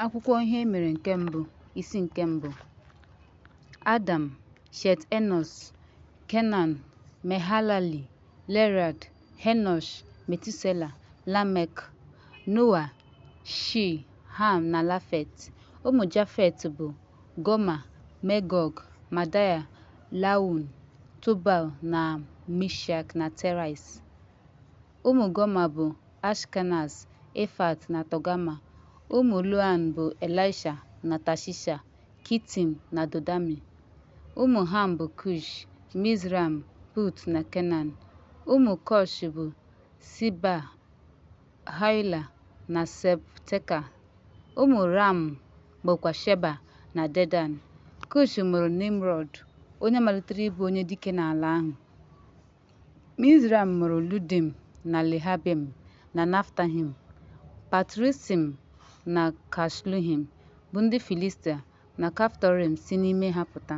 Akwụkwọ Ihe E Mere nke Mbụ, isi nke mbụ. Adam, Shet Enọs, Kenan, Mehalalel, Lerad, Henọsh, Metusela, Lamek, Noa, Shem, Ham na Jafet. Ụmụ Jafet bụ Gọma, Megọg, Madaị, Levan, Tubal na Mishek na Taịras. Ụmụ Gọma bụ Ashkenaz, Ịfat na Tọgama. Ụmụ Levan bụ Elisha na Tashish, Kitim na Dodanim. Ụmụ Ham bụ Kush, Mizraim, Put na Kenan. Ụmụ Kush bụ Seba, Haịla na Sabteka. Ụmụ Raama bụkwa Sheba na Dedan. Kush mụrụ Nimrọd, onye malitere ịbụ onye dike n'ala ahụ. Mizraim mụrụ Ludim na Lehabim na Naftahim, Patrusim na Kasluhim, bụ ndị Filistia na Kaftọrim si n'ime ha pụta.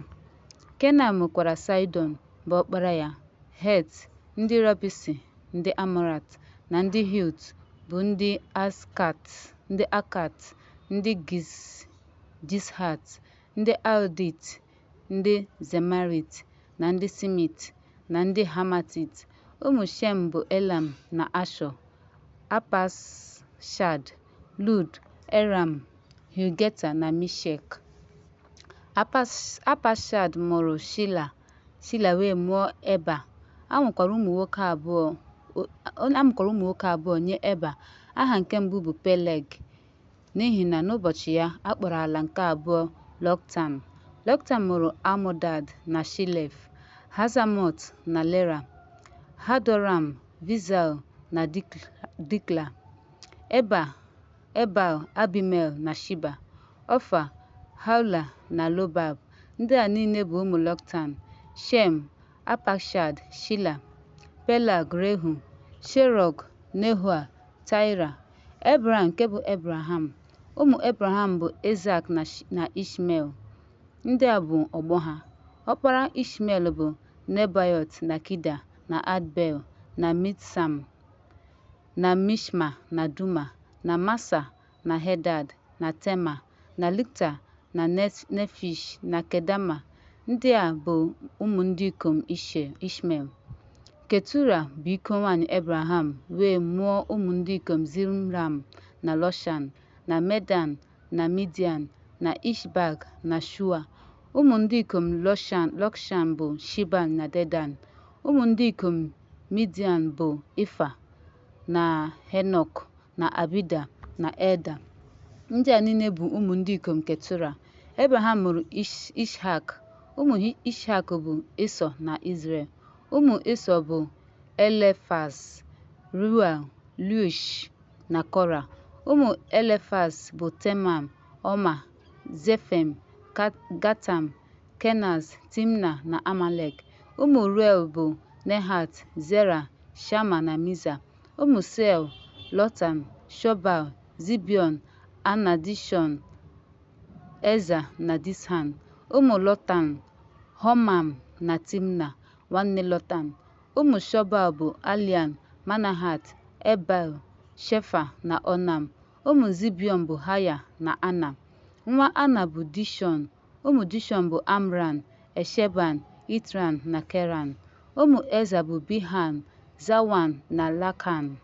Kenan mụkwara Saịdọn bụ ọkpara ya, Het, ndị Jebus, ndị Amọraịt, na ndị Hit, bụ ndị Akat, ndị Gizhat, ndị Aodit, ndị Zemaraịt, na ndị Sinit, na ndị Hamatit. Ụmụ Shem bụ Elam na Ashọ, Apakshad, Lud, Eram, Geta na Mishek. Apakshad mụrụ Shila, Shila wee mụọ Eba. A mụkwara ụmụ nwoke abụọ nye Eba. Aha nke mbụ bụ Peleg, n'ihi na n'ụbọchị ya, a kpọrọ ala nke abụọ Jọktan. Jọktan mụrụ Almodad na Shelef, Hazamọt na Jera, Hadoram, Uzal na Dikla, Ebal, Abimael na Shiba, Ofa, Haịla na Jobab. Ndị a niile bụ ụmụ Jọktan. Shem, Apakshad, Shila, Peleg, Rehu, Serug, Nehoa, Taịra. Ebram nke bụ Ebraham. Ụmụ Ebraham bụ Aịzik na Ishmel. Ndị a bụ ọgbọ ha. Ọkpara Ishmel bụ Nebaiot na Kida na Adbel na Mibsam na Mishma na Duma na Masa na Hedad na Tema na Lta na Nefish na Kedema. Ndị a bụ ụmụ ndị ikom Ishmel. Ketura bụ iko nwanyị Ebraham wee mụọ ụmụ ndị ikom Zimran na Jokshan na Medan na Midian na Ishbak na Shua. Ụmụ ndị ikom Jokshan bụ Shiba na Dedan. Ụmụ ndị ikom Midian bụ Ifa na Henọk na Abida na Elda. Ndị a niile bụ ụmụ ndị ikom Ketura. Ebraham mụrụ Ishak. Ụmụ Ishak bụ Ịsọ na Izrel. Ụmụ Ịsọ bụ Elifaz, Reuel, Jeush na Kora. Ụmụ Elifaz bụ Teman, Ọma, Zefo, Gatam, Kenaz, Timna na Amalek. Ụmụ Reuel bụ Nahat, Zera, Shama na Miza. Ụmụ Sia, Lotan, Shobal, Zibiọn, Ana, Dishọn, Eza na Dishan. Ụmụ Lotan, Homam na Timna, nwanne Lotan. Ụmụ Shobal bụ Alian, Manahat, Ebal, Shefa na Onam. Ụmụ Zibiọn bụ Haya na Ana. Nwa Ana bụ Dishọn. Ụmụ Dishọn bụ Hamran, Eshban, Itran na Keran. Ụmụ Eza bụ Bilhan, Zawan na Lakan.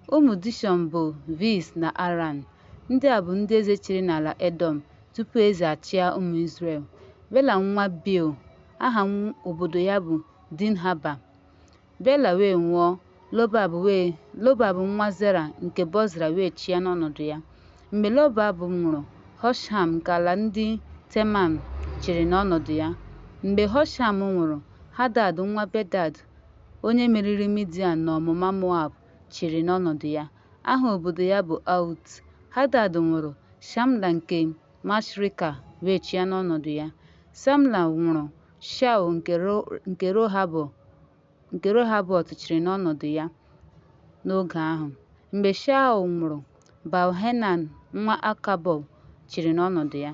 Ụmụ Dishọn bụ Uz na Aran. Ndị a bụ ndị eze chịrị n'ala Edọm tupu eze achịa ụmụ Izrel. Bela nwa Beọ, aha obodo ya bụ Dinhaba. Bela wee nwụọ, Jobab nwa Zera nke Bozra wee chịa n'ọnọdụ ya. Mgbe Jobab nwụrụ, Husham nke ala ndị Teman chịrị n'ọnọdụ ya. Mgbe Husham nwụrụ, Hadad nwa Bedad, onye meriri Midian n'ọmụma Moab, chịrị n'ọnọdụ ya. Aha obodo ya bụ Aut. Hadad nwụrụ, Samla nke Masrika wee chịa n'ọnọdụ ya. Samla nwụrụ, Shaul nke Rehobọt chịrị n'ọnọdụ ya n'oge ahụ. Mgbe Shaul nwụrụ, Baal-Hanan nwa Akbọ chịrị n'ọnọdụ ya.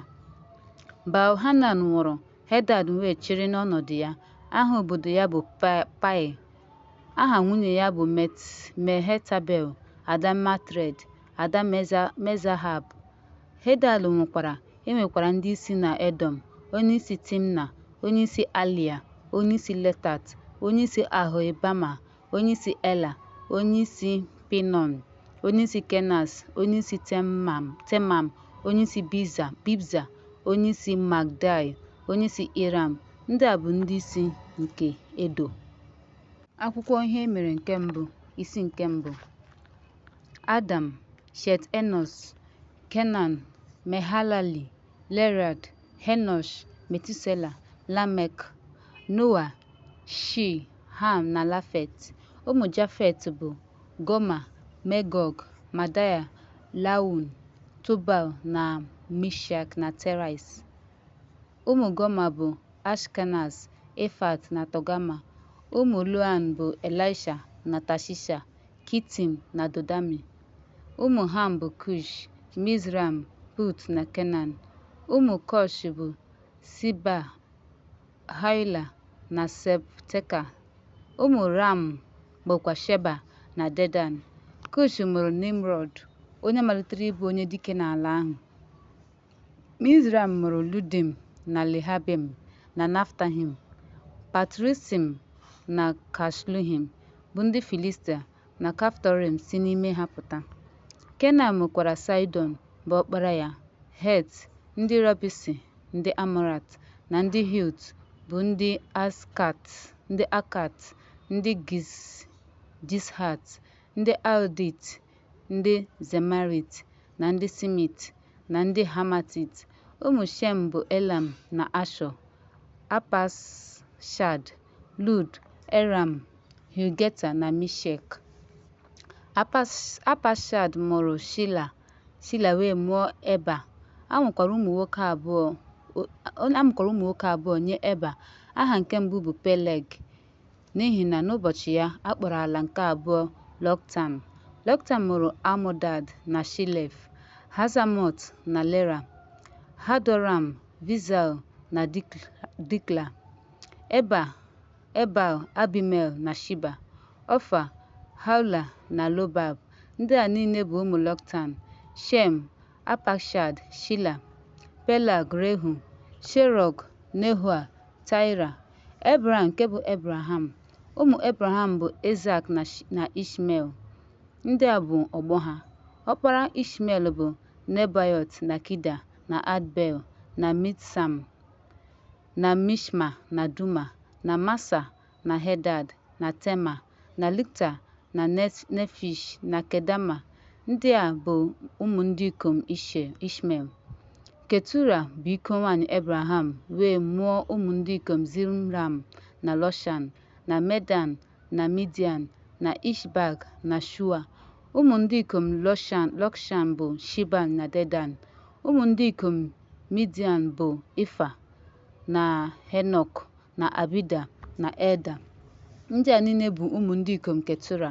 Baal-Hanan nwụrụ, Hadad wee chịrị n'ọnọdụ ya. Aha obodo ya bụ Pai. Aha nwunye ya bụ Mehetabel, ada Matred, ada Mezahab. Hedad nwụkwara, e nwekwara ndị isi n'Edọm, onyeisi Timna, onyeisi Alia, onyeisi Letat, onyeisi Oholibama, onyeisi Ela, onyeisi Pinọn, onyeisi Kenaz, onyeisi Teman, onyeisi Mibza, onyeisi Magdiel, onyeisi Iram. Ndị a bụ ndị isi nke Edọm. Akwụkwọ Ihe E Mere nke Mbụ, isi nke mbụ. Adam, Shet Enọsh, Kenan, Mahalalel, Jerad, Henọsh, Metusela, Lamek, Noa, Shem, Ham na Jafet. Ụmụ Jafet bụ, Gọma, Megọg, Madaị, Lawan, Tubal na Mishek na Taịras. Ụmụ Gọma bụ Ashkenaz, Rifat na Tọgama. Ụmụ Lawan bụ Elisha na Tashish, Kitim na Dodanim. Ụmụ Ham bụ Kush, Mizraim, Put na Kenan. Ụmụ Kush bụ Seba, Haịla na Sabteka. Ụmụ Raama bụkwa Sheba na Dedan. Kush mụrụ Nimrọd, onye malitere ịbụ onye dike n'ala ahụ. Mizraim mụrụ Ludim na Lehabim na Naftahim, Patrusim na Kasluhim, bụ ndị Filistia na Kaftọrim si n'ime ha pụta. Kenan mụkwara Saịdọn, bụ ọkpara ya, Het, ndị Jebus, ndị Amọraịt, na ndị Hit, bụ ndị Akat, ndị Gịgzhat, ndị Aodit, ndị Zemaraịt, na ndị Sinit, na ndị Hamatit. Ụmụ Shem bụ Elam na Ashọ, Apakshad, Lud, Eram, Hul, Geta na Mishek. Apakshad mụrụ Shila, Shila wee mụọ Eba. A mụkwara ụmụ nwoke abụọ nye Eba. Aha nke mbụ bụ Peleg, n'ihi na n'ụbọchị ya, a kpọrọ ala nke abụọ Jọktan. Jọktan mụrụ Almodad na Shelef, Hazamọt na Jera, Hadoram, Uzal na Dikla, Ebal, Abimel na Shiba, Ofa, Haịla na Jobab. Ndị a niile bụ ụmụ Jọktan. Shem, Apakshad, Shila, Peleg, Rehu, Serug, Nehoa, Taịra. Ebram nke bụ Ebraham. Ụmụ Ebraham bụ Aịzik na Ishmel. Ndị a bụ ọgbọ ha. Ọkpara Ishmel bụ Nebaiot na Kida na Adbel na Mibsam na Mishma na Duma na Masa na Hedad na Tema na Jeta na Nefish na Kedema. Ndị a bụ ụmụ ndị ikom Ishmel. Ketura, bụ iko nwanyị Ebraham, wee mụọ ụmụ ndị ikom Zimran na Jokshan na Medan na Midian na Ishbak na Shua. Ụmụ ndị ikom Jokshan bụ Shiba na Dedan. Ụmụ ndị ikom Midian bụ Ifa na Henọk na Abida na Eldaa. Ndị a niile bụ ụmụ ndị ikom Ketura.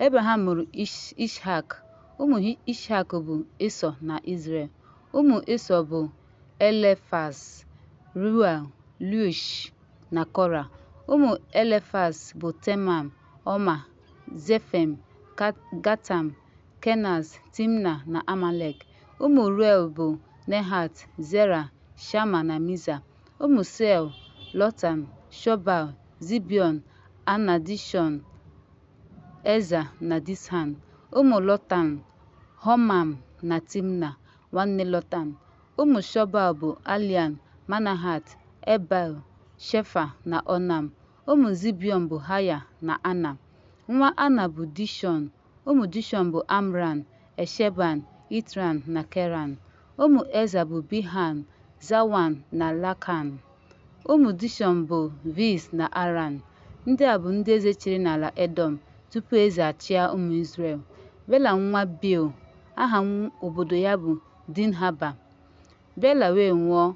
Ebraham mụrụ Ishak. Ụmụ Ishak bụ Ịsọ na Izrel. Ụmụ Ịsọ bụ Elifaz, Reuel, Jeush na Kora. Ụmụ Elifaz bụ Teman, Ọma, Zefo, Gatam, Kenaz, Timna na Amalek. Ụmụ Reuel bụ Nahat, Zera, Shama na Miza. Ụmụ Sia, Lotan, Shobal, Zibiọn, Ana, Dishọn, Eza na Dishan. Ụmụ Lotan, Homam na Timna, nwanne Lotan. Ụmụ Shobal bụ Alian, Manahat, Ebal, Shefa na Onam. Ụmụ Zibiọn bụ Haya na Ana. Nwa Ana bụ Dishọn. Ụmụ Dishọn bụ Hamdan, Eshban, Itran na Keran. Ụmụ Eza bụ Bilhan, Zaavan na Laakan. Ụmụ Dishọn bụ Uz na Aran. Ndị a bụ ndị eze chịrị n'ala Edọm tupu eze achịa ụmụ Izrel. Bela nwa Beọ, aha obodo ya bụ Dinhaba. Bela wee nwụọ,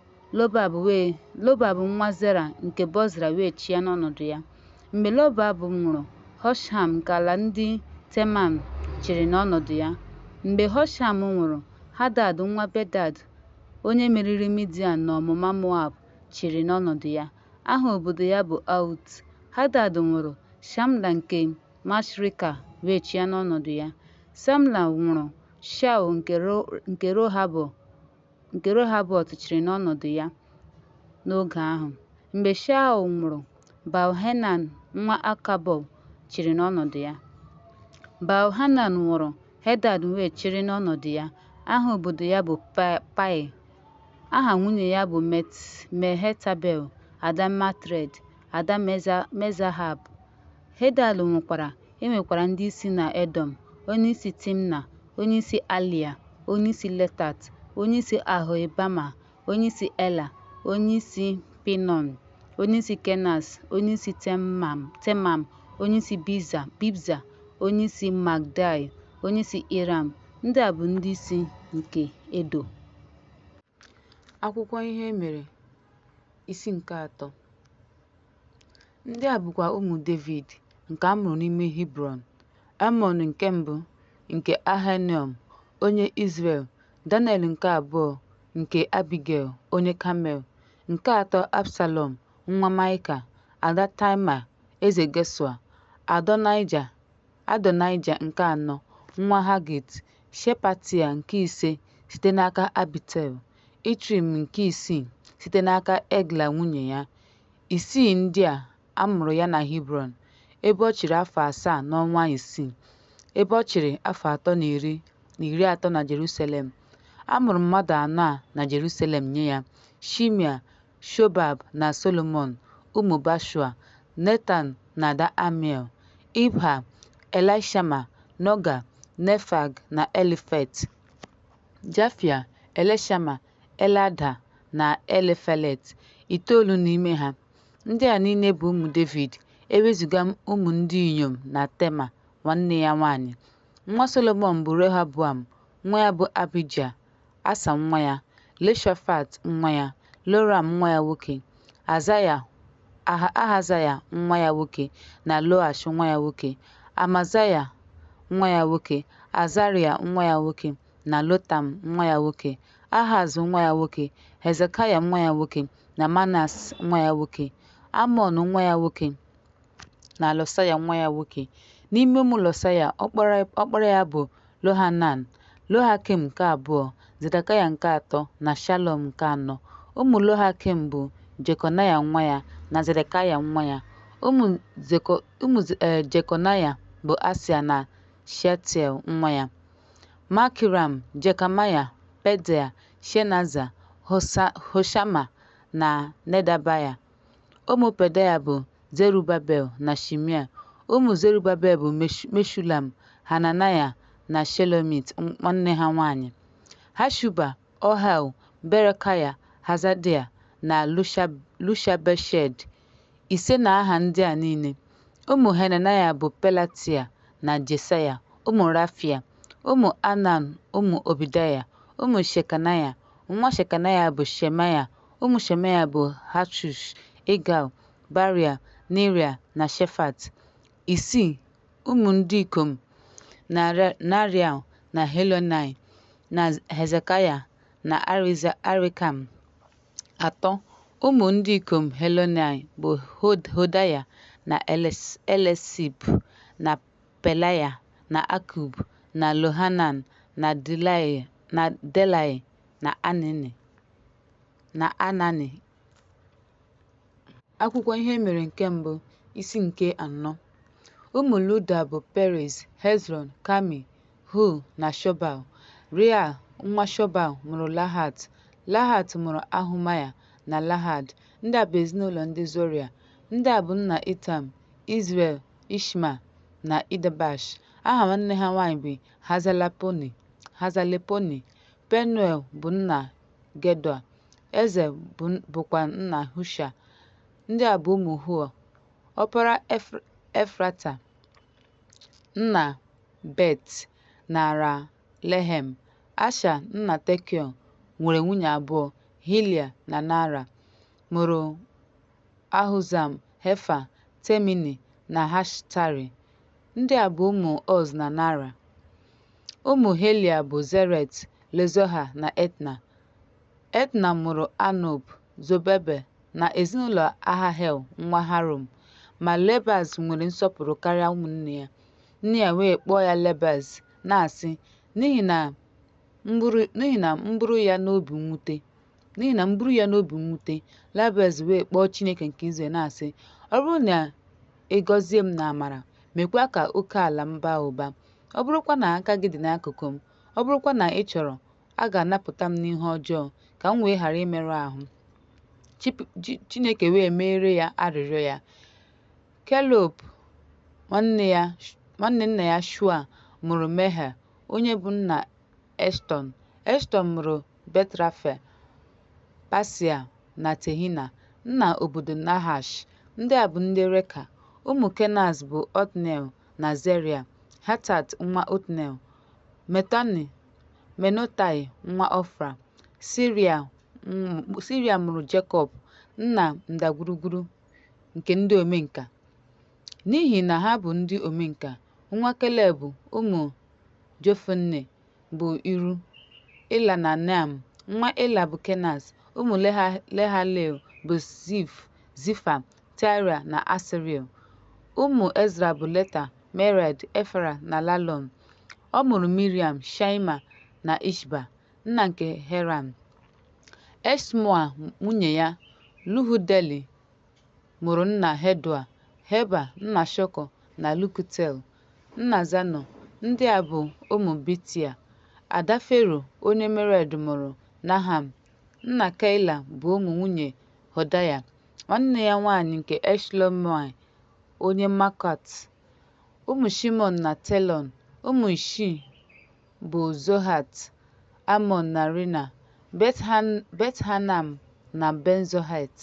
Jobab nwa Zera nke Bozra wee chịa n'ọnọdụ ya. Mgbe Jobab nwụrụ, Husham nke ala ndị Teman chịrị n'ọnọdụ ya. Mgbe Husham nwụrụ, Hadad nwa Bedad, onye meriri Midian n'ọmụma Moab, chịrị n'ọnọdụ ya. Aha obodo ya bụ Aut. Hadad nwụrụ, Samla nke Masrika wee chịa n'ọnọdụ ya. Samla nwụrụ, Shaul nke Rehoboth nke Rehobọt chịrị n'ọnọdụ ya n'oge ahụ. Mgbe Shaul nwụrụ, Baal-henan nwa Akbọ chịrị n'ọnọdụ ya. Baal-hanan nwụrụ, Hedad wee chịrị n'ọnọdụ ya. Aha obodo ya bụ Pai. Aha nwunye ya bụ Mehetabel, ada Matred, ada Mezahab. Hedad nwụkwara, e nwekwara ndị isi n'Edọm, onyeisi Timna, onyeisi Alia, onyeisi Letat, onyeisi Oholibama, onyeisi Ela, onyeisi Pinọn, onyeisi Kenaz, onyeisi Teman, onyeisi Mibza, onyeisi Magdiel, onyeisi Iram. Ndị a bụ ndị isi nke Edọm. Akwụkwọ Ihe E Mere, isi nke atọ. Ndị a bụkwa ụmụ Devid, nke a mụrụ n'ime Hebrọn: Amnọn nke mbụ, nke Ahaịnoam onye Izrel, Daniel nke abụọ, nke Abigel onye Kamel, nke atọ Absalọm, nwa Maịka, ada Talmaị eze Geshua, Adonaịja nke anọ, nwa Hagit, Shepatia nke ise site n'aka Abital, Itream nke isii site n'aka Egla nwunye ya, isii ndị a, a mụrụ ya na Hebrọn, ebe ọ chịrị afọ asaa na ọnwa isii, ebe ọ chịrị afọ atọ na 30 na Jerusalem. A mụrụ mmadụ anọ a na Jerusalem nye ya: Shimea, Shobab na Solomọn, ụmụ Bat-shua, Netan na ada Amiel, Ibha, Elishama, Noga, Nefeg na Elifet, Jafia, Elishama, Elada na Elifelet, itoolu n'ime ha. Ndị a niile bụ ụmụ Devid, e wezụga ụmụ ndị inyom na Tema nwanne ya nwaanyị. Nwa Solomọn bụ Rehoboam, nwa ya bụ Abija, Asa nwa ya, Jehoshafat nwa ya, Joram nwa ya nwoke, Ahazaya nwa ya nwoke na Joash nwa ya nwoke, Amazaya nwa ya nwoke, Azaraya nwa ya nwoke na Jotam nwa ya nwoke, Ahaz nwa ya nwoke, Hezekaya nwa ya nwoke na Manase nwa ya nwoke, Amọn nwa ya nwoke na Josaya nwa ya nwoke. N'ime ụmụ Josaya, ọkpara ya bụ Johanan, Jehoiakim nke abụọ, Zedekaya nke atọ na Shalum nke anọ. Ụmụ Jehoiakim bụ Jekonaya nwa ya na Zedekaya nwa ya. Ụmụ Jekonaya bụ Asia na Shealtiel nwa ya, Malkiram, Jekamaya, Pedaya, Shenaza, Hoshama na Nedabaya. Ụmụ Pedaya bụ Zerubabel na Shimei. Ụmụ Zerubabel bụ Meshulam, Hananaya na Shelomit nwanne ha nwaanyị. Hashuba, Ohel, Berekaya, Hasadia na Jushabheshed, ise n'aha ndị a niile. Ụmụ Hananaya bụ Pelatia na Jesaya, ụmụ Refaya, ụmụ Anan ụmụ Obadaya, ụmụ Shekanaya. Nwa Shekanaya bụ Shemaya, ụmụ Shemaya bụ Hatush, Igal, Baria, Nearia na Shafat. Isii, ụmụ ndị ikom Nearia na Elioenai, na Hezekaya na Azrikam. Atọ, ụmụ ndị ikom Elioenai bụ Hodaya na Eliashib na Pelaya na Akub na Johanan na Delaya na Anani. Akwụkwọ Ihe E Mere nke Mbụ, isi nke anọ. Ụmụ Juda bụ Perez, Hezrọn, Kami, Hur na Shobal. Reaia nwa Shobal mụrụ Lahat, Lahat mụrụ Ahumai na Lahad. Ndị a bụ ezinụlọ ndị Zoria. Ndị a bụ nna Itam, Izrel, Ishma na Idabash. Aha nwanne ha nwaanyị bụ Hazelalponi. Penuel bụ nna Gedoa, Eza bụkwa nna Husha. Ndị a bụ ụmụ Hur, ọkpara Efrata, nna Bet Naara Lehem. Asha nna Tekoa nwere nwunye abụọ, Hilia na Naara, mụrụ Ahuzam, Hefa, Temini na Haahashtari. Ndị a bụ ụmụ Uz na Naara. Ụmụ Helia bụ Zeret, Rezoha na Etna. Etna mụrụ Anub, Zobeba na ezinụlọ Ahahel nwa Harum. Ma Lebaz nwere nsọpụrụ karịa ụmụnne ya. Nne ya wee kpọọ ya Lebaz, na-asị, “N'ihi na N'ihi na m buru ya n'obi mwute, n'ihi na m buru ya n'obi mwute. Jabez wee kpọọ Chineke nke Izrel na-asị, Ọ bụrụ na ị gọzie m n'amara, meekwa ka oke ala m baa ụba, ọ bụrụkwa na aka gị dị n'akụkụ m, ọ bụrụkwa na ị chọrọ, a ga-anapụta m n'ihe ọjọọ, ka m wee ghara imerụ ahụ. Chineke wee meere ya arịrịọ ya. Kelub nwanne nna ya Shua mụrụ Mehir, onye bụ nna Eshtọn. Eshtọn mụrụ Bet-rafa, Pasea na Tehina, nna obodo Nahash. Ndị a bụ ndị Reka. Ụmụ Kenaz bụ Otniel na Zeraịa, Hatat nwa Otniel, Meonotai nwa Ofra. Seraịa mụrụ Jekọb, nna ndagwurugwu nke ndị omenka, n'ihi na ha bụ ndị omenka. Nwa Keleb ụmụ Jefune bụ Iru, Ịla na Neam. Nwa Ịla bụ Kenaz. Ụmụ Jehalelel bụ Zif, Zifa, Tira na Asriel. Ụmụ Ezra bụ Leta, Mered, Efera na Lalọn. Ọ mụrụ Miriam, Shammai na Ishba, nna nke Haran. Eshtemoa nwunye ya, Luhudeli mụrụ nna Hedoa, Heba nna Shoko na Jekutiel nna Zanoa. Ndị a bụ ụmụ Bitia, ada Fero onye Mered mụrụ Naham, nna Keila bụ ụmụ nwunye Hodaya, nwanne ya nwanyị nke Shelomai onye Maakat. Ụmụ Shimọn na Tilon. Ụmụ Ishii bụ Zohat, Amọn na Rina, Bet-Hanan na Ben-Zohet.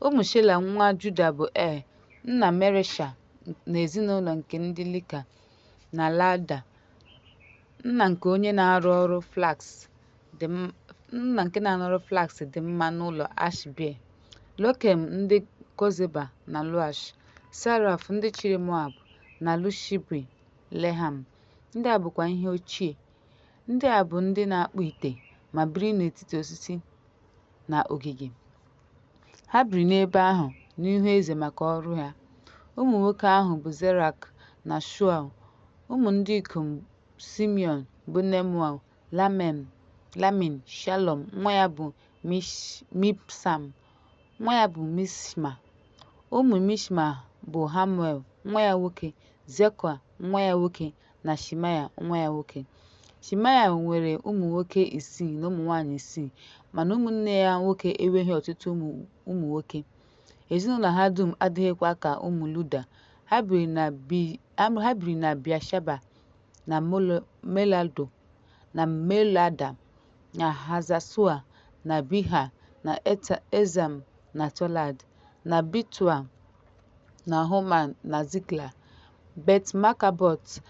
Ụmụ Shela nwa Juda bụ Er, nna Maresha na ezinụlọ nke ndị Leka, na Laada, nna nke onye na-arụ ọrụ flax dị mma n'ụlọ Ashbea, Lekem ndị Kozeba na Joash, Saraf ndị chịrị Moab, na Jushabi-Lehem. Ndị a bụkwa ihe ochie. Ndị a bụ ndị na-akpụ ite ma biri n'etiti osisi na ogige. Ha biri n'ebe ahụ n'ihu eze maka ọrụ ha. Ụmụ nwoke ahụ bụ Zerak na Shaul. Ụmụ ndị ikom Simiọn bụ Nemuel, Jamin, Shalom, nwa ya bụ Mibsam, nwa ya bụ Mishma. Ụmụ Mishma bụ Hamuel nwa ya nwoke, Zakua nwa ya nwoke na Shemaya nwa ya nwoke. Shemaya nwere ụmụ nwoke isii na ụmụ nwanyị isii, mana ụmụnne ya nwoke enweghị ọtụtụ ụmụ nwoke, ezinụlọ ha dum adịghịkwa ka ụmụ Juda. Ha biri na Bịasheba na Molada, na Haza-shua, na Bilha, na Ezem na Tolad, na Betua, na Homa na Ziklag, Bet-Makabot,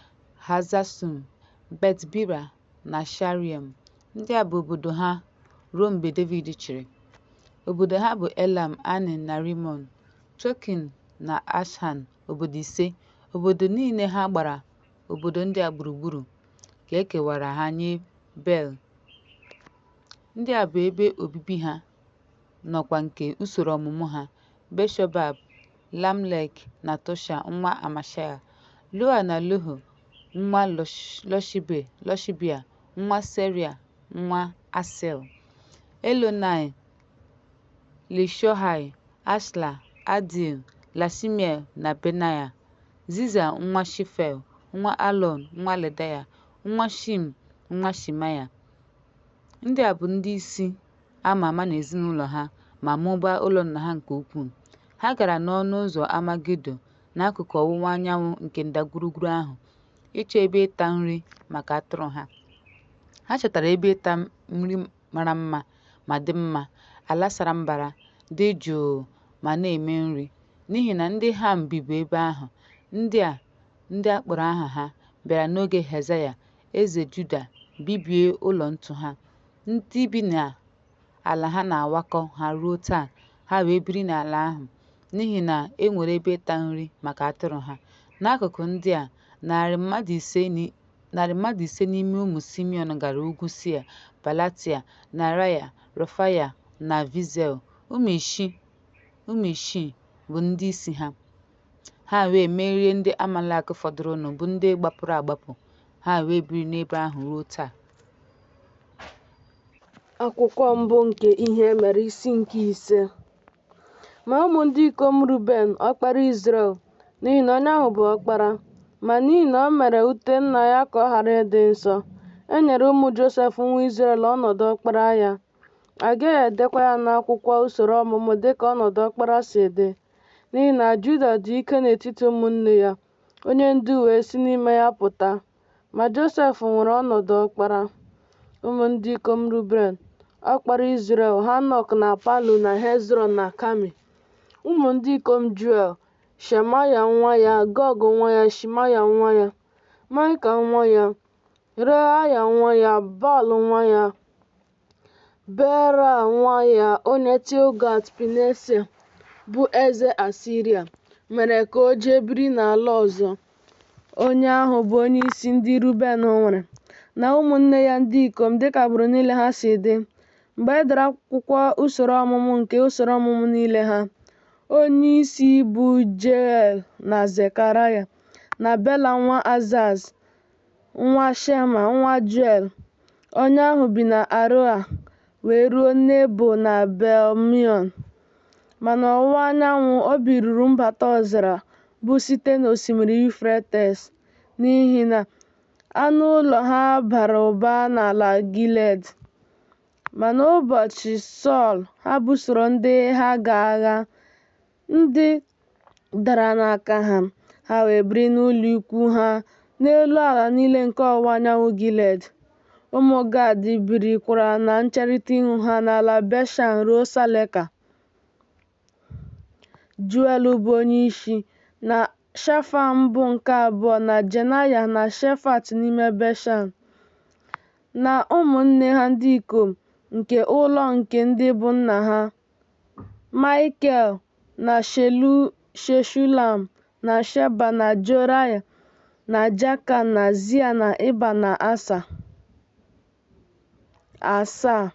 Haza-Suim, Bet-Bira na Shaaraim. Ndị a bụ obodo ha ruo mgbe Devid chịrị. Obodo ha bụ Elam, Ain na Rimọn, Token na Ashan, obodo ise. Obodo niile ha gbara obodo ndị a gburugburu ka e kewara ha nye Bel. Ndị a bụ ebe obibi ha n'ọkwa nke usoro ọmụmụ ha: Bel-shobab, Lamlek na Tusha nwa Amashaị, Joel na Jehu nwa Loshibia, nwa Seraị nwa Asael, Elioenai, Jeshahai, Asriel, Adiel, Jesimiel na Benaya, Ziza nwa Shifei, nwa Alọn, nwa Jedaya, nwa Shimei, nwa Shemaya. Ndị a bụ ndị isi a ma ama n'ezinụlọ ha ma mụbaa ụlọ nna ha nke ukwuu. Ha gara n'ọnụ ụzọ ámá Gedo n'akụkụ ọwụwa anyanwụ nke ndagwurugwu ahụ ịchọ ebe ịta nri maka atụrụ ha. Ha chọtara ebe ịta nri mara mma ma dị mma, ala sara mbara, dị jụụ ma na-eme nri, n'ihi na ndị Ham bibu ebe ahụ. Ndị a, ndị a kpọrọ aha ha, bịara n'oge Ahazaya eze Juda bibie ụlọ ntu ha. Ndị bi n'ala ha na-awakpo ha ruo taa, ha wee biri n'ala ahụ, n'ihi na e nwere ebe ịta nri maka atụrụ ha. N'akụkụ ndị a, narị mmadụ ise n'ime ụmụ Simiọn gara ugwu Sia, Pelatia, Nearaya, Refaya na Uziel, ụmụ Ishi bụ ndị isi ha. Ha wee merie ndị Amalek fọdụrụnụ bụ́ ndị gbapụrụ agbapụ, ha wee biri n'ebe ahụ ruo taa. Akwụkwọ mbụ nke Ihe Mere isi nke 5. Ma ụmụ ndị ikom Ruben, ọkpara Izrel, n'ihi na onye ahụ bụ ọkpara, ma n'ihi na o mere ute nna ya ka ọ ghara ịdị nsọ, e nyere ụmụ Josef nwa Izrel ọnọdụ ọkpara ya, a gaghị edekwa ya n'akwụkwọ usoro ọmụmụ dịka ọnọdụ ọkpara si dị, n'ihi na Juda dị ike n'etiti ụmụnne ya, onye ndu wee si n'ime ya pụta, ma Josef nwere ọnọdụ ọkpara. Ụmụ ndị ikom Ruben, ọkpara Izrel, Hanok na Palu na Hezrọn na Kami. Ụmụ ndị ikom Juel, Shemaya nwa ya, Gog nwa ya, Shimea nwa ya, Maịka nwa ya, Reaya nwa ya, Baal nwa ya, Beera nwa ya, onye Tilgat-Pilesa, bụ eze Asiria, mere ka o jee biri n'ala ọzọ. Onye ahụ bụ onyeisi ndị Ruben nwere, na ụmụnne ya ndị ikom dịka agbụrụ niile ha si dị, mgbe e dere akwụkwọ usoro ọmụmụ nke usoro ọmụmụ niile ha, onyeisi bụ Jeiel na Zekaraya, na Bela nwa Azaz, nwa Shema, nwa Juel, onye ahụ bi na Aroea, wee ruo Nebo na Bel-Meon. Ma n'ọwụwa anyanwụ o biruru mbata ọzara bụ site n'osimiri Yufretis, n'ihi na anụ ụlọ ha bara ụba n'ala Gilead. Ma n'ụbọchị Sọl, ha busoro ndị Haga agha, ndị dara n'aka ha, ha wee biri n'ụlọ ikwu ha n'elu ala niile nke ọwụwa anyanwụ Gilead. Ụmụ Gad birikwara na ncherịta ihu ha n'ala Beshan ruo Saleka. Juel bụ onyeisi, na Shafam bụ nke abụọ, na Jenaya na Shafat n'ime Beshan, na ụmụnne ha ndị ikom nke ụlọ nke ndị bụ nna ha, Maikel na Meshulam na Sheba na Jorai na Jakan na Zia na Iba na Asa. Asaa.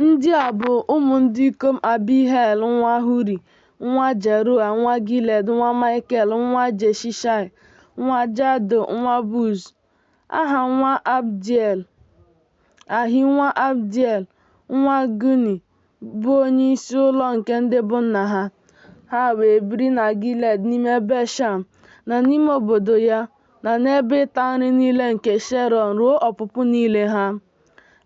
Ndị a bụ ụmụ ndị ikom Abihail nwa Huri, nwa Jaroa, nwa Gilead, nwa Maikel, nwa Jeshishai, nwa Jado, nwa Buz. Aha nwa Abdiel, Ahi nwa Abdiel, nwa Guni, bụ onyeisi ụlọ nke ndị bụ nna ha. Ha wee biri na Gilead n'ime Beshan, na n'ime obodo ya, na n'ebe ịta nri niile nke Sherọn ruo ọpụpụ niile ha.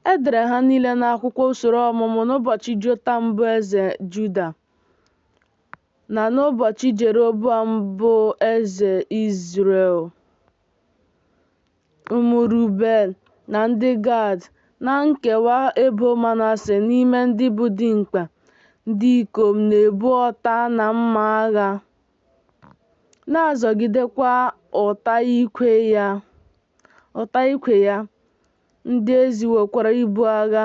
E dere ha niile n'akwụkwọ usoro ọmụmụ n'ụbọchị Jotam bụ eze Juda, na n'ụbọchị Jeroboam bụ eze Izrel. Ụmụ Ruben na ndị Gad, na nkewa ebo Manase n'ime ndị bụ dimkpa, ndị ikom na-ebu ọta na mma agha, na-azọgidekwa ụta ikwe ya, ndị e ziwokwara ibu agha,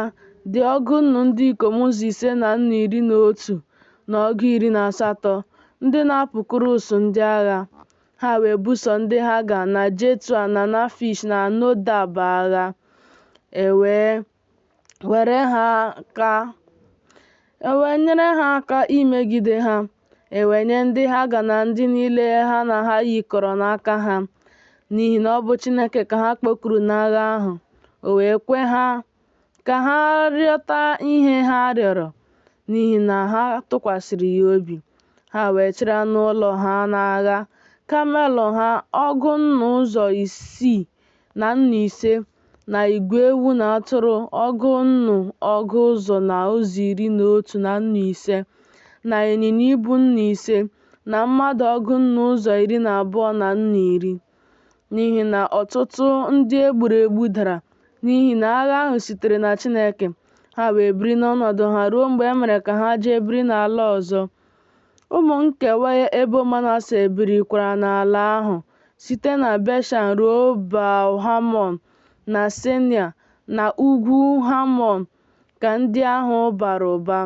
dị ọgụ nnu ndị ikom ụzọ ise na nnu iri na otu na ọgụ iri na asatọ, ndị na-apụkwuru usuu ndị agha. Ha wee buso ndị Haga na Jetua na Nafish na Nodab agha. E wee nyere ha aka imegide ha. E wee nye ndị Haga na ndị niile ha na ha yikọrọ n'aka ha, n'ihi na ọ bụ Chineke ka ha kpọkuru n'agha ahụ. O wee kwe ha ka ha rịọta ihe ha rịọrọ, n'ihi na ha tụkwasịrị ya obi. Ha wee chịrị anụ ụlọ ha n'agha, kamel ha ọgụ nnu ụzọ isii na nnu ise, na igwe ewu na atụrụ ọgụ nnu ọgụ ụzọ na ụzọ iri na otu na nnu ise, na ịnyịnya ibu nnu ise, na mmadụ ọgụ nnu ụzọ iri na abụọ na nnu iri. N'ihi na ọtụtụ ndị e gburu egbu dara, n'ihi na agha ahụ sitere na Chineke. Ha wee biri n'ọnọdụ ha ruo mgbe e mere ka ha jee biri n'ala ọzọ. Ụmụ nkewa ebo Manase birikwara n'ala ahụ, site na Beshan ruo Baal-Hamọn na Senia na ugwu Hamọn ka ndị ahụ bara ụba.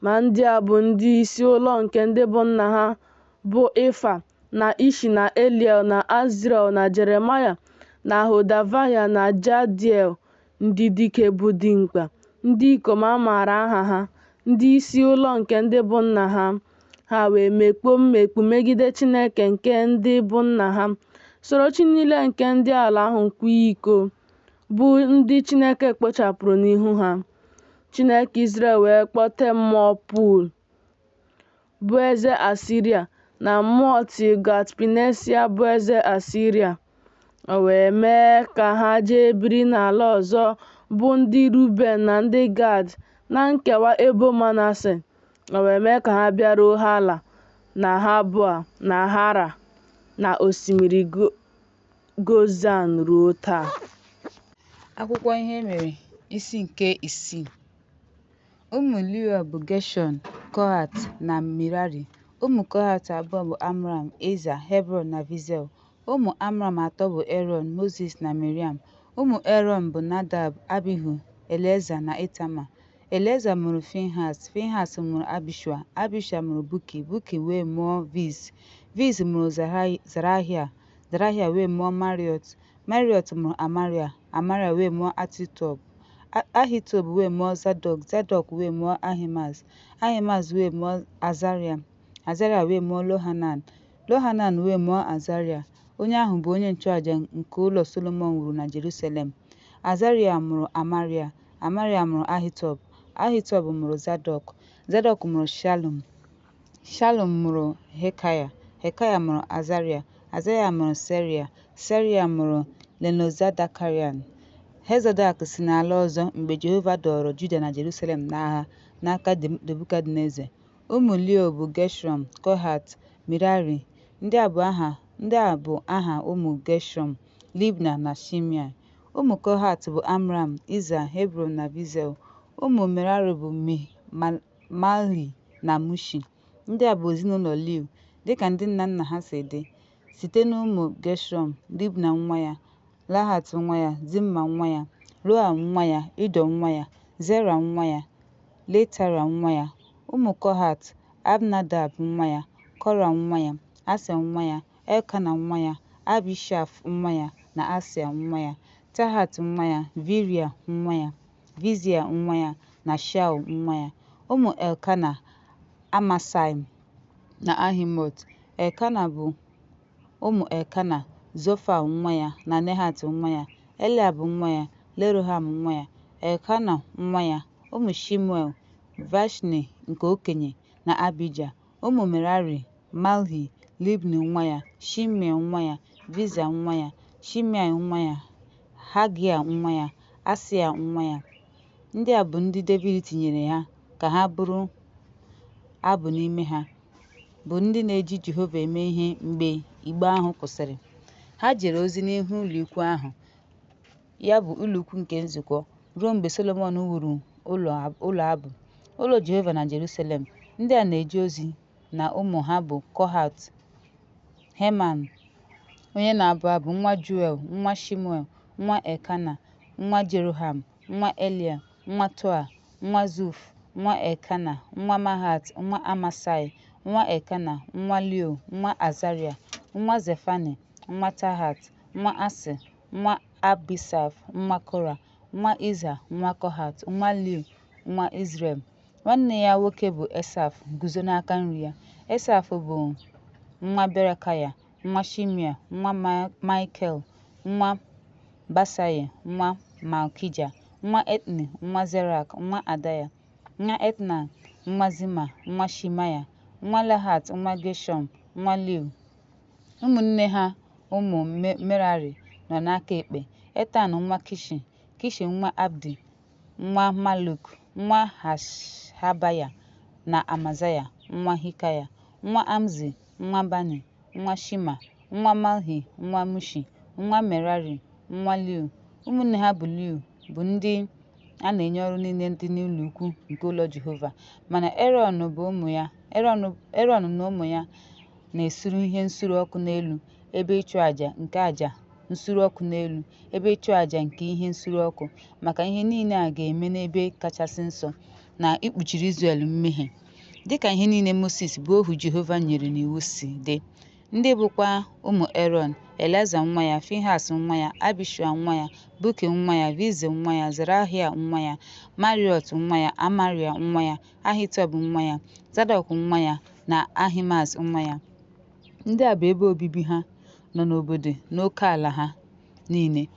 Ma ndị a bụ ndị isi ụlọ nke ndị bụ nna ha, bụ Ifa, na Ishi na Eliel na Azriel na Jeremaya na Hodavaya na Jadiel, ndị dike bụ dimkpa, ndị ikom a maara aha ha, ndị isi ụlọ nke ndị bụ nna ha. Ha wee mekpuo mmekpu megide Chineke nke ndị bụ nna ha, soro chi niile nke ndị ala ahụ kwaa iko. bụ ndị Chineke kpochapụrụ n'ihu ha. Chineke Izrel wee kpọtee mmụọ Pul, bụ eze Asiria, na mmụọ Tilgat-pilnesa, bụ eze Asiria. O wee mee ka ha jee biri n'ala ọzọ, bụ ndị Ruben na ndị Gad na nkewa ebo Manase. O wee mee ka ha bịaruo Hala na Haboa na Hara na osimiri Gozan ruo taa. Akwụkwọ Ihe Mere, isi nke isii. Ụmụ Liuel bụ Geshọn, Kohat na Merari. Ụmụ Kohat abụọ bụ Amram, Izha, Hebrọn na Uziel. Ụmụ Amram atọ bụ Erọn, Mozis na Miriam. Ụmụ Erọn bụ Nadab, Abihu, Elieza na Ịtama. Elieza mụrụ Finhas, Finhas mụrụ Abishua, Abishua mụrụ Buki, Buki wee mụọ Viz. Viz mụrụ Zerahịa, Zerahịa wee mụọ Meraiot, Meraiot mụrụ Amarịa, Amarịa wee mụọ Ahitub, Ahitub wee mụọ Zadọk, Zadọk wee mụọ Ahimaz, Ahimaz wee mụọ Azarịa, Azarịa wee mụọ Johanan, Johanan wee mụọ Azarịa, onye ahụ bụ onye nchụaja nke ụlọ Solomọn wuru na Jerusalem. Azarịa mụrụ Amarịa, Amarịa mụrụ Ahitub, Ahitub mụrụ Zadọk, Zadọk mụrụ Shalum, Shalum mụrụ Hilkaya, Hilkaya mụrụ Azarịa, Azarịa mụrụ Seraịa, Seraịa mụrụ Lenozadakaran. Jehozadak si n'ala ọzọ mgbe Jehova dọọrọ Juda na Jeruselem n'agha n'aka Nebukadneza. Ụmụ Liuel bụ Geshọm, Kohat, Merari. Ndị a bụ aha ụmụ Geshọm, Libni na Shimiaị. Ụmụ Kohat bụ Amram, Izha, Hebrọn na Uziel. Ụmụ Merari bụ Mahli na Mushi. Ndị a bụ ezinụlọ Liuị, dị ka ndị nna nna ha si dị, site n'ụmụ Geshọm, Libni nwa ya, Nahat nwa ya, Zima nwa ya, Joa nwa ya, Ido nwa ya, Zera nwa ya, Jeatera nwa ya. Ụmụ Kohat, Aminadab nwa ya, Kora nwa ya, Asịa nwa ya, Elkena nwa ya, Abiashaf nwa ya na Asịa nwa ya, Tahat nwa ya, Bearia nwa ya, Vizia nwa ya na Shaul nwa ya. Ụmụ Elkena, Amasaị na Ahimot. Elkena bụ ụmụ Elkena, Zofai nwa ya na Nahat nwa ya, Eliab nwa ya, Jeroham nwa ya, Elkana nwa ya. Ụmụ Shemuel, Vashnị nke okenye na Abija. Ụmụ Merari, Mahli, Libni nwa ya, Shimei nwa ya, Ziza nwa ya, Shimei nwa ya, Hagaịa nwa ya, Asaịa nwa ya. Ndị a bụ ndị Devid tinyere ha ka ha bụrụ abụ n'ime ha, bụ ndị na-eji Jehova eme ihe mgbe Igbe ahụ kwụsịrị. Ha jere ozi n'ihu ụlọikwuu ahụ, ya bụ, ụlọikwuu nke nzukọ, ruo mgbe Sọlọmọn wuru ụlọ abụ, ụlọ Jehova na Jeruselem. Ndị a na-eje ozi na ụmụ ha bụ Kohat, Heman onye na-abụ abụ, nwa Juel, nwa Shimuel, nwa Elkena, nwa Jeroham, nwa Eliel, nwa Toa, nwa Zuf, nwa Elkena, nwa Mahat, nwa Amasaị, nwa Elkena, nwa Leo, nwa Azarịa, nwa Zefani, nwa Tahat, nwa Asịa, nwa Abiasaf, nwa Kora, nwa Izha, nwa Kohat, nwa Lewi, nwa Izrel. Nwanne ya nwoke bụ Esaf guzo n'aka nri ya. Esaf bụ nwa Berekaya, nwa Shimea, nwa Maikel, nwa Basayi, nwa Malkija, nwa Etni, nwa Zerak, nwa Adaya, nwa Etnan, nwa Zima, nwa Shimea, nwa Lahat, nwa Geshọm, nwa Lewi. Ụmụnne ha ụmụ Merari nọ n'aka ekpe, Etan nwa Kishi, Kishi nwa Abdi, nwa Maluk, nwa Hashabaya na Amazaya nwa Hilkaya, nwa Amzi, nwa Bani, nwa Shima, nwa Mahli, nwa Mushi, nwa Merari, nwa Lewi. Ụmụnne ha bụ Lewi bụ ndị a na-enye ọrụ niile dị n'ụlọukwu nke ụlọ Jehova. Mana Erọn na ụmụ ya na-esure ihe nsure ọkụ n'elu ebe ịchụaja nke aja nsure ọkụ n'elu ebe ịchụaja nke ihe nsure ọkụ, maka ihe niile a ga-eme n'Ebe Kachasị Nsọ, na ikpuchiri Izrel mmehie, dịka ihe niile Mosis bụ ohu Jehova nyere n'iwu si dị. Ndị bụkwa ụmụ Erọn, Elieza nwa ya, Finhas nwa ya, Abishua nwa ya, Buki nwa ya, Vizi nwa ya, Zerahịa nwa ya, Meraiot nwa ya, Amarịa nwa ya, Ahitub nwa ya, Zadọk nwa ya na Ahimaz nwa ya. Ndị a bụ ebe obibi ha nọ n'obodo n'oke ala ha niile.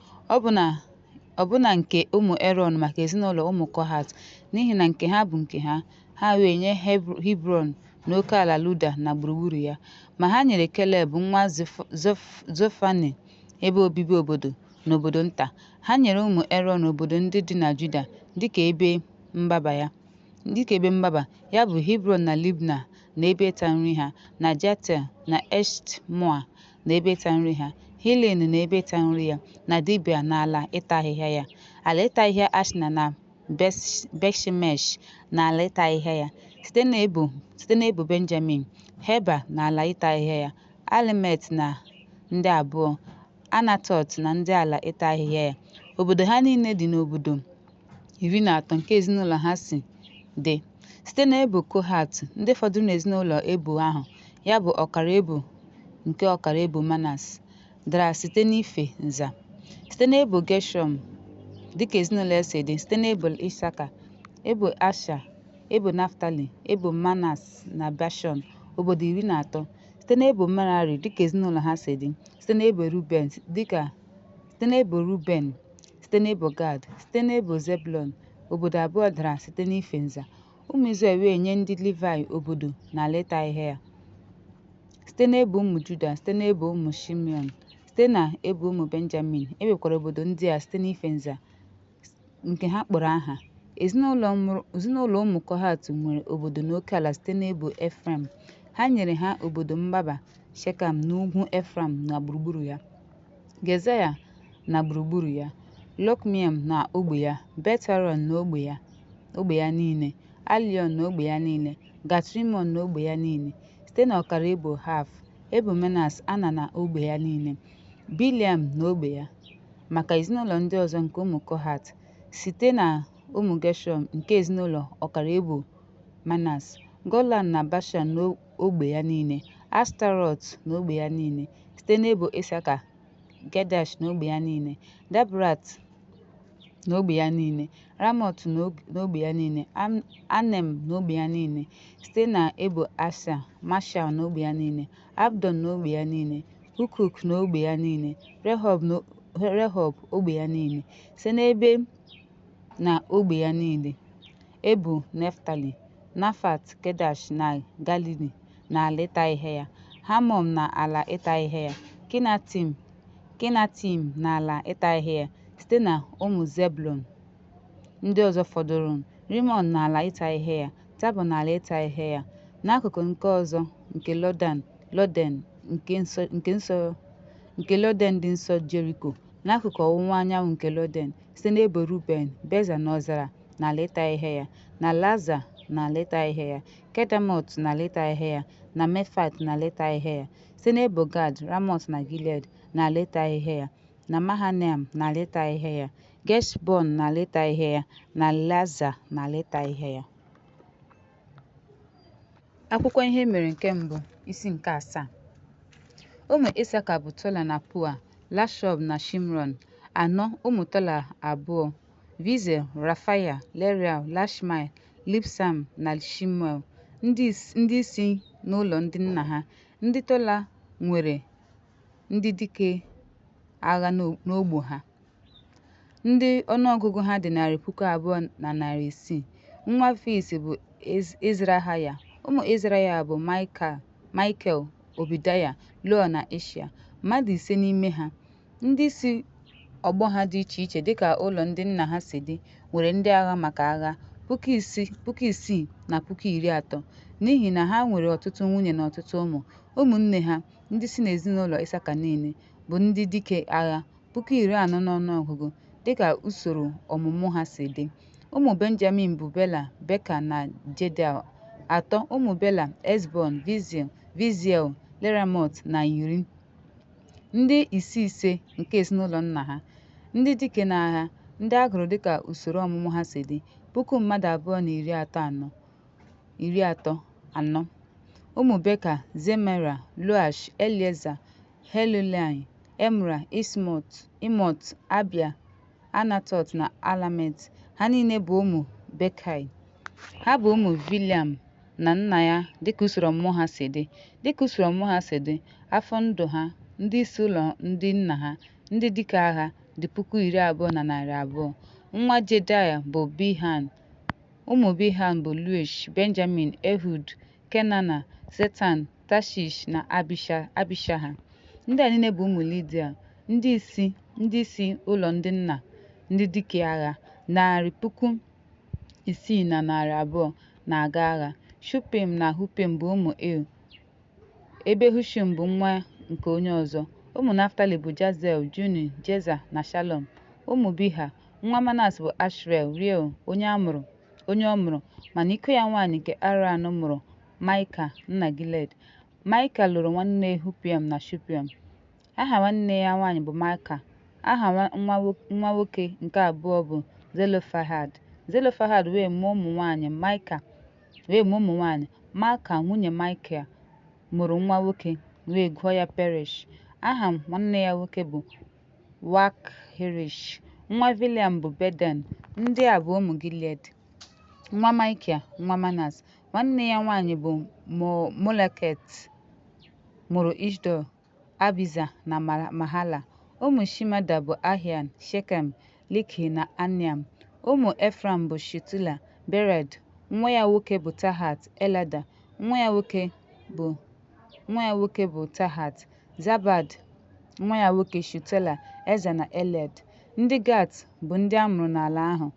Ọbụna nke ụmụ Erọn maka ezinụlọ ụmụ Kohat, n'ihi na nke ha bụ nke ha. Ha wee nye Hibrọn na okeala Juda na gburugburu ya. Ma ha nyere Keleb nwa Jefune ebe obibi obodo na obodo nta. Ha nyere ụmụ Erọn obodo ndị dị na Juda dị ka ebe mgbaba, ya bụ, Hibrọn na Libna na ebe ịta nri ha, na Jatia na Eshtmoa na ebe ịta nri ha, Hilen na ebe ịta nri ya, na Dibia na ala ịta ahịhịa ya, ala ịta ahịhịa Ashna na Bet-shemesh na ala ịta ahịhịa ya, site n'ebo Benjamin, Heba na ala ịta ahịhịa ya, Alemet na ndị abụọ, Anatot na ndị ala ịta ahịhịa ya. Obodo ha niile dị n'obodo 13 nke ezinụlọ ha si dị. Site n'ebo Kohat, ndị fọdụrụ n'ezinụlọ ebo ahụ, ya bụ ọkara ebo nke ọkara ebo Manase, dara site n'ife nza. Site n'ebo Geshọm, dịka ezinụlọ ya si dị, site n'ebo Isaka, ebo Asha, ebo Naftali, ebo Manase na Bashan, obodo 13. Site n'ebo Merari, dịka ezinụlọ ha si dị, site n'ebo Ruben, site n'ebo Gad, site n'ebo Zebụlọn, obodo abụọ dara site n'ife nza. Ụmụ Izrel wee nye ndị Livaị obodo na ala ịta ahịhịa ya. Site n'ebo ụmụ Juda, site n'ebo ụmụ Shimiọn, site n'ebo ụmụ Benjamin, e nwekwara obodo ndị a site n'ife nza nke ha kpọrọ aha. Ezinụlọ ụmụ Kohat nwere obodo n'okeala site n'ebo Efraim. Ha nyere ha obodo mgbaba Shekem n'ugwu Efraim na gburugburu ya, Gezea na gburugburu ya, Jokmeam na ogbe ya, Bet-Horon na ogbe ya niile, Aịalọn na ogbe ya niile, Gat-Rimọn na ogbe ya niile, site n'ọkara ebo Haf, ebo Manase, Ana na ogbe ya niile, Bileam na ogbe ya, maka ezinụlọ ndị ọzọ nke ụmụ Kohat, site na ụmụ Geshọm nke ezinụlọ ọkara ebo Manase, Golan na Bashan na ogbe ya niile, Ashtarọt na ogbe ya niile, site n'ebo Isaka, Kedesh na ogbe ya niile, Dabrat na ogbe ya niile, Ramọt na ogbe ya niile, Anem na ogbe ya niile, site n'ebo Asha, Mashal na ogbe ya niile, Abdon na ogbe ya niile, Hukok na ogbe ya niile, Rehob ogbe ya niile, site n'ebe na ogbe ya niile, ebo Naftali, Nafat, Kedesh na Galili na ala ịta ahịhịa ya, Hamọn na ala ịta ahịhịa ya, Kinatim na ala ịta ahịhịa ya, site na ụmụ Zebụlọn ndị ọzọ fọdụrụ, Rimọn na ala ịta ahịhịa ya, Tabọ na ala ịta ahịhịa ya, n'akụkụ nke ọzọ nke Lọdan dị nso Jeriko, n'akụkụ ọwụwa anyanwụ nke Lọdan, site n'ebo Ruben, Beza n'ọzara na ala ịta ahịhịa ya, na Laza na ala ịta ahịhịa ya, Kedemot na ala ịta ahịhịa ya, na Mefat na ala ịta ahịhịa ya, site n'ebo Gad, Ramọt na Gilead na ala ịta ahịhịa ya, na Mahanaim na ala ịta ahịhịa ya, Geshbọn na ala ịta ahịhịa ya, na Laza na ala ịta ahịhịa ya. Akwụkwọ Ihe Mere nke Mbụ, isi nke asaa. Ụmụ Isaka bụ Tola na Pua, Lashọb na Shimrọn. Anọ ụmụ Tola abụọ, Vizel, Rafaya, Lerial, Lashmai, Libsam na Shemuel, ndị isi n'ụlọ ndị nna ha. Ndị Tola nwere ndị dike agha n'ọgbọ ha, ndị ọnụọgụgụ ha dị 2,600. Nwa Vis bụ Izrahaya. Ụmụ Izrahaya bụ Maikel, Obadaya, Joel na Ishia, mmadụ ise n'ime ha. Ndị isi ọgbọ ha dị iche iche dịka ụlọ ndị nna ha si dị, nwere ndị agha maka agha, 6,030,000, n'ihi na ha nwere ọtụtụ nwunye na ọtụtụ ụmụ. Ụmụnne ha, ndị si n'ezinụlọ Isaka niile, bụ ndị dike agha, 40,000 n'ọnụọgụgụ, dịka usoro ọmụmụ ha si dị. Ụmụ Benjamin bụ Bela, Beka na Jediael. Atọ ụmụ Bela, Ezbon, Viziel, Jerimot na Iri, ndị isi ise nke ezinụlọ nna ha, ndị dike n'agha, ndị a gụrụ dịka usoro ọmụmụ ha si dị, 2,034. Ụmụ Beka, Zemira, Joash, Elieza, Elioenai, Omri, Imot, Abia, Anatot na Alamet. Ha niile bụ ụmụ Bekai. Ha bụ ụmụ Biliam na nna ya dịka usoro ọmụmụ ha si dị, dịka usoro ọmụmụ ha si dị, afọ ndụ ha, ndị isi ụlọ ndị nna ha, ndị dike agha, dị 20,200. Nwa Jedaya bụ Bilhan. Ụmụ Bilhan bụ Jeush, Benjamin, Ehud, Kenaana, Zetan, Tashish na Ahishaha. Ndị a niile bụ ụmụ Lidia, ndị isi, ndị isi ụlọ ndị nna, ndị dike agha, 6,200 na-aga agha. Shupim na Hupim bụ ụmụ Ir, ebe Hushim bụ nwa nke onye ọzọ. Ụmụ Naftalaị bụ Jazeel, Juni, Jeza na Shalọm. Ụmụ Bilha nwa Manase bụ Asriel, Reuel onye ọ mụrụ, ma n'iko ya nwaanyị nke Haran mụrụ Maịka nna Gilead. Maịka lụrụ nwanne Hupim na Shupim. Aha nwanne ya nwaanyị bụ Maaka. Aha nwa nwoke nke abụọ bụ Zelofehad. Zelofehad wee mụọ ụmụ nwaanyị. Maaka nwunye Maịka mụrụ nwa nwoke wee gụọ ya Peresh. Aha nwanne ya nwoke bụ Wakhrish. Nwa Bileam bụ Bedan. Ndị a bụ ụmụ Gilead, nwa Maịka nwa Manase. Nwanne ya nwaanyị bụ Moleket mụrụ Ishdọ, Abieza na Mahala. Ụmụ Shemida bụ Ahian, Shekem, Likhi na Aniam. Ụmụ Efraim bụ Shutela, Bered, nwa ya nwoke bụ Tahat, Elada, nwa ya nwoke bụ Tahat, Zabad, nwa ya nwoke, Shutela, Eza na Elead. Ndị Gat bụ ndị a mụrụ n'ala ahụ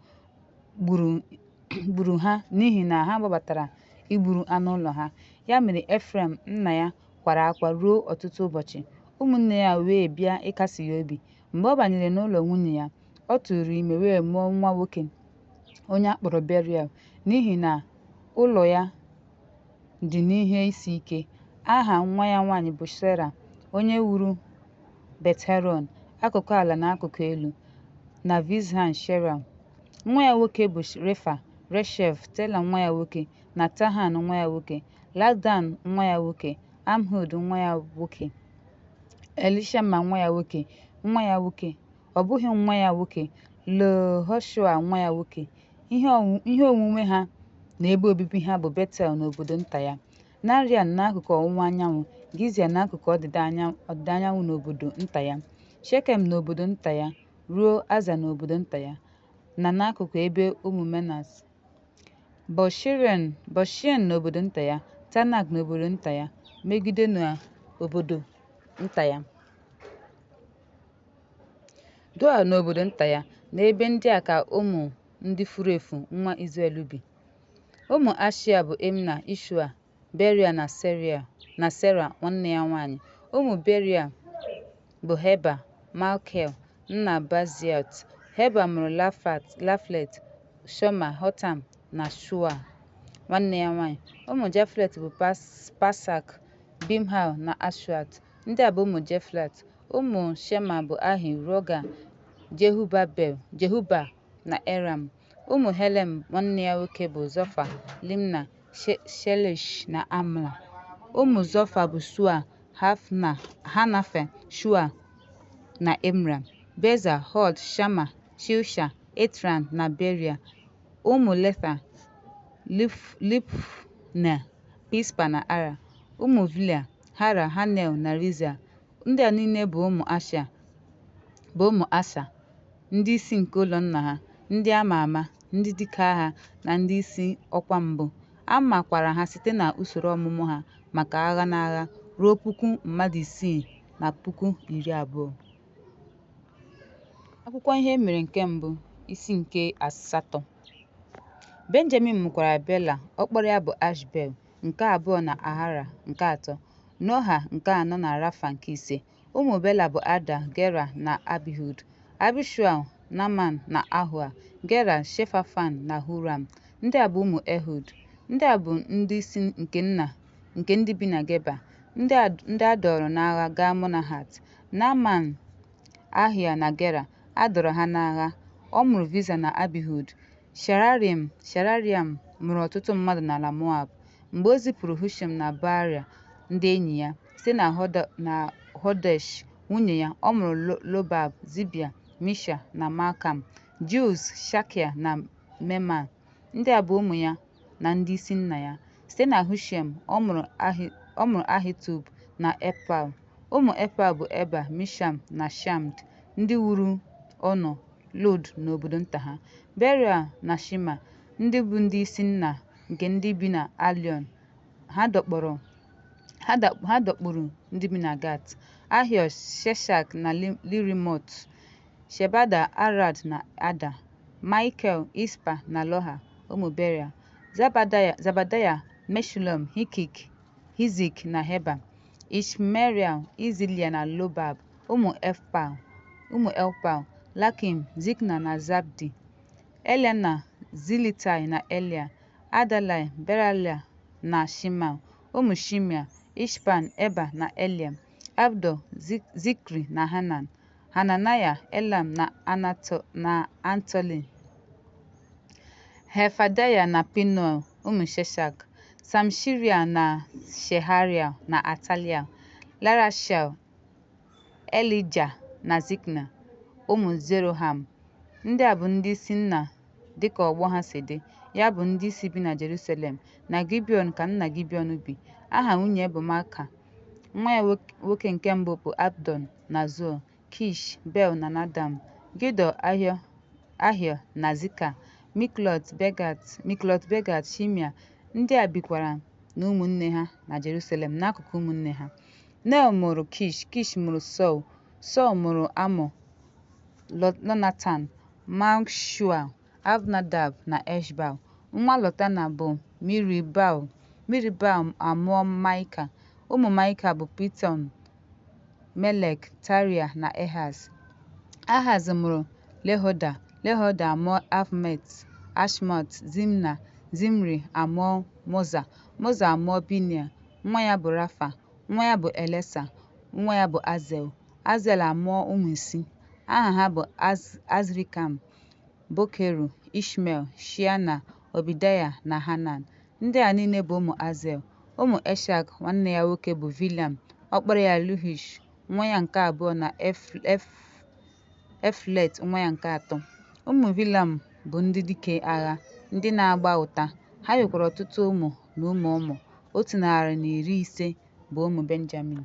gburu ha n'ihi na ha gbabatara igburu anụ ụlọ ha. Ya mere Efraim nna ya kwara akwa ruo ọtụtụ ụbọchị, ụmụnne ya wee bịa ịkasi ya obi. Mgbe ọ banyere n'ụlọ nwunye ya, ọ tụụrụ ime wee mụọ nwa nwoke, onye a kpọrọ Beriya, n'ihi na ụlọ ya dị n'ihe isi ike. Aha nwa ya nwaanyị bụ Seera, onye wuru Bet-Horon, akụkụ ala na akụkụ elu, na Uzzen-Sheera. Nwa ya nwoke bụ Refa, Reshef, Tela nwa ya nwoke, na Tahan nwa ya nwoke, Ladan nwa ya nwoke, Amhud nwa ya nwoke, Elishama nwa ya nwoke, nwa ya nwoke, ọ bụghị nwa ya nwoke, Yehoshua nwa ya nwoke. Ihe onwunwe ha na ebe obibi ha bụ Betel na obodo nta ya, Naarịan n'akụkụ ọwụwa anyanwụ, Giza n'akụkụ ọdịda anyanwụ na obodo nta ya, Shekem na obodo nta ya, ruo Aza na obodo nta ya, na n'akụkụ ebe ụmụ Manase. Bọshian na obodo nta ya, Taanak na obodo nta ya, Megido na obodo nta ya, Doa na obodo nta ya. N'ebe ndị a ka ụmụ ndị furu efu nwa Izrel bi. Ụmụ Ashia bụ Imna, Ishua, Beria na Sera nwanne ya nwaanyị. Ụmụ Beria bụ Heba, Malkiel, nna Baziat. Heba mụrụ Jaflet, Shoma, Hotam na Shua nwanne ya nwaanyị. Ụmụ Jaflet bụ Pasak, Bimhal na Ashwat. Ndị a bụ ụmụ Jaflet. Ụmụ Shema bụ Ahi, Roga, Jehuba na Aram. Ụmụ Helem nwanne ya nwoke bụ Zofa, Imna, Shelesh na Amal. Ụmụ Zofa bụ Shua, Hanefa, Shua na Imra. Beza, Hod, Shama, Shilsha, Itran na Beria. Ụmụ Leta, Libna, Pispa na Ara. Ụmụ Bilha, Hara, Hanel na Rizia. Ndị a niile bụ ụmụ Asha, ndị isi nke ụlọ nna ha, ndị a ma ama, ndị dike agha na ndị isi ọkwa mbụ. A makwara ha site na usoro ọmụmụ ha maka agha n'agha, ruo puku mmadụ 6,200. Akwụkwọ Ihe E Mere nke Mbụ, isi nke asatọ. Benjamin mụkwara Bela, ọkpara ya bụ Ashbel, nke abụọ na Ahara nke atọ, Noha nke anọ na Rafa nke ise. Ụmụ Bela bụ Ada, Gera na Abihud, Abishua, Naaman na Ahoa, Gera, Shefafan na Huram. Ndị a bụ ụmụ Ehud. Ndị a bụ ndị isi nke nna nke ndị bi na Geba, ndị a dọọrọ n'agha gaa Manahat. Naaman, Ahia na Gera, a dọọrọ ha n'agha. Ọ mụrụ Ziza na Abihud. Shaharaim mụrụ ọtụtụ mmadụ n'ala Moab. Mgbe o zipụrụ Hushim na Baara ndị enyi ya, site na Hodesh nwunye ya, ọ mụrụ Jobab, Zibia, Mesha na Malkam, Jeuz, Shakia na Meman. Ndị a bụ ụmụ ya na ndị isi nna ya. Site na Hushim, ọ mụrụ Ahitub na Elpaal. Ụmụ Elpaal bụ Eba, Misham na Shamad, ndị wuru Ono, Lod na obodo nta ha, Beria na Shema, ndị bụ ndịisi nna nke ndị bi n'Aịalọn, ha dọkpụrụ ndị bi na Gat, Ahio, Sheshak na Jerimot, Shebada, Arad na Ada, Maikel, Ispa na Loha, ụmụ Beria, Zebadaya, Meshulam, Hizik na Heba, Ishmaraị, Iziliya na Jobab, ụmụ Elpaal: Lakim, Zikna na Zabdi, Eliena, Zilitaị na Eliel, Adalai, Beraya na Shimei, ụmụ Shimei: Ishpan, Eba na Eliel, Abdon, Zikri na Hanan, Hananaya, Elam na Atali, Hefadaya na Penuel, ụmụ Sheshak: Shamsherai na Sheharia na Atalaya, Larashia, Elija na Zikri, ụmụ Jeroham. Ndị a bụ ndịisi nna dịka ọgbọ ha si dị, ya bụ ndịisi bi na Jerusalem. Na Gibiọn ka nna Gibiọn bi. Aha nwunye ya bụ Maaka. Nwa ya nwoke nke mbụ bụ Abdon na Zur, Kish, Bel na Nadab, Gedo, Ahio na Zika, Miklot Begat, Shimea. Ndị a bikwara na ụmụnne ha na Jerusalem n'akụkụ ụmụnne ha. Nel mụrụ Kish, Kish mụrụ Sọl, Sọl mụrụ Amọ, Jonatan, Malkishua, Abinadab na Eshbal. Nwa Lotan bụ Merib-Baal, Merib-Baal amụọ Maịka. Ụmụ Maịka bụ Piton, Melek, Tarea na Ehaz. Ehaz mụrụ Jehoada, Jehoada amụọ Alemet, Ashmat, Zimna, Zimri amụọ Moza, Moza amụọ Binea. Nwa ya bụ Rafa, nwa ya bụ Elasa, nwa ya bụ Azel. Azel amụọ ụmụ isii. Aha ha bụ Azrikam, Bokeru, Ishmel, Sheana, Obadaya na Hanan. Ndị a niile bụ ụmụ Azel. Ụmụ Eshak nwanne ya nwoke bụ Bilam, ọkpara ya Jeush, nwa ya nke abụọ na Eliflet nwa ya nke atọ. Ụmụ Bilam bụ ndị dike agha, ndị na-agba ụta. Ha nwekwara ọtụtụ ụmụ na ụmụ ụmụ, 150 bụ ụmụ Benjamin.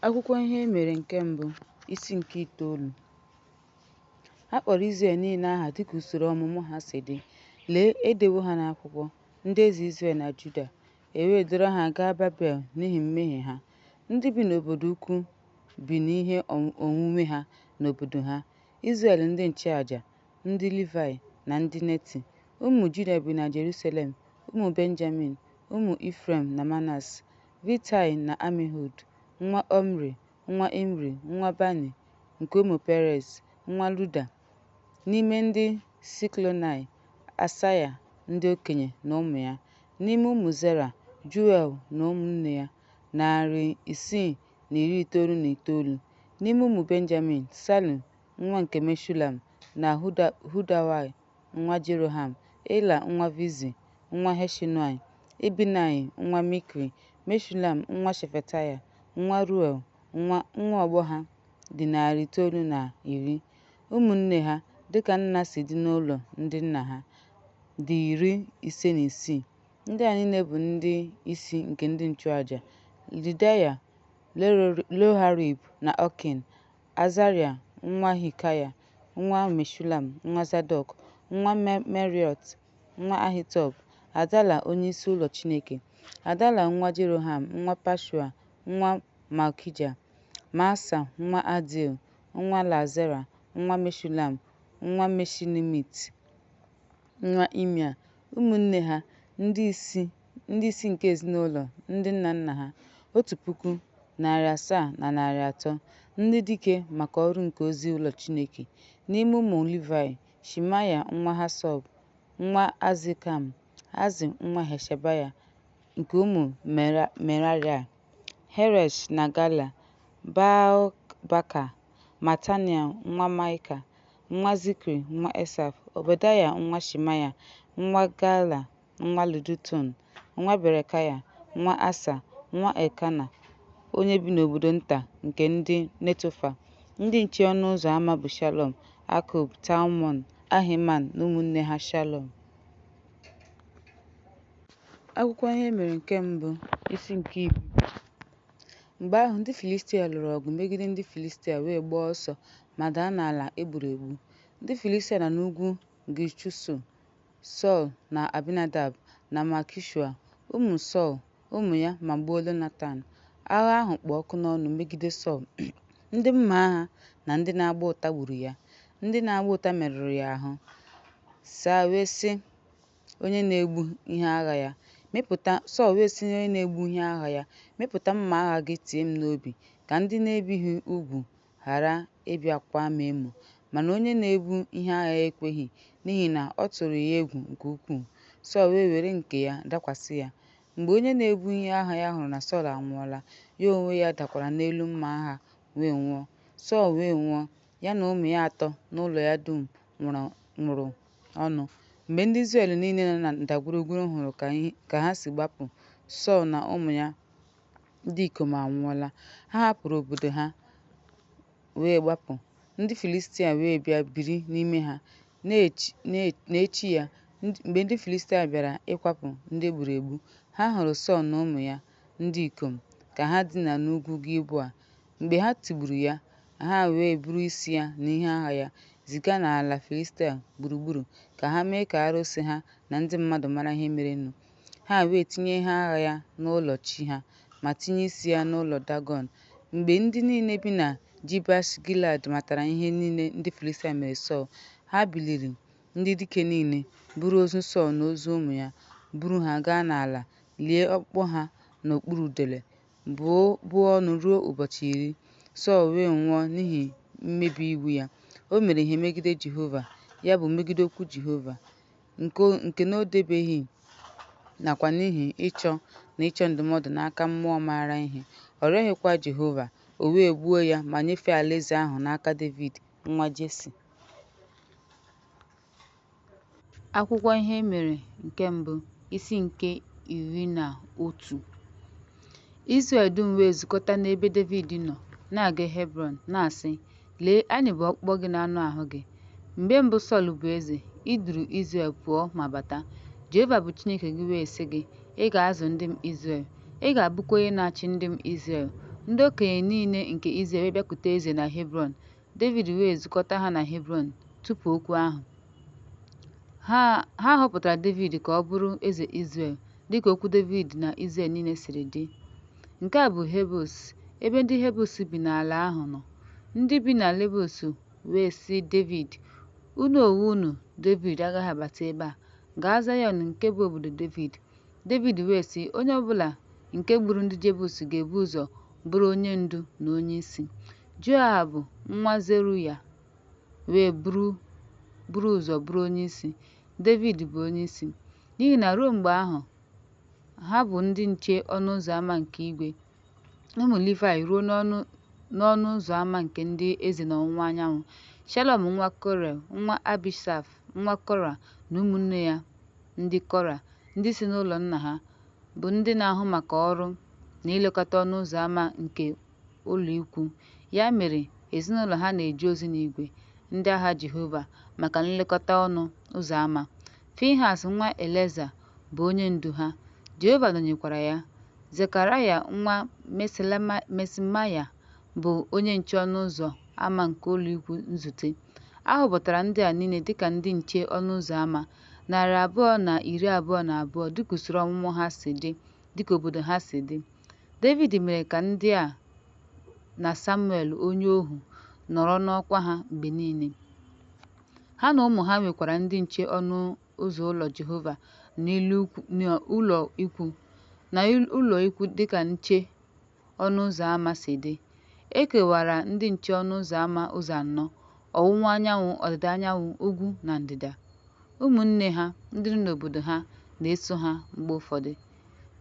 Akwụkwọ Ihe E Mere nke Mbụ, isi nke itoolu. Ha kpọrọ Izrel niile aha dịka usoro ọmụmụ ha si dị, lee, e dewo ha n'akwụkwọ ndị eze Izrel na Juda, e wee dọrọ ha gaa Babel n'ihi mmehie ha. Ndị bi n'obodo ukwu bi n'ihe onwunwe ha n'obodo ha, Izrel ndị nchụaja, ndị Livaị na ndị Neti. Ụmụ Juda bi na Jeruselem, ụmụ Benjamin, ụmụ Ifrem na Manase, Vitaị na Amihud, nwa Ọmri, nwa Imri, nwa Bani, nke ụmụ Perez, nwa Juda. N'ime ndị Shilonaị, Asaya ndị okenye na ụmụ ya. N'ime ụmụ Zera, Juel na ụmụnne ya, 699. N'ime ụmụ Benjamin, Salu nwa nke Meshulam na Hodawaị nwa Jeroham, Ela nwa Vizi nwa Hashenaị, Ibnaị nwa Mikri, Meshulam nwa Shefataya, nwa Reuel, nwa ọgbọ ha dị 910. Ụmụnne ha, dịka nna si dị n'ụlọ ndị nna ha, dị 56. Ndị a niile bụ ndị isi nke ndị nchụaja: Jedaya, Jehoiarib na Oken, Azaraya nwa Hilkaya, nwa Meshulam, nwa Zadọk, nwa Meraiot, nwa Ahitub, Adalaya onyeisi ụlọ Chineke, Adalaya nwa Jeroham, nwa Pashua, nwa Malkija, Maasai nwa Adiel, nwa Eleazar, nwa Meshulam, nwa Meshilemit, nwa Imea. Ụmụnne ha, ndị isi nke ezinaụlọ ndị nna nna ha, 1,700 na 300, ndị dike maka ọrụ nke ozi ụlọ Chineke. N'ime ụmụ Livayị: Shemaya nwa Hashub, nwa Azrikam, Azi nwa Hashabaya, nke ụmụ Merari, Heresh na Galal, Bakbaka, Matanaia nwa Maịka, nwa Zikri, nwa Esaf, Ọbadaya nwa Shemaya, nwa Galal, nwa Jedutun, nwa Berekaya, nwa Asa, nwa Elkena, onye bi n'obodo nta nke ndị Netofa. Ndị nche ọnụ ụzọ ama bụ Shalum, Akub, Talmon, Ahiman na ụmụnne ha Shalum. Akwụkwọ Ihe E Mere nke Mbụ, isi nke iri. Mgbe ahụ, ndị Filistia lụrụ ọgụ megide ndị Filistia wee gbaa ọsọ ma daa n'ala e gburu egbu. Ndị Filistia nọ n'ugwu gị chụso Sọl na Abinadab na Malkishua, ụmụ Sọl, ụmụ ya, ma gbuo Jonatan. Agha ahụ kpụ ọkụ n'ọnụ megide Sọl, ndị mma agha na ndị na-agba ụta gburu ya, ndị na-agba ụta merụrụ ya ahụ. Sọl wee sị onye na-ebu ihe agha ya, Mịpụta mma agha gị tie m n'obi, ka ndị na-ebighị ugwu ghara ịbịa kwaa m emo. Mana onye na-ebu ihe agha ya ekweghị, n'ihi na ọ tụrụ ya egwu nke ukwuu. Sọl wee were nke ya dakwasị ya. Mgbe onye na-ebu ihe agha ya hụrụ na Sọl anwụọla, ya onwe ya dakwara n'elu mma agha wee nwụọ. Sọl wee nwụọ, ya na ụmụ ya atọ na ụlọ ya dum nwụrụ ọnụ. Mgbe ndị Izrel niile nọ na ndagwurugwu hụrụ ka ha si gbapụ, Sọl na ụmụ ya ndị ikom anwụọla, ha hapụrụ obodo ha wee gbapụ, ndị Filistia wee bịa biri n'ime ha. N'echi ya, mgbe ndị Filistia bịara ịkwapụ ndị e gburu egbu, ha hụrụ Sọl na ụmụ ya ndị ikom ka ha dina n'Ugwu Gilboa. Mgbe ha tigburu ya, ha wee buru isi ya na ihe agha ya ziga n'ala Filistia gburugburu ka ha mee ka arụsị ha na ndị mmadụ mara ihe merenụ. Ha wee tinye ihe agha ya n'ụlọ chi ha ma tinye isi ya n'ụlọ Dagọn. Mgbe ndị niile bi na Jebesh-gilead matara ihe niile ndị Filistia mere Sọl, ha biliri, ndị dike niile, buru ozu Sọl na ozu ụmụ ya, buru ha gaa n'ala, lie ọkpụkpụ ha n'okpuru udele, buo ọnụ ruo ụbọchị 10. Sọl wee nwụọ n'ihi mmebi iwu ya: o mere ihe megide Jehova, ya bụ, megide okwu Jehova, nke na o debeghị, nakwa n'ihi ịchọ na ịchọ ndụmọdụ n'aka mmụọ maara ihe, ọ rịọghịkwa Jehova, o wee gbuo ya ma nyefee alaeze ahụ n'aka Devid nwa Jesi. Akwụkwọ Ihe E Mere nke Mbụ, isi nke 11. Izrel dum wee zukọta n'ebe Devid nọ, na-aga Hebrọn, na-asị, Lee, anyị bụ ọkpụkpụ gị na anụ ahụ gị. Mgbe mbụ Sọl bụ eze, i duuru Izrel pụọ ma bata. Jehova bụ Chineke gị wee sị gị, Ị ga-azụ ndị m Izrel, ị ga-abụkwa onye na-achị ndị m Izrel. Ndị okenye niile nke Izrel wee bịakwute eze na Hebrọn, Devid wee zukọta ha na Hebrọn tupu okwu ahụ. Ha họpụtara Devid ka ọ bụrụ eze Izrel, dịka okwu Devid na Izrel niile siri dị. Nke a bụ Jebus, ebe ndị Jebus bi n'ala ahụ nọ. Ndị bi na Jebus wee sị Devid, Unu onwe unu, Devid, agaghị abata ebe a, gaa Zayọn nke bụ obodo Devid. Devid wee sị, Onye ọ bụla nke gburu ndị Jebus ga-ebu ụzọ bụrụ onye ndu na onyeisi. Joab nwa Zeruaya wee buru ụzọ bụrụ onyeisi, Devid bụ onyeisi, n'ihi na ruo mgbe ahụ ha bụ ndị nche ọnụ ụzọ ámá nke igwe ụmụ Livaị ruo n'ọnụ ụzọ ámá nke ndị eze n'ọwụwa anyanwụ. Shalọm nwa Kore, nwa Abiasaf, nwa Kora, na ụmụnne ya ndị Kora, ndị si n'ụlọ nna ha, bụ ndị na-ahụ maka ọrụ na ilekọta ọnụ ụzọ ámá nke ụlọikwuu. Ya mere, ezinụlọ ha na-eje ozi n'igwe ndị agha Jehova maka nlekọta ọnụ ụzọ ámá. Finhas nwa Elieza bụ onye ndu ha, Jehova nọnyekwara ya. Zekaraya nwa Meshelemaya bụ onye nche ọnụ ụzọ ámá nke ụlọikwuu nzute. A họpụtara ndị a niile dị ka ndị nche ọnụ ụzọ ámá, 222 dịka usoro ọmụmụ ha si dị dịka obodo ha si dị. Devid mere ka ndị a na Samuel onye ohu nọrọ n'ọkwa ha mgbe niile. Ha na ụmụ ha nwekwara ndị nche ọnụ ụzọ ụlọ Jehova na ụlọikwuu dịka nche ọnụ ụzọ ámá si dị. E kewara ndị nche ọnụ ụzọ ámá ụzọ anọ: ọwụwa anyanwụ, ọdịda anyanwụ, ugwu na ndịda. Ụmụnne ha, ndị nọ n'obodo ha, na-eso ha mgbe ụfọdụ.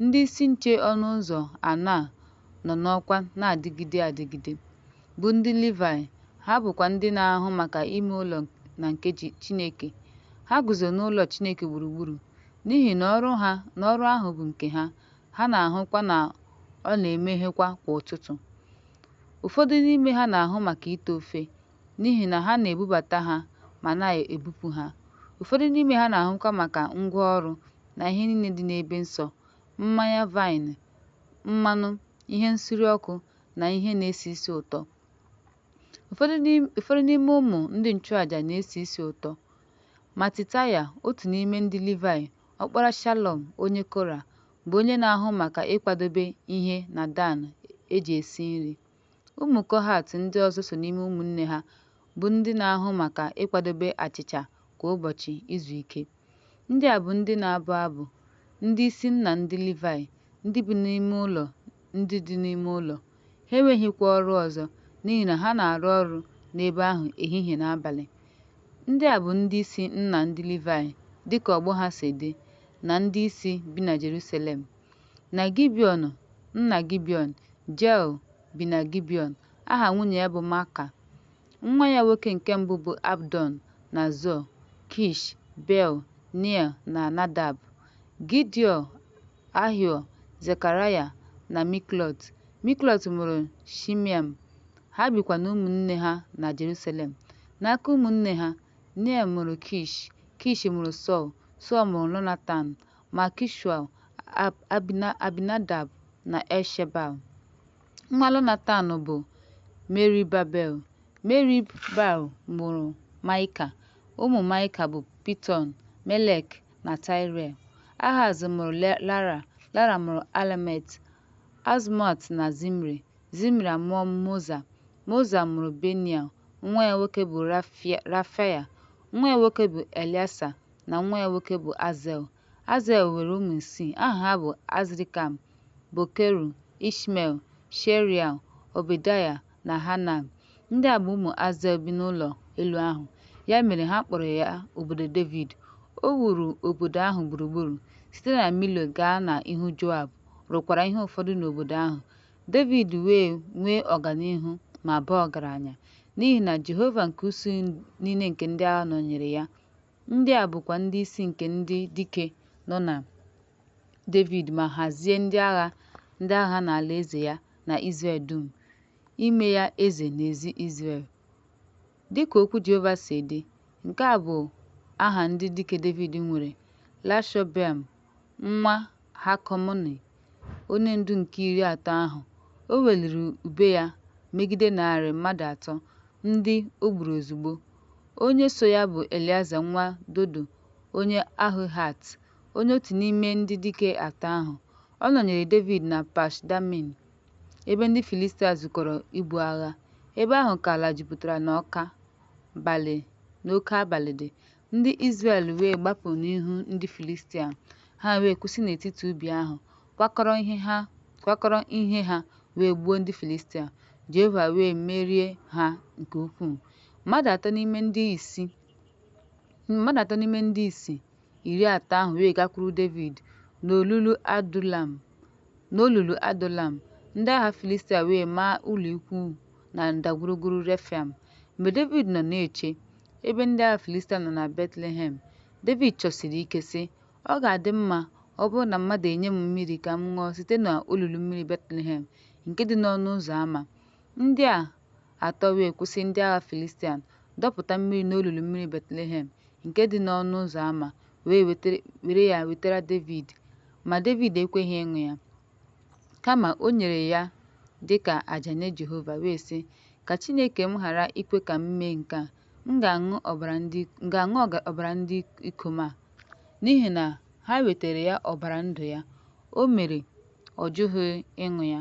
Ndị isi nche ọnụ ụzọ anọ a nọ n'ọkwa na-adịgide adịgide, bụ ndị Livaị, ha bụkwa ndị na-ahụ maka ime ụlọ na nke Chineke. Ha guzo n'ụlọ Chineke gburugburu, n'ihi na ọrụ ahụ bụ nke ha, ha na-ahụkwa na ọ na-emeghekwa kwa ụtụtụ. Ụfọdụ n'ime ha na-ahụ maka ite ofe, n'ihi na ha na-ebubata ha ma na-ebupụ ha. Ụfọdụ n'ime ha na-ahụkwa maka ngwa ọrụ na ihe niile dị n'ebe nsọ, mmanya vaịn, mmanụ, ihe nsure ọkụ, na ihe na-esi isi ụtọ. Ụfọdụ n'ime ụmụ ndị nchụaja na-esi isi ụtọ. Matitaya, otu n'ime ndị Livaị, ọkpara Shalọm onye Kora, bụ onye na-ahụ maka ịkwadebe ihe na dan e ji esi nri. Ụmụ Kohat ndị ọzọ so n'ime ụmụnne ha, bụ ndị na-ahụ maka ịkwadebe achịcha kwa ụbọchị izu ike. Ndị a bụ ndị na-abụ abụ, ndị isi nna ndị Livaị, ndị bi n'ime ụlọ ndị dị n'ime ụlọ, ha enweghịkwa ọrụ ọzọ, n'ihi na ha na-arụ ọrụ n'ebe ahụ ehihie na abalị. Ndị a bụ ndị isi nna ndị Livaị dị ka ọgbọ ha si dị na ndị isi bi na Jeruselem. Na Gibiọn nna Gibiọn, Jeiel bi na Gibiọn. Aha nwunye ya bụ Maaka. Nwa ya nwoke nke mbụ bụ Abdọn na Zoa, Kish, Bel, Nea na Nadab, Gidiọ, Ahio, Zekaraya na Miklot. Miklot mụrụ Shimeam. Ha bikwa na ụmụnne ha na Jeruselem. N'aka ụmụnne ha, Nea mụrụ Kish, Kish mụrụ Sọl, Sọl mụrụ Jonatan, Malkishua, Abinadab na Eshbal. Nwa Jonatan bụ Meribbaal. Meribbaal mụrụ Maịka. Ụmụ Maịka bụ Pitọn, Melek na Tarea. Ahaz mụrụ Lara, Lara mụrụ Alemet, Azmọt na Zimri, Zimri amụọ Moza. Moza mụrụ Binea, nwa ya nwoke bụ Refaya, nwa ya nwoke bụ Eleasa na nwa ya nwoke bụ Azel. Azel nwere ụmụ isii. Aha ha bụ Azrikam, Bokeru, Ishmel, Shearaya, Obadaya na Hanan. Ndị a bụ ụmụ Azel bi n'ụlọ elu ahụ. Ya mere ha kpọrọ ya obodo Devid. O wuru obodo ahụ gburugburu, site na Milo gaa n'ihu Joab, rụkwara ihe ụfọdụ n'obodo ahụ. Devid wee nwee ọganihu ma baa ọgaranya, n'ihi na Jehova nke usuu niile nke ndị agha nọnyeere ya. Ndị a bụkwa ndị isi nke ndị dike nọ na Devid ma hazie ndị agha ndị agha n'alaeze ya na Izrel dum, ime ya eze n'ezi Izrel. Dị ka okwu Jehova si dị, nke a bụ aha ndị dike Devid nwere: Jashobeam nwa Hakmoni, onye ndu nke iri atọ ahụ, o weliri ube ya megide narị mmadụ atọ, ndị o gburu ozugbo. Onye so ya bụ Elieza nwa Dodo onye Ahohaịt, onye otu n'ime ndị dike atọ ahụ. Ọ nọnyeere Devid na Pash-damim, ebe ndị Filistia zukọrọ ibu agha. Ebe ahụ ka ala jupụtara n'ọka balị dị. Ndị Izrel wee gbapụ n'ihu ndị Filistia, ha wee kwụsị n'etiti ubi ahụ, kwakọrọ ihe ha wee gbuo ndị Filistia. Jehova wee merie ha nke ukwuu. Mmadụ atọ n'ime ndị isi iri atọ ahụ wee gakwuru Devid n'olulu Adọlam, ndị agha Filistia wee maa ụlọikwuu na ndagwurugwu Refaim. Mgbe Devid nọ na-eche, ebe ndị agha Filistia nọ na Betlehem, Devid chọsiri ike, sị, Ọ ga-adị mma ọ bụrụ na mmadụ enye m mmiri ka m ṅụọ site n'olulu mmiri Betlehem, nke dị n'ọnụ ụzọ ámá. Ndị a atọ wee kwụsị ndị agha Filistia, dọpụta mmiri n'olulu mmiri Betlehem, nke dị n'ọnụ ụzọ ámá, wee were ya wetara Devid. Ma Devid ekweghị ịṅụ ya. Kama o nyere ya dị ka àjà nye Jehova, wee sị, Ka Chineke m ghara ikwe ka m mee nke a, m ga-aṅụ ọbara ndị ikom a, n'ihi na ha wetaara ya ọbara ndụ ya. O mere ọ jụghị ịṅụ ya.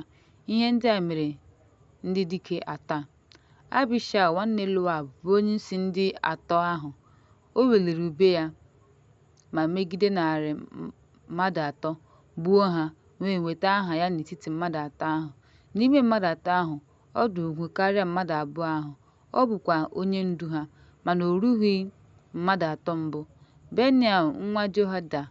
Ihe ndị a mere ndị dike atọ a. Abishai nwanne Joab bụ onyeisi ndị atọ ahụ. O weliri ube ya ma megide narị mmadụ atọ, gbuo ha, wee nweta aha ya n'etiti mmadụ atọ ahụ. N'ime mmadụ atọ ahụ, ọ dị ugwu karịa mmadụ abụọ ahụ, ọ bụkwa onye ndu ha, mana o rughị mmadụ atọ mbụ. Benaia nwa Jehoiada,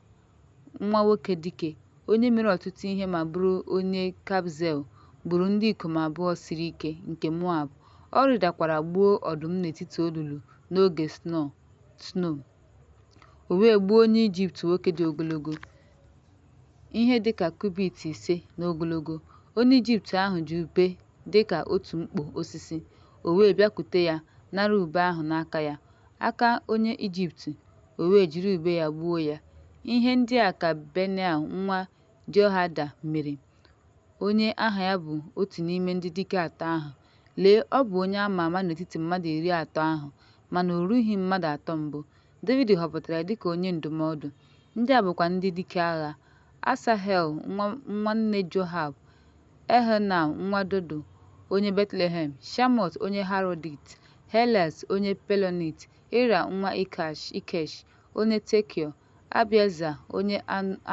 nwa nwoke dike, onye mere ọtụtụ ihe ma bụrụ onye Kabzeel, gburu ndị ikom abụọ siri ike nke Moab. Ọ rịdakwara gbuo ọdụm n'etiti olulu n'oge snow. O wee gbuo onye Ijipt nwoke dị ogologo, ihe dị ka kubit ise n'ogologo. Onye Ijipt ahụ ji ube dị ka otu mkpo osisi. O wee bịakwute ya nara ube ahụ n'aka ya, aka onye Ijipt, o wee jiri ube ya gbuo ya. Ihe ndị a ka Benaia nwa Jehoiada mere. onye aha ya bụ otu n'ime ndị dike atọ ahụ. Lee, ọ bụ onye a ma ama n'etiti mmadụ 30 ahụ, mana o rughị mmadụ atọ mbụ. Devid họpụtara ya dịka onye ndụmọdụ. Ndị a bụkwa ndị dike agha: Asahel nwanne Joab, Elhanan nwa Dodo onye Betlehem, Shamot onye Harodit, Helez onye Pelonit, Ira nwa Ikesh, onye Tekoa, Abieza onye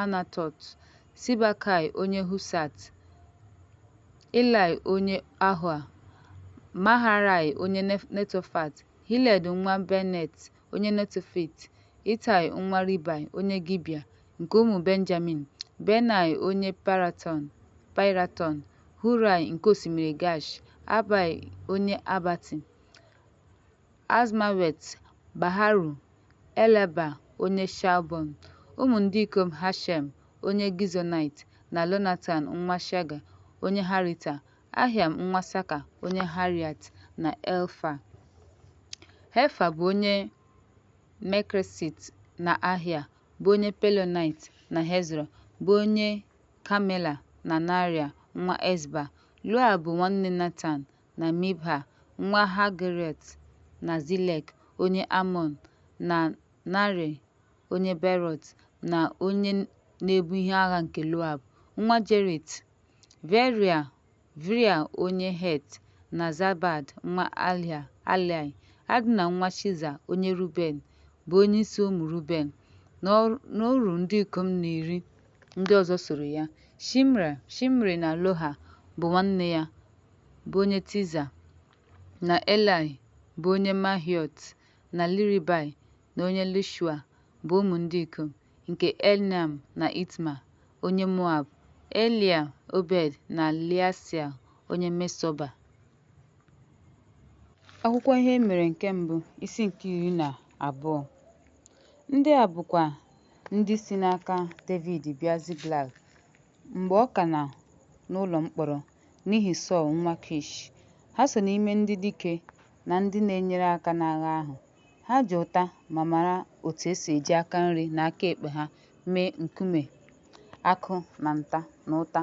Anatot, Sibekai onye Hushat, Ilai onye Ahoa, Maharai onye Netofat, Heled nwa Beanat, onye Netofit, Itai nwa Ribai, onye Gibea nke ụmụ Benjamin, Benaya onye Paịratọn, Hurai nke osimiri Gaash, Abai onye Arbati, Azmawet, Baharum, Eliaba onye Shaalbon. Ụmụ ndị ikom Hashem onye Gizonaịt, na Jonatan nwa Shage onye Hararita, Ahiam nwa Saka onye Hararit, na Elfar. Hefa bụ onye Mekresit na Ahia, bụ onye Pelonite na Hezro, bụ onye Kamela na Nearai nwa Ezbai. Lua bụ nwanne Netan na Mibha nwa Hagaraịt na Zilek onye Amọn na Naarai onye Beerọt na onye na-ebu ihe agha nke Joab, nwa Jerit, Beriya onye Het na Zabad nwa Alaị. Adna nwa Shiza onye Ruben, bụ onyeisi ụmụ Ruben, na uru ndị ikom na iri ndị ọzọ soro ya. Shimri na Roha, bụ nwanne ya, bụ onye Tiza, na Elai bụ onye Mahiot, na Jeribai na onye Lishua, bụ ụmụ ndị ikom nke Elneam na Itma, onye Moab, Eliel, Obed na Eleasai onye Mesoba. Akwụkwọ Ihe E Mere nke Mbụ, isi nke 12. Ndị a bụkwa ndị si n'aka Devid bịa Ziklag mgbe ọ ka nọ n'ụlọ mkpọrọ n'ihi Sọl nwa Kish. Ha so n'ime ndị dike na ndị na-enyere aka n'agha ahụ. Ha ji ụta ma mara otu e si eji aka nri na aka ekpe ha mee nkume, akụ na ụta.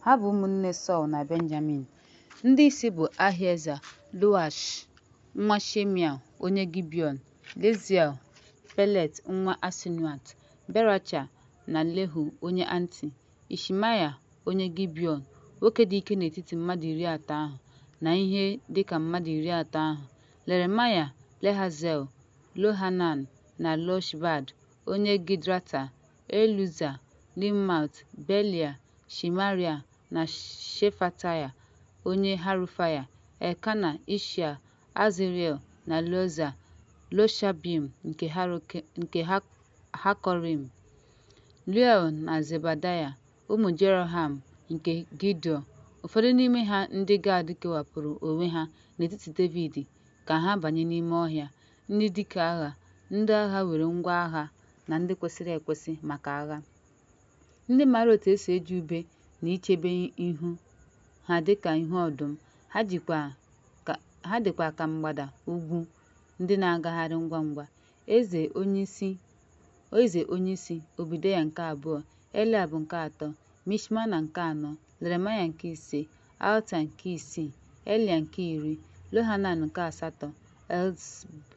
Ha bụ ụmụnne Sọl na Benjamin. Ndị isi bụ Ahieza, Joash nwa Shemia onye Gibiọn, Jeziel, Pelet nwa Asnua, Beracha na Jehu onye Anti, Ishmaya onye Gibiọn, nwoke dị ike n'etiti mmadụ 30 ahụ, na ihe dị ka mmadụ 30 ahụ, Leremaya, Jahaziel, Johanan na Jozabad onye Giderata, Elauza, Ramot, Bealia, Shemaria na Shefataya onye Harufai, Elkana, Ishia, Azriel na Eliezer, Jashobeam nke Hakorim, Juel na Zebadaya, ụmụ Jeroham nke Gidoa. Ụfọdụ n'ime ha ndị Gad kewapụrụ onwe ha n'etiti Devid ka ha banye n'ime ọhịa, ndị dike agha, ndị agha nwere ngwa agha na ndị kwesịrị ekwesị maka agha, ndị maara otú e si eji ube na ichebe ihu ha dịka ihu ọdụm, ha dịkwa ka mgbada ugwu ndị na-agagharị ngwangwa. Eze onyeisi, Ọbadaya nke abụọ, Eliab nke atọ, Mishmana nke anọ, Leremaya nke ise, Altai nke isii, Eliel nke iri, Johanan nke asatọ,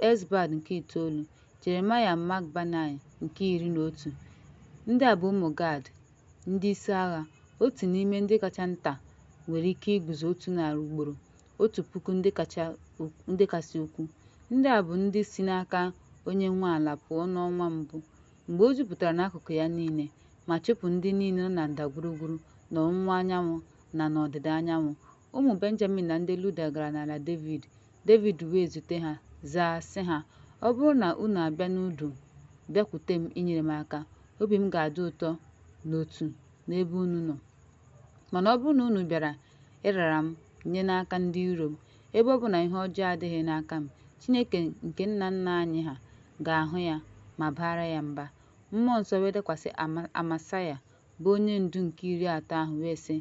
Elzabad nke itoolu, Jeremaya Makbanai nke 11. Ndị a bụ ụmụ Gad, ndịisi agha. Otu n'ime ndị kacha nta nwere ike iguzo 100 ugboro 1,000 ndị kasị ukwuu. Ndị a bụ ndị si n'aka onyenwe ala pụọ n'ọnwa mbụ, mgbe o jupụtara n'akụkụ ya niile, ma chụpụ ndị niile nọ na ndagwurugwu n'ọwụwa anyanwụ na n'ọdịda anyanwụ. Ụmụ Benjamin na ndị Juda gara n'ala Devid, Devid wee zute ha, zaa, sị ha: Ọ bụrụ na unu abịa n'udo bịakwute m inyere m aka, obi m ga-adị ụtọ n'otu n'ebe unu nọ; mana ọ bụrụ na unu bịara ịrara m nye n'aka ndị iro m, ebe ọ bụ na ihe ọjọọ adịghị n'aka m, Chineke nke nna nna anyị ha ga-ahụ ya ma baara ya mba. Mmụọ nsọ wee dakwasị Amasaya, bụ onye ndu nke 30 ahụ wee sị,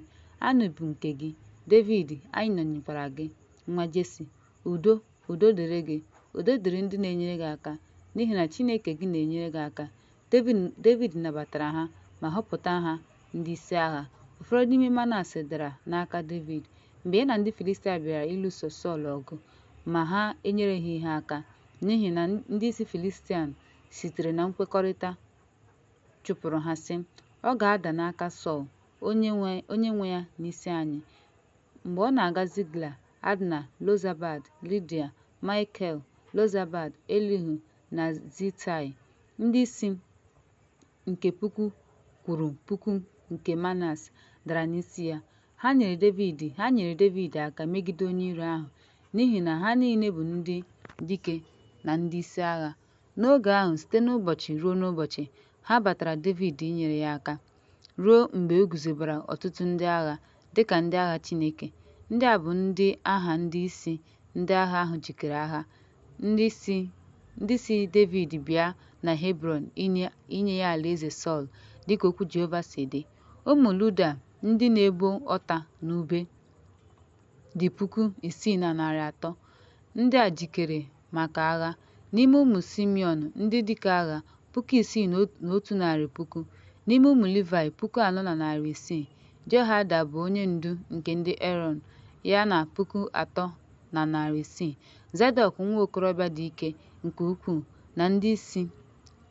Anyị bụ nke gị, Devid, anyị nọnyekwara gị, nwa Jesi. Udo, udo dịrị gị, udo dịrị ndị na-enyere gị aka, n'ihi na Chineke gị na-enyere gị aka. Devid nabatara ha ma họpụta ha ndị isi agha. Ụfọdụ n'ime Manase dara n'aka Devid, mgbe ya na ndị Filistia bịara ịlụso Sọl ọgụ, ma ha enyereghị ha aka, n'ihi na ndị isi Filistia sitere na nkwekọrịta chụpụrụ ha, sị, Ọ ga-ada n'aka Sọl onyenwe ya n'isi anyị. Mgbe ọ na-aga Ziklag, Adna, Lozabad, Lidia, Maịkel, Lozabad, Elihu na Ziltaị, ndị isi nke puku kwuru puku nke Manase, dara n'isi ya. Ha nyeere Devid Ha nyeere Devid aka megide onye iro ahụ, n'ihi na ha niile bụ ndị dike na ndịisi agha. N'oge ahụ, site n'ụbọchị ruo n'ụbọchị, ha batara Devid inyere ya aka, ruo mgbe o guzobere ọtụtụ ndị agha, dịka ndị agha Chineke. Ndị a bụ ndị aha ndịisi ndị agha ahụ jikere agha, ndị si Devid bịa na Hebrọn inye ya alaeze Sọl, dịka okwu Jehova si dị. Ụmụ Luda ndị na-ebu ọta na ube dị 6,300, ndị a jikere maka agha. N'ime ụmụ Simiọn, ndị dike agha, 6,100. N'ime ụmụ Livayị, 4,600. Jehoiada bụ onyendu nke ndị Erọn, ya na 3,600. Zadọk nwa okorobịa dị ike nke ukwuu na ndịisi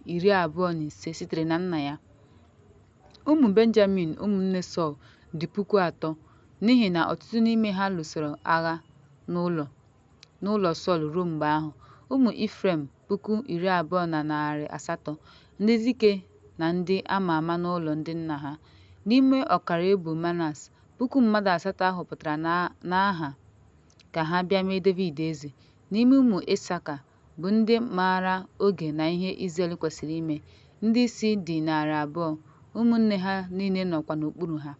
25 sitere na nna ya. Ụmụ Benjamin ụmụnne Sọl dị 3,000, n'ihi na ọtụtụ n'ime ha lụsoro agha n'ụlọ Sọl ruo mgbe ahụ. Ụmụ Ifrem 20,800, ndị dike na ndị ama ama n'ụlọ ndị nna ha. N'ime ọkara ebo Manase, puku mmadụ asatọ a họpụtara n'aha ka ha bịa mee Devid eze. N'ime ụmụ Isaka, bụ ndị maara oge na ihe Izrel kwesiri ime, ndịisi dị 200, ụmụnne ha niile nọkwa n'okpuru ha.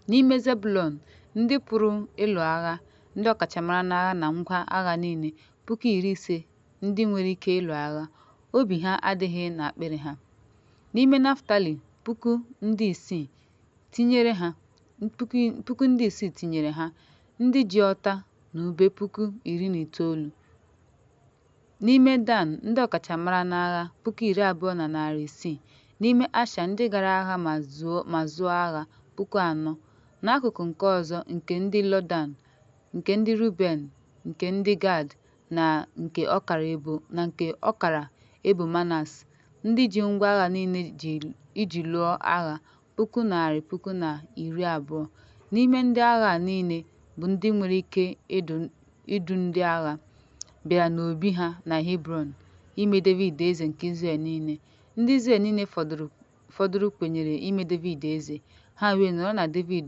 N'ime Zebụlọn, ndị pụrụ ịlụ agha, ndị ọkachamara n'agha na ngwa agha niile, 50,000 ndị nwere ike ịlụ agha, obi ha adịghị n'akpịrị ha. N'ime Naftalị, 6,000 tinyere ha, ndị ji ọta na ube 19,000. N'ime Dan, ndị ọkachamara n'agha, 20,600. N'ime Asha, ndị gara agha ma zụọ agha, 4,000. N'akụkụ nke ọzọ nke ndị Jọdan, nke ndị Ruben, nke ndị Gad na nke ọkara ebo Manase, ndị ji ngwa agha niile iji lụọ agha, 120,000. N'ime ndị agha a niile, bụ ndị nwere ike idu ndị agha, bịara n'obi ha na Hebrọn ime Devid eze nke Izrel niile. Ndị Izrel niile fọdụrụ kwenyere ime Devid eze. Ha wee nọrọ na Devid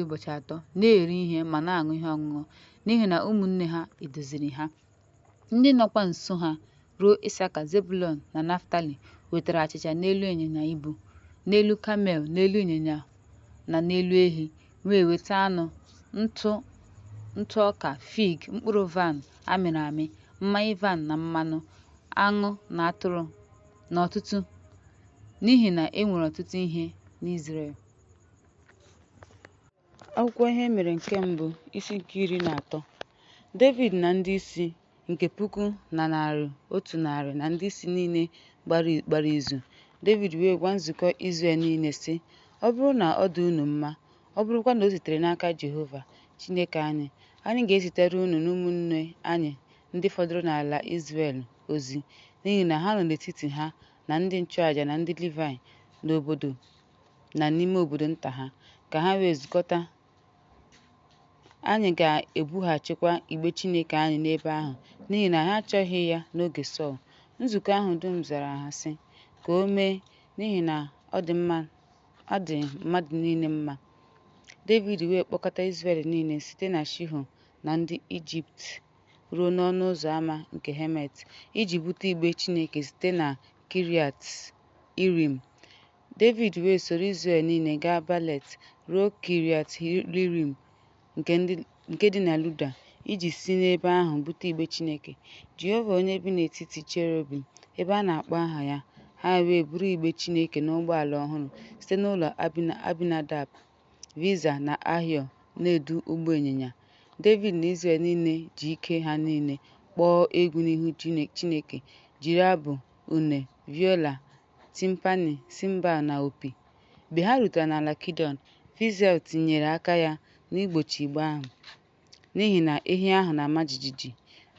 ụbọchị atọ, na-eri ihe ma na-aṅụ ihe ọṅụṅụ, n'ihi na ụmụnne ha edoziri ha. Ndị nọkwa nso ha ruo Isaka, Zebụlọn na Naftali wetara achịcha n'elu ịnyịnya ibu, n'elu kamel, n'elu ịnyịnya na n'elu ehi, wee weta anụ, ntụ ọka, fig, mkpụrụ vaịn a mịrị amị, mmanya vaịn na mmanụ aṅụ na atụrụ n'ọtụtụ, n'ihi na e nwere ọtụtụ ihe n'Izrel. Akwụkwọ Ihe E Mere nke Mbụ, isi nke 13. Devid na ndị isi nke puku na narị otu narị na ndị isi niile gbara izu. Devid wee gwa nzukọ Izrel niile, sị, Ọ bụrụ na ọ dị unu mma, ọ bụrụkwa na o sitere n'aka Jehova Chineke anyị, anyị ga-ezitere unu na ụmụnne anyị ndị fọdụrụ n'ala Izrel ozi, n'ihi na ha nọ n'etiti ha na ndị nchụaja na ndị Livaị n'obodo na n'ime obodo nta ha, ka ha wee zukọta, anyị ga-ebughachikwa igbe Chineke anyị n'ebe ahụ, n'ihi na anyị achọghị ya n'oge Sọl. Nzukọ ahụ dum zara ha, sị, Ka o mee, n'ihi na ọ dị mmadụ niile mma. Devid wee kpọkọta Izrel niile site na Shiho na ndị Ijipt ruo n'ọnụ ụzọ ámá nke Hemat, iji bute igbe Chineke site na Kiriat-jearim. Devid wee soro Izrel niile gaa Baalat ruo Kiriat-jearim nke dị na Juda, iji si n'ebe ahụ bute igbe Chineke, Jehova onye bi n'etiti cherubim, ebe a na-akpọ aha ya. Ha wee buru igbe Chineke n'ụgbọala ọhụrụ site n'ụlọ Abinadab, Ziza na Ahio na-edu ụgbọ ịnyịnya. Devid na Izrel niile ji ike ha niile kpọọ egwu n'ihu Chineke, jiri abụ, une, viola. timpani, cymbal na opi. Mgbe ha rutere n'ala Kidon, Faịzel tinyere aka ya n'igbochi igbe ahụ, n'ihi na ehi ahụ na-ama jijiji.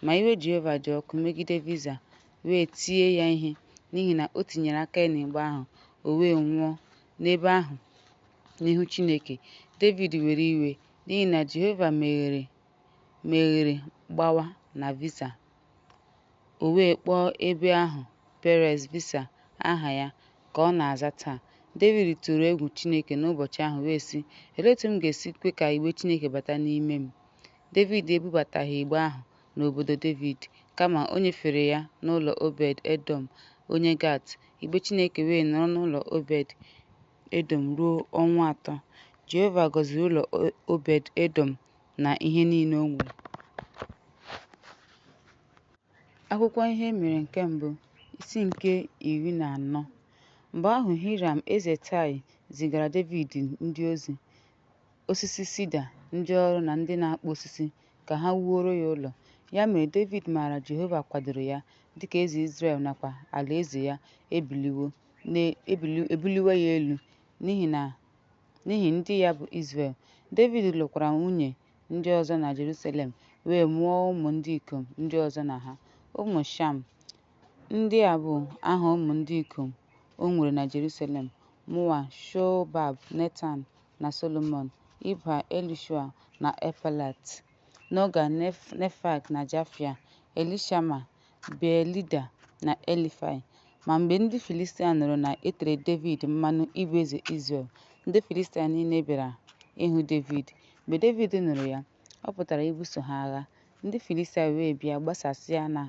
Ma iwe Jehova dị ọkụ megide Faịzel wee tie ya ihe n'ihi na o tinyere aka ya n'igbe ahụ, o wee nwụọ n'ebe ahụ n'ihu Chineke. Devid were iwe n'ihi na Jehova meghere mgbawa na Faịza. O wee kpọọ ebe ahụ Perez-Faịza, aha ya ka ọ na-aza taa. Devid tụrụ egwu Chineke n'ụbọchị ahụ wee sị, Olee otu m ga-esi kwe ka igbe Chineke bata n'ime m? Devid ebubataghị igbe ahụ n'obodo Devid, kama o nyefere ya n'ụlọ Obed-edọm onye Gat. Igbe Chineke wee nọrọ n'ụlọ Obed-edọm ruo ọnwa 3. Jehova gọziri ụlọ Obed-edọm na ihe niile o nwere. Akwụkwọ Ihe E Mere nke Mbụ, isi nke 14. Mgbe ahụ Hiram eze Taị zigara Devid ndị ozi, osisi sida, ndị ọrụ na ndị na-akpụ osisi ka ha wuoro ya ụlọ. Ya mere Devid maara Jehova kwadoro ya dịka eze Izrel nakwa alaeze ya ebuliwo ya elu n'ihi ndị ya bụ Izrel. Devid lụkwara nwunye ndị ọzọ na Jeruselem wee mụọ ụmụ ndị ikom ndị ọzọ na ha. Ụmụ Sham. Ndị a bụ aha ụmụ ndị ikom o nwere na Jeruselem: Moa, Shobab, Netan na Sọlọmọn, Ibha, Elishua na Elpelet, Noga, Nefeg na Jafia, Elishama, Beeliada na Elifel. Ma mgbe ndị Filistia nụrụ na e tere Devid mmanụ ịbụ eze Izrel, ndị Filistia niile bịara ịhụ Devid. Mgbe Devid nụrụ ya, ọ pụtara ibuso ha agha. Ndị Filistia wee bịa gbasasịa na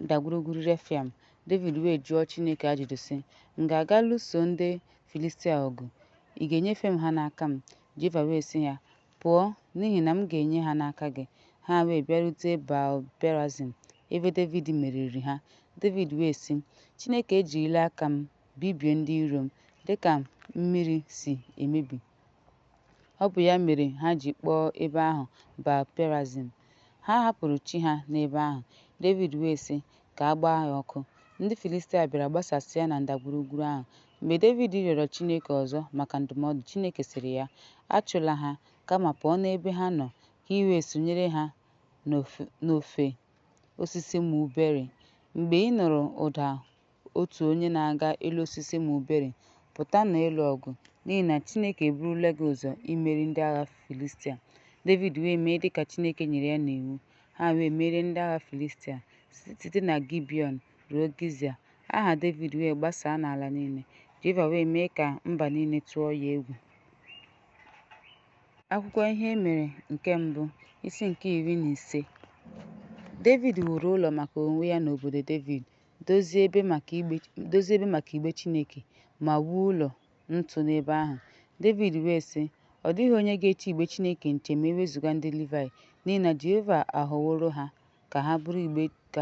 ndagwurugwu Refaim. Devid wee jụọ Chineke ajụjụ sị, M ga-aga lụso ndị Filistia ọgụ? Ị ga-enyefe ha n'aka m? Jehova wee sị ya, Pụọ, n'ihi na m ga-enye ha n'aka gị. Ha wee bịarute Baal-perazim, ebe Devid meriri ha. Devid wee sị, Chineke ejirila aka m bibie ndị iro m, dị ka mmiri si emebi. Ọ bụ ya mere ha ji kpọọ ebe ahụ Baal-perazim. Ha hapụrụ chi ha n'ebe ahụ. Devid wee sị ka a gbaa ya ọkụ. Ndị Filistia bịara gbasasịa na ndagwurugwu ahụ. Mgbe Devid rịọrọ Chineke ọzọ maka ndụmọdụ, Chineke sịrị ya, Achụla ha, kama pụọ n'ebe ha nọ ka i wee sonyere ha n'ofe osisi mọlberị. Mgbe ị nụrụ ụda otu onye na-aga elu osisi mọlberị, pụtanụ ịlụ ọgụ, n'ihi na Chineke eburula gị ụzọ imeri ndị agha Filistia. Devid wee mee dịka Chineke nyere ya n'iwu. Ha wee merie ndị agha Filistia site na Gibiọn ruo Giza. Aha Devid wee gbasaa n'ala niile. Jehova wee mee ka mba niile tụọ ya egwu. Akwụkwọ Ihe E Mere nke Mbụ, isi nke 15. Devid wuru ụlọ maka onwe ya n'obodo Devid, dozie ebe maka igbe Chineke, ma wuo ụlọ ntu n'ebe ahụ. Devid wee sị, Ọ dịghị onye ga-eche igbe Chineke nche ma e wezụga ndị Livaị, n'ihi na Jehova ahọrọwo ha ka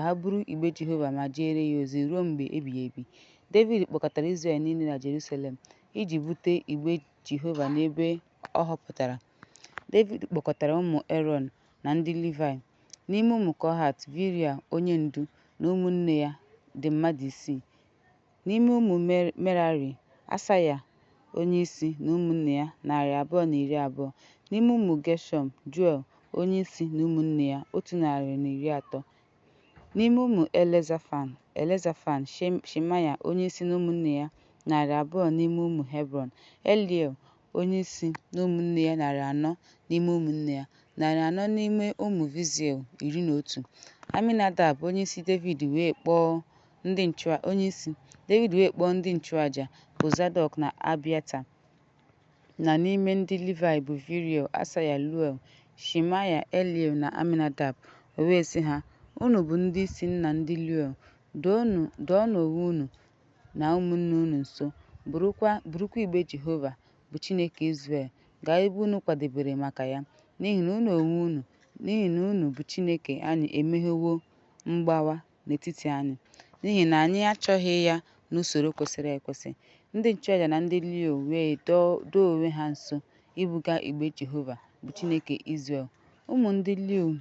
ha buru igbe Jehova ma jeere ya ozi ruo mgbe ebighị ebi. Devid kpọkọtara Izrel niile na Jeruselem iji bute igbe Jehova n'ebe ọ họpụtara. Devid kpọkọtara ụmụ Erọn na ndị Livaị. N'ime ụmụ Kohat, Virial onye ndu na ụmụnne ya dị mmadụ isii. N'ime ụmụ Merari, Asaya onyeisi na ụmụnne ya, 220. N'ime ụmụ Geshọm, Juel onyeisi na ụmụnne ya, 130. N'ime ụmụ Elezafan, Shemaya onyeisi na ụmụnne ya, 200. N'ime ụmụ Hebrọn, Eliel onyeisi na ụmụnne ya, 400. N'ime ụmụnne ya, 400. N'ime ụmụ Uziel, 11. Aminadab onyeisi Devid wee kpọọ ndị nchụaja bụ Zadọk na Abịata, na n'ime ndị Livaị bụ Virial, Asaya, Juel, Shemaya, Eliel na Aminadab. O wee sị ha, Unu bụ ndị isi nna ndị Livaị, doonụ onwe unu na ụmụnne unu nso, burukwa igbe Jehova, bụ Chineke Izrel, gaa ebe unu kwadebere maka ya, n'ihi na unu onwe unu, n'ihi na unu bụ Chineke anyị emeghewo mgbawa n'etiti anyị, n'ihi na anyị achọghị ya n'usoro kwesịrị ekwesị. Ndị nchụaja na ndị Livaị wee doo onwe ha nsọ ibuga igbe Jehova, bụ Chineke Izrel. Ụmụ ndị Livaị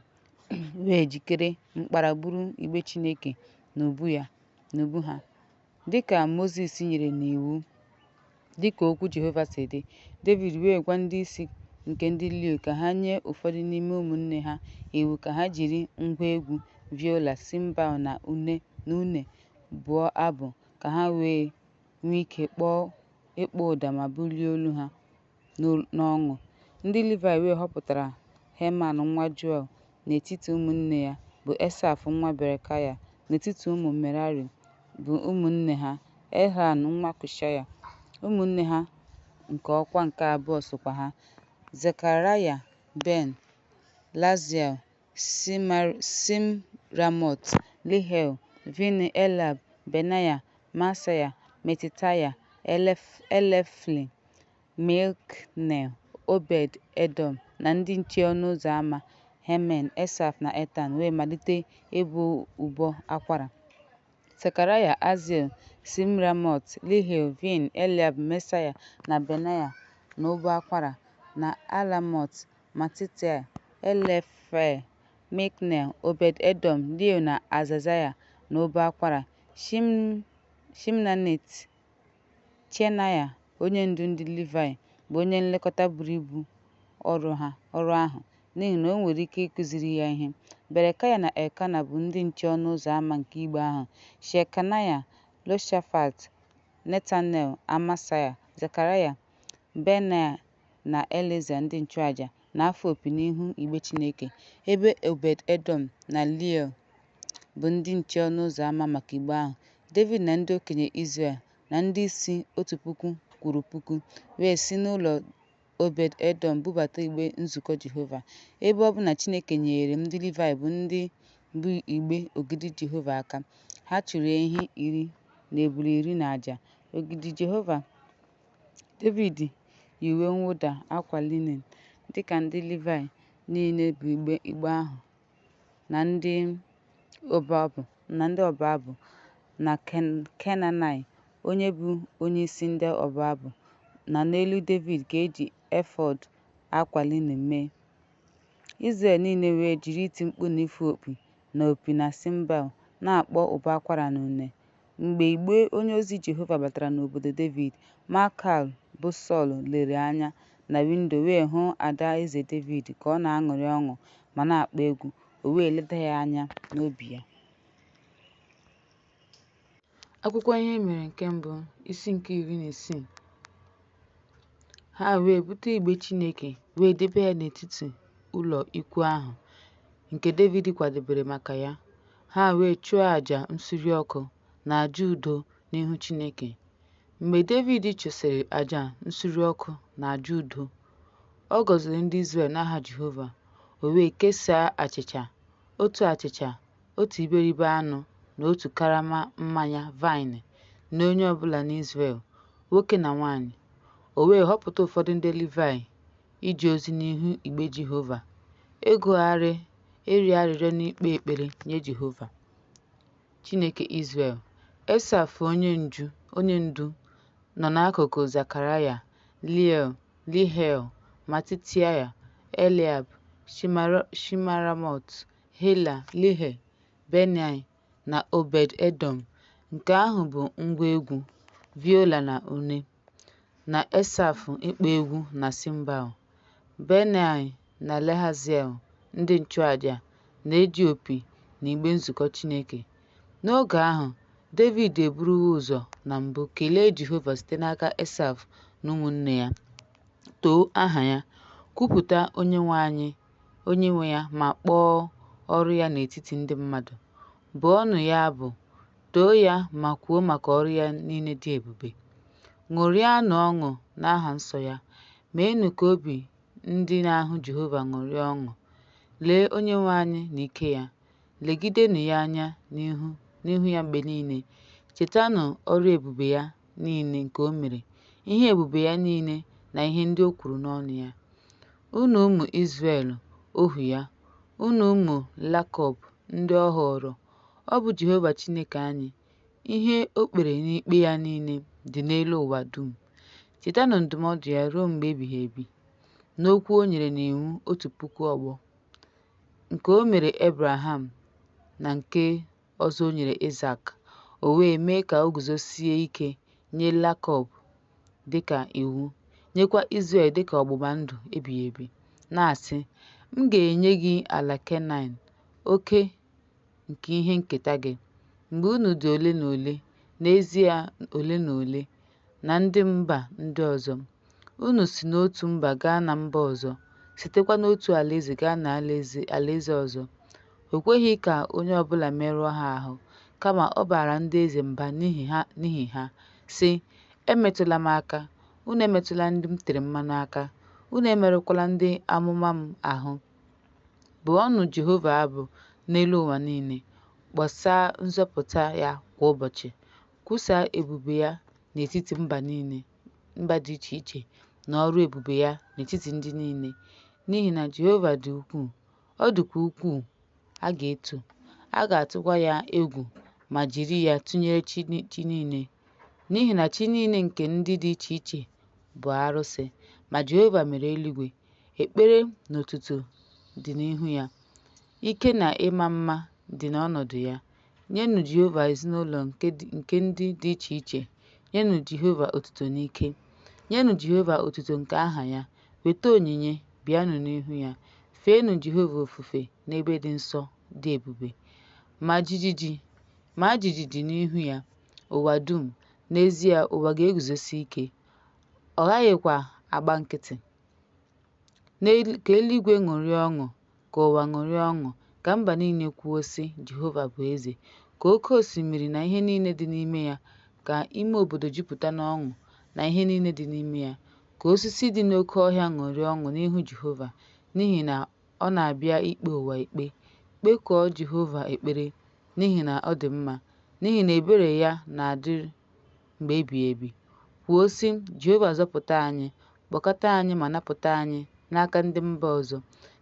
wee jikere mkpara buru igbe Chineke n'ubu ha. Dị ka Mozis nyere n'iwu, dị ka okwu Jehova si dị. Devid wee gwa ndị isi nke ndị Livaị ka ha nye ụfọdụ n'ime ụmụnne ha iwu ka ha jiri ngwa egwu, viola, cymbal na une bụọ abụ, ka ha wee nwee ike ịkpọ ụda ma bulie olu ha n'ọṅụ. Ndị Livaị wee họpụtara Heman nwa Joel n'etiti ụmụnne ya, bụ Esaf nwa Berekaya n'etiti ụmụ Merari bụ ụmụnne ha, Elhan nwa Kushaya, ụmụnne ha nke ọkwa nke abụọ sokwa ha, Zekaraya, Ben, Jahaziel, Shemiramot, Jehiel, Vini, Eliab, Benaya, Maseya, Matitaia, Elifel, Mikneya, Obed-Edọm, na ndị nche ọnụ ụzọ ama, Heman, Esaf na Etan wee malite ịbụ ụbọ akwara. Zekaraya, Aziel, Shemiramot, Jehiel, Vini, Eliab, Maseya na Benaya n'ụbọ akwara, na Alamot, Matitaia, Elifel, Mikneya, Obed-Edọm, Jeiel na Azazaya n'ụbọ akwara, Shiminat Chenaya onyendu ndị Livayị, bụ onye nlekọta buru ibu ọrụ ahụ, n'ihi na o nwere ike ikuziri ya ihe. Berekaya na Elkena bụ ndị nche ọnụ ụzọ ama nke igbe ahụ. Shekanaya, Joshafat, Netanel, Amasai, Zekaraya, Benaya na Elieza ndị nchụaja, na-afụ opi n'ihu igbe Chineke, ebe Obed-Edọm na Jeiel bụ ndị nche ọnụ ụzọ ama maka igbe ahụ. Devid na ndị okenye Izrel, na ndịisi otu puku kwụrụ puku, wee si n'ụlọ Obed-Edọm bubata igbe nzukọ Jehova. Ebe ọ bụ na Chineke nyeere ndị Livaị bụ ndị bu igbe ogidi Jehova aka, ha chụrụ ehi 10 na ebule 10 n'aja. Ogidi Jehova. Devid yi uwe mwụda akwa linin, dị ka ndị Livaị niile bu igbe ahụ na ndị ọbụ abụ, na Kenaniah, onye bụ onyeisi ndị ọbụ abụ, na n'olu Devid ka e ji efọọd akwa linin mee. Izrel niile wee jiri iti mkpu na ịfụ opi na opi na cymbal na-akpọ ụbọ akwara na une. Mgbe igbe onyeozi Jehova batara n'obodo Devid, Maịkal bụ Sọl lere anya na windo wee hụ ada eze Devid ka ọ na-aṅụrị ọṅụ ma na-akpọ egwu, o wee leda ya anya n'obi ya. Akwụkwọ Ihe Mere nke Mbụ, isi nke 16. Ha wee bute igbe Chineke wee debe ya n'etiti ụlọ ikwuu ahụ nke Devid kwadebere maka ya, ha wee chụọ àjà nsure ọkụ na àjà udo n'ihu Chineke. Mgbe Devid chụsịrị àjà nsure ọkụ na àjà udo, ọ gọziri ndị Izrel n'aha Jehova, o wee kesaa achịcha, otu achịcha, otu iberibe anụ na otu karama mmanya vaịn nye onye ọbụla n'Izrel, nwoke na nwanyị. O wee họpụta ụfọdụ ndị Livayị ije ozi n'ihu igbe Jehova, ịgụgharị, ịrịọ arịrịọ na ikpe ekpere nye Jehova, Chineke Izrel. Esaf onyendu nọ n'akụkụ Zekaraya, Jehiel, Matitaia, Eliab, Shemiramot, Jehiel, Benaya na Obed-Edọm, nke ahụ bụ ngwa egwu, viola na une, na Esaf ịkpọ egwu na cymbal. Benaya na Jahaziel ndị nchụaja na-eji opi na igbe nzukọ Chineke. N'oge ahụ, Devid eburuwo ụzọ na mbụ kelee Jehova site n'aka Esaf na ụmụnne ya, too aha ya, kwupụta onyenwe ya ma kpọọ ọrụ ya n'etiti ndị mmadụ. Bụọnụ ya abụ, too ya ma kwuo maka ọrụ ya niile dị ebube. Ṅụrịanụ ọṅụ n'aha nsọ ya, meenụ ka obi ndị na-ahụ Jehova ṅụrịa ọṅụ. Lee Onyenwe anyị na ike ya, legidenụ ya anya n'ihu ya mgbe niile. Chetanụ ọrụ ebube ya niile nke o mere, ihe ebube ya niile na ihe ndị o kwuru n'ọnụ ya. Unu ụmụ Izrel, ohu ya, unu ụmụ Jakọb ndị ọ họọrọ. Ọ bụ Jehova Chineke anyị, ihe o kpere n'ikpe ya niile dị n'elu ụwa dum. Chetanụ ndụmọdụ ya ruo mgbe ebighị ebi, na okwu o nyere n'iwu 1000 ọgbọ, nke o mere Ebraham na nke ọzọ o nyere Isaac. O wee mee ka o guzosie ike nye Jekọb dị ka iwu, nyekwa Izrel dị ka ọgbụgba ndụ ebighị ebi, na-asị, M ga-enye gị ala Kenan, oke nke ihe nketa gị. Mgbe unu dị ole na ole, n'ezie ole na ole, na ndị mba ndị ọzọ, unu si n'otu mba gaa na mba ọzọ, sitekwa n'otu alaeze gaa n'alaeze ọzọ. O kweghị ka onye ọ bụla merụọ ha ahụ, kama ọ baara ndị eze mba n'ihi ha, sị, Emetụla m aka, unu emetụla ndị m tere mmanụ aka, unu emerụkwala ndị amụma m ahụ. Bụọnụ Jehova abụ n'elu ụwa niile, Kpọsaa nzọpụta ya kwa ụbọchị. Kwusaa ebube ya n'etiti mba dị iche iche na ọrụ ebube ya n'etiti ndị niile. N'ihi na Jehova dị ukwuu, ọ dịkwa ukwuu a ga-eto, a ga-atụkwa ya egwu ma jiri ya tụnyere chi niile. N'ihi na chi niile nke ndị dị iche iche bụ arụsị, ma Jehova mere eluigwe. Ekpere na otuto dị n'ihu ya, ike na ịma mma dị n'ọnọdụ ya. Nyenụ Jehova ezinụlọ nke ndị dị iche iche, nyenụ Jehova otuto n'ike. Nyenụ Jehova otuto nke aha ya, weta onyinye, bịanụ n'ihu ya. Feenụ Jehova ofufe n'ebe dị nsọ dị ebube. Maa jijiji n'ihu ya, ụwa dum. N'ezie, ụwa ga-eguzosi ike, ọ gaghịkwa agba nkịtị. Ka eluigwe ṅụrịa ọṅụ, ka ụwa ṅụrịa ọṅụ, ka mba niile kwuo, sị, Jehova bụ eze. Ka oke osimiri na ihe niile dị n'ime ya, ka ime obodo jupụta n'ọṅụ na ihe niile dị n'ime ya. Ka osisi dị n'oke ọhịa ṅụrịa ọṅụ n'ihu Jehova, n'ihi na ọ na-abịa ikpe ụwa ikpe. Kpekuo Jehova ekpere, n'ihi na ọ dị mma, n'ihi na ebere ya na-adịru mgbe ebighị ebi. Kwuo, sị, Jehova zọpụta anyị, kpọkọta anyị ma napụta anyị n'aka ndị mba ọzọ,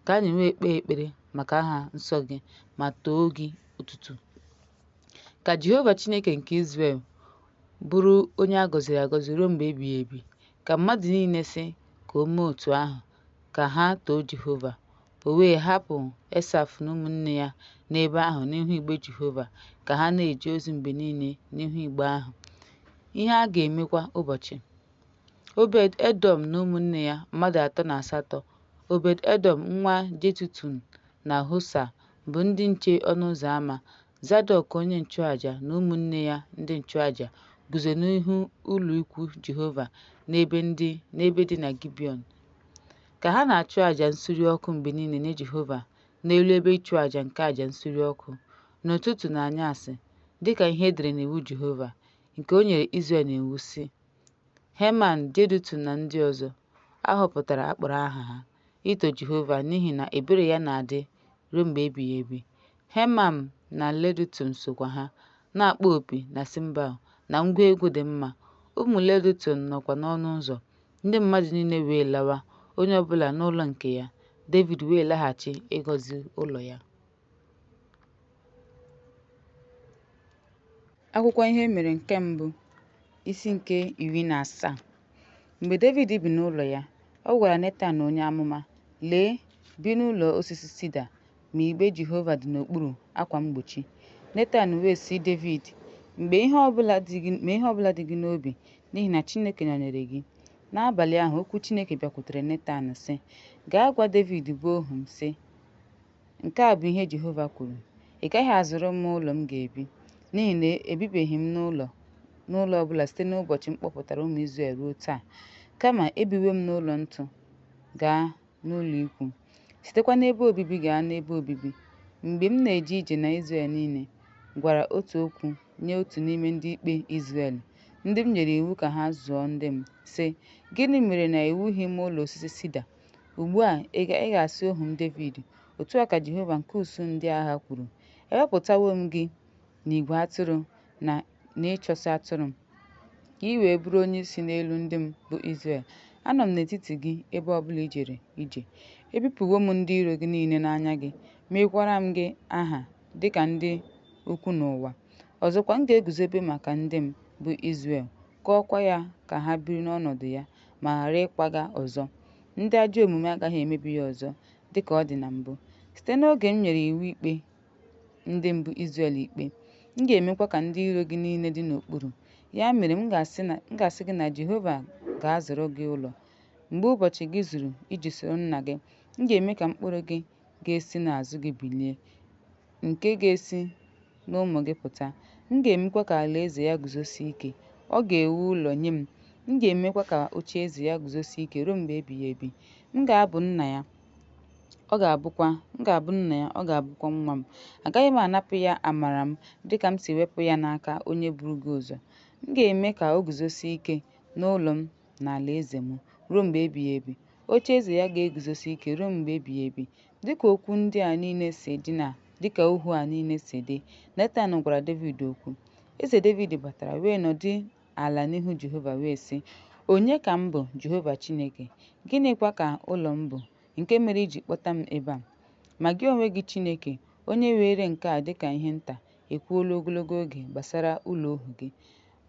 ka anyị wee kpee ekpere maka aha nsọ gị ma too gị otuto. Ka Jehova Chineke nke Izrel bụrụ onye a gọziri agọzi ruo mgbe ebighị ebi. Ka mmadụ niile sị, Ka o mee otu ahụ! Ka ha too Jehova. O wee hapụ Esaf na ụmụnne ya n'ebe ahụ n'ihu igbe Jehova ka ha na-eje ozi mgbe niile n'ihu igbe ahụ, ihe a ga-eme kwa ụbọchị. Obed-Edọm na ụmụnne ya, mmadụ 38. Obed-Edọm nwa Jedutun na Hosa bụ ndị nche ọnụ ụzọ ama. Zadọk onye nchụaja na ụmụnne ya ndị nchụaja guzo n'ihu ụlọikwuu Jehova n'ebe dị na Gibiọn, ka ha na-achụ àjà nsure ọkụ mgbe niile nye Jehova n'elu ebe ịchụàjà nke àjà nsure ọkụ, n'ụtụtụ na anyasị, dị ka ihe e dere n'iwu Jehova, nke o nyere Izrel n'iwu, sị. Heman, Jedutun na ndị ọzọ a họpụtara a kpọrọ aha ha, ito Jehova, n'ihi na ebere ya na-adị ruo mgbe ebighị ebi. Heman na Jedutun sokwa ha, na-akpọ opi na cymbal na ngwa egwu dị mma, ụmụ Jedutun nọkwa n'ọnụ ụzọ. Ndị mmadụ niile wee lawa, onye ọ bụla n'ụlọ nke ya, Devid wee laghachi ịgọzi ụlọ ya. Akwụkwọ Ihe Mere nke Mbụ, isi nke 17. Mgbe Devid bi n'ụlọ ya, ọ gwara Netan onye amụma, Lee, bi n'ụlọ osisi sida, ma igbe Jehova dị n'okpuru akwa mgbochi. Netan wee sị Devid, Mee ihe ọ bụla dị gị n'obi, n'ihi na Chineke nọnyeere gị. N'abalị ahụ, okwu Chineke bịakwutere Netan, sị, Gaa gwa Devid bụ ohu m, sị, Nke a bụ ihe Jehova kwuru, Ị gaghị azụrụ m ụlọ m ga-ebi, n'ihi na ebibeghị m n'ụlọ ọ bụla site n'ụbọchị m kpọpụtara ụmụ Izrel ruo taa, kama ebiwo m n'ụlọ ntu gaa n'ụlọikwuu, sitekwa n'ebe obibi gaa n'ebe obibi. Mgbe m na-eje ije na Izrel niile, gwara otu okwu nye otu n'ime ndị ikpe Izrel, ndị m nyere iwu ka ha zụọ ndị m, sị, Gịnị mere na ewughị m ụlọ osisi sida? Ugbu a ị ga-asị ohu m Devid, Otu a ka Jehova nke usuu ndị agha kwuru, Ewepụtawo m gị n'igwe atụrụ na n'ịchọsị atụrụ, ka i wee bụrụ onyeisi n'elu ndị m bụ Izrel. Anọ m n'etiti gị ebe ọ bụla i jere ije. Ebipụwo m ndị iro gị niile n'anya gị, meekwara m gị aha dị ka ndị ukwu n'ụwa. Ọzọkwa, m ga-eguzobe maka ndị m, bụ Izrel, kụọkwa ya ka ha biri n'ọnọdụ ya ma ghara ịkwaga ọzọ. Ndị ajọ omume agaghị emebi ya ọzọ dị ka ọ dị na mbụ, site n'oge m nyere iwu ikpe ndị m bụ Izrel ikpe. M ga-emekwa ka ndị iro gị niile dị n'okpuru. Ya mere, m ga-asị gị na Jehova ga-azụrụ gị ụlọ. Mgbe ụbọchị gị zuru iji soro nna gị, m ga-eme ka mkpụrụ gị ga-esi n'azụ gị bilie, nke ga-esi n'ụmụ gị pụta, m ga-emekwa ka alaeze ya guzosie ike. Ọ ga-ewu ụlọ nye m, m ga-emekwa ka ocheeze ya guzosie ike ruo mgbe ebighị ebi. M ga-abụ nna ya, ọ ga-abụkwa m ga-abụ nna ya, ọ ga-abụkwa nwa m. Agaghị m anapụ ya amara m dịka m si wepụ ya n'aka onye buru gị ụzọ. M ga-eme ka o guzosie ike n'ụlọ m na alaeze m ruo mgbe ebighị ebi. Ocheeze ya ga-eguzosi ike ruo mgbe ebighị ebi. Dịka okwu ndị a niile si dị na dịka ohu a niile si dị, Netan gwara Devid okwu. Eze Devid batara wee nọdụ ala n'ihu Jehova wee sị, Onye ka m bụ, Jehova Chineke, gịnịkwa ka ụlọ m bụ, nke mere i ji kpọta m ebe a? Ma gị onwe gị, Chineke, onye weere nke a dịka ihe nta, ekwuola ogologo oge gbasara ụlọ ohu gị.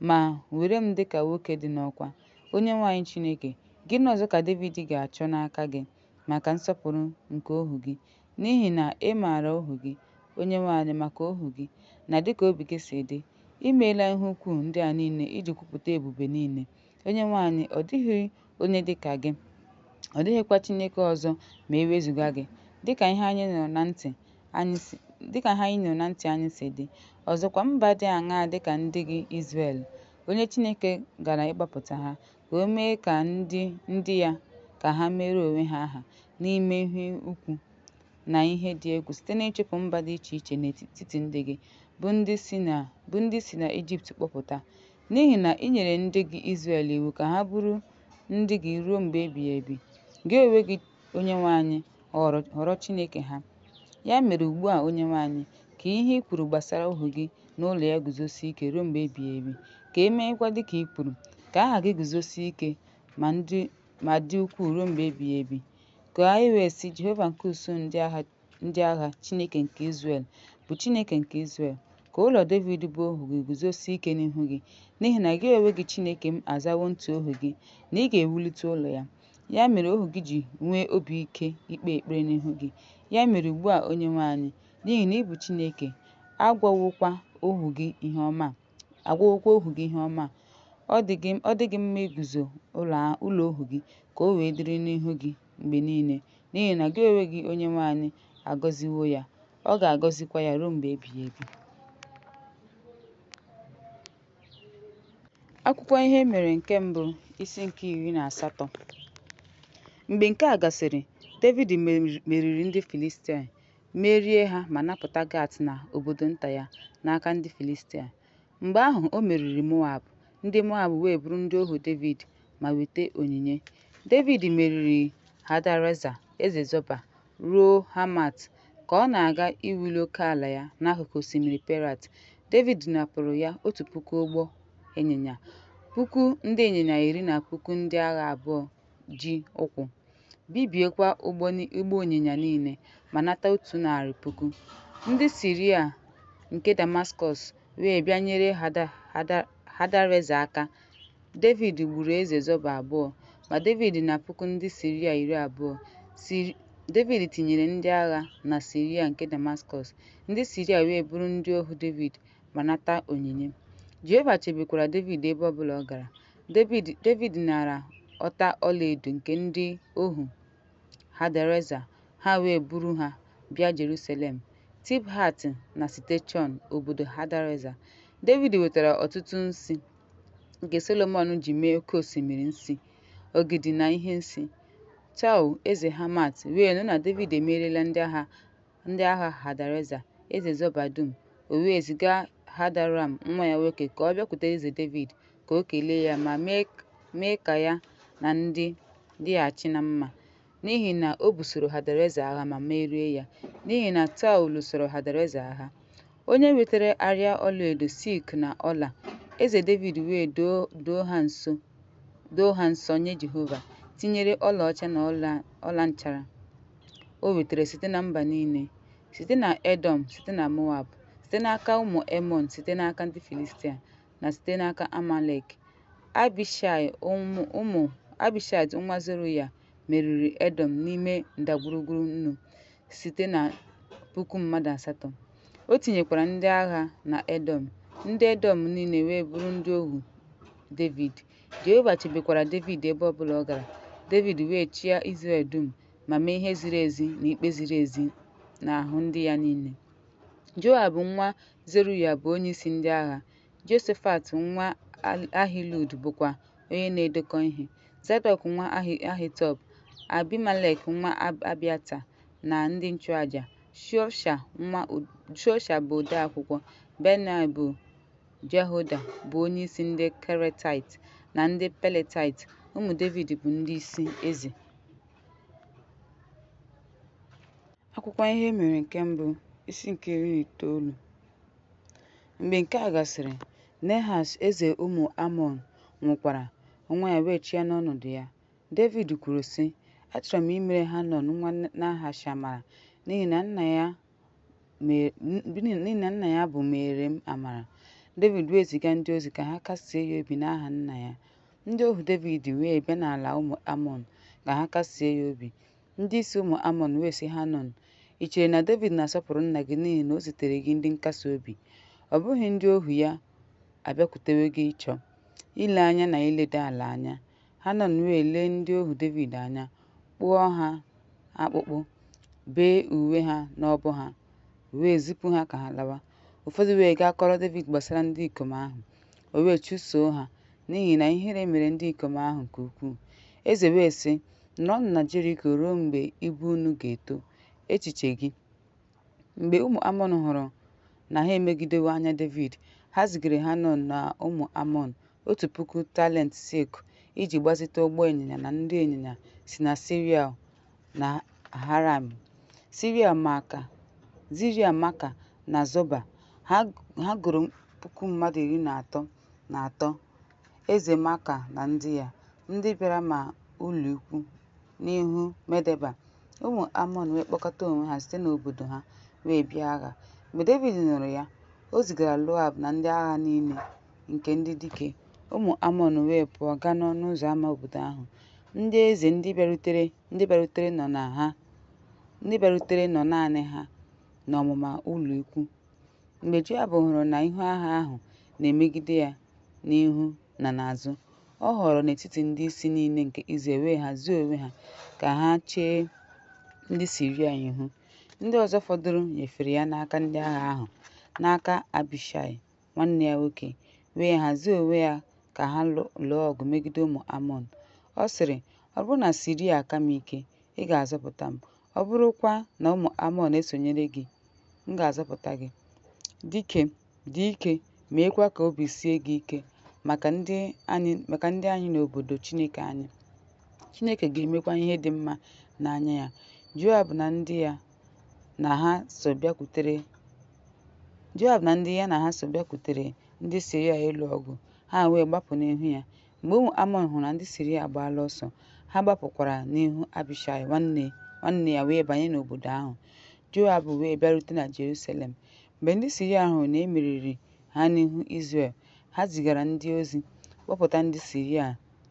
Ma were m dịka nwoke dị n'ọkwa. Onyenwe anyị Chineke, gịnị ọzọ ka Devid ga-achọ n'aka gị maka nsọpụrụ nke ohu gị? N'ihi na ị maara ohu gị, Onyenwe anyị, maka ohu gị, na dịka obi gị si dị, i meela ihe ukwuu ndị a niile iji kwupụta ebube niile. Onyenwe anyị, ọ dịghị onye dị ka gị, ọ dịghịkwa Chineke ọzọ ma e wezụga gị, dịka ihe anyị nụrụ na ntị anyị si dịka ihe anyị nụrụ na ntị anyị si dị. Ọzọkwa, mba dị aṅaa dị ka ndị gị Izrel, onye Chineke gara ịgbapụta ha, ka o mee ka ndị ndị ya ka ha meere onwe ha aha n'ime ihe ukwu na ihe dị egwu site n'ịchụpụ mba dị iche iche n'etiti ndị gị, bụ ndị si na bụ ndị si na Ijipt kpọpụta. N'ihi na i nyere ndị gị Izrel iwu ka ha bụrụ ndị gị ruo mgbe ebighị ebi. Gị onwe gị, Onyenwe anyị, ghọrọ ghọrọ Chineke ha. Ya mere ugbu a, Onyenwe anyị, ka ihe i kwuru gbasara ohu gị na ụlọ ya guzosie ike ruo mgbe ebighị ebi, ka e meekwa dịka i kwuru. Ka aha gị guzosie ike ma ndị ma dị ukwuu ruo mgbe ebighị ebi. Ka e wee sị, Jehova nke usuu ndị agha ndị agha, Chineke nke Izrel, bụ Chineke nke Izrel. Ka ụlọ Devid bụ ohu gị guzosie ike n'ihu gị, n'ihi na gị onwe gị Chineke m azawo ntị ohu gị, na ị ga-ewulite ụlọ ya. Ya mere ohu gị ji nwee obi ike ikpe ekpere n'ihu gị. Ya mere ugbu a, Onyenwe anyị, n'ihi na ị bụ Chineke, agwawokwa ohu gị ihe ọma a agwawokwa ohu gị ihe ọma a. Ọ dị gị ọ dị gị mma iguzo ụlọ ụlọ ohu gị ka o wee dịrị n'ihu gị mgbe niile, n'ihi na gị onwe gị, Onyenwe anyị, agọziwo ya, ọ ga-agọzikwa ya ruo mgbe ebighị ebi. Akwụkwọ Ihe E Mere nke Mbụ, isi nke 18. Mgbe nke a gasịrị, Devid meriri ndị Filistia, merie ha ma napụta Gat na obodo nta ya n'aka ndị Filistia. Mgbe ahụ o meriri Moab, ndị Moab wee bụrụ ndị ohu Devid ma weta onyinye. Devid meriri Hadareza eze Zoba ruo Hamat, ka ọ na-aga iwuli okeala ya n'akụkụ osimiri Perat. Devid napụrụ ya 1,000 ụgbọ ịnyịnya, puku ndị ịnyịnya iri na puku ndị agha abụọ ji ụkwụ, bibiekwa ụgbọ ịnyịnya niile ma nata 100,000. Ndị Siria nke Damaskọs wee bịa nyere Hadareza aka. Devid gburu eze Zoba abụọ, ma Devid na puku ndị Siria 20. Devid tinyere ndị agha na Siria nke Damaskọs, ndị Siria wee bụrụ ndị ohu Devid ma nata onyinye. Jehova chebekwara Devid ebe ọ bụla ọ gara. Devid nara ọta ọlaedo nke ndị ohu Hadareza, ha wee buru ha bịa Jerusalem, Tibhat na site Chon, obodo Hadareza. Devid wetara ọtụtụ nsi nke Solomọn ji mee oke osimiri nsi, ogidi na ihe nsi. Tou, eze Hamat, wee nụ na Devid emeriela ndị agha Hadareza, eze Zoba dum, o wee ziga Hadoram nwa ya nwoke ka ọ bịakwute eze Devid ka o kelee ya ma mee ka ya na ndị dịghachi na mma, n'ihi na o busoro Hadareza agha ma merie ya, n'ihi na Tou lụsoro Hadareza agha. Onye wetara arịa ọlaedo, silk na ọla, eze Devid wee doo ha nsọ nye Jehova, tinyere ọlaọcha na ọla nchara o wetara site na mba niile, site na Edọm, site na Moab, site n'aka ụmụ Emọn, site n'aka ndị Filistia, na site n'aka Amalek. Abishai nwa Zeruaya meriri Edọm n'ime ndagwurugwu Nnu site na puku mmadụ asatọ. O tinyekwara ndị agha na Edọm, ndị Edọm niile wee bụrụ ndị ohu Devid. Jehova chebekwara Devid ebe ọ bụla ọ gara. Devid wee chịa Izrel dum ma mee ihe ziri ezi na ikpe ziri ezi n'ahụ ndị ya niile. Joab nwa Zeruya bụ onyeisi ndị agha, Jehoshafat nwa Ahilud bụkwa onye na-edekọ ihe. Zadọk nwa Ahitọb, Abimelek nwa Abịata na ndị nchụaja, Shavsha bụ odeakwụkwọ, Benaya nwa Jehoyada bụ onyeisi ndị Keretaịt na ndị Peletaịt. Ụmụ Devid bụ ndị isi eze. Akwụkwọ Ihe E Mere nke Mbụ, isi nke 19. Mgbe nke a gasịrị, Nehash eze ụmụ Amọn nwụkwara, nwa ya wee chịa n'ọnọdụ ya. Devid kwuru, sị, Achọrọ m imere Hanọn nwa Nehash amara n'ihi na nna ya bụ meere m amara. Devid wee ziga ndị ozi ka ha kasie ya obi n'aha nna ya. Ndị ohu Devid wee bịa n'ala ụmụ Amọn ka ha kasie ya obi. Ndị isi ụmụ Amọn wee sị Hanọn, I chere na Devid na-asọpụrụ nna gị n'ihi na o ziteere gị ndị nkasi obi? Ọ bụghị ndị ohu ya abịakwutewo gị ịchọ, ile anya na iledo ala anya? Hanọn wee lee ndị ohu Devid anya, kpụọ ha akpụkpụ, bee uwe ha n'ubu ha, wee zipụ ha ka ha lawa. Ụfọdụ wee gaa kọọrọ Devid gbasara ndị ikom ahụ, o wee chụsoo ha, n'ihi na ihere mere ndị ikom ahụ nke ukwuu. Eze wee sị, Nọrọnụ na Jeriko ruo mgbe ibu unu ga-eto. Echiche gị. Mgbe ụmụ Amọn hụrụ na ha emegidewo anya Devid, ha zigara Hanọn na ụmụ Amọn 1,000 talent silk iji gbazite ụgbọ ịnyịnya na ndị ịnyịnya si na Siria na Aram, Siria Maaka na Zoba. Ha goro puku mmadụ 33, eze Maaka na ndị ya, ndị bịara maa ụlọikwuu n'ihu Medeba. Ụmụ Amọn wee kpọkọta onwe ha site n'obodo ha wee bịa agha. Mgbe Devid nụrụ ya, o zigara Joab na ndị agha niile nke ndị dike. Ụmụ Amọn wee pụọ gaa n'ọnụ ụzọ ámá obodo ahụ. Ndị eze ndị bịarutere nọ naanị ha n'ọmụma ụlọikwuu. Mgbe Joab hụrụ na ihu agha ahụ na-emegide ya n'ihu na n'azụ, ọ họọrọ n'etiti ndị isi niile nke Izrel wee hazie onwe ha ka ha chee ndị Siria ihu. Ndị ọzọ fọdụrụ nyefere ya n'aka ndị agha ahụ, n'aka Abishai nwanne ya nwoke, wee hazie onwe ya ka ha lụọ ọgụ megide ụmụ Amọn. Ọ sịrị, Ọ bụrụ na Siria aka m ike, ị ga-azọpụta m, ọ bụrụkwa na ụmụ Amọn esonyere gị, m ga-azọpụta gị. Dị ike, meekwa ka obi sie gị ike maka ndị anyị na obodo Chineke anyị. Chineke ga-emekwa ihe dị mma n'anya ya. Joab na ndị ya na ha so bịakwutere ndị Siria ịlụ ọgụ, ha wee gbapụ n'ihu ya. Mgbe ụmụ Amọn hụrụ na ndị Siria agbaala ọsọ, ha gbapụkwara n'ihu Abishai nwanne ya wee banye n'obodo ahụ. Joab wee bịarute na Jeruselem. Mgbe ndị Siria hụrụ na e meriri ha n'ihu Izrel, ha zigara ndị ozi kpọpụta ndị Siria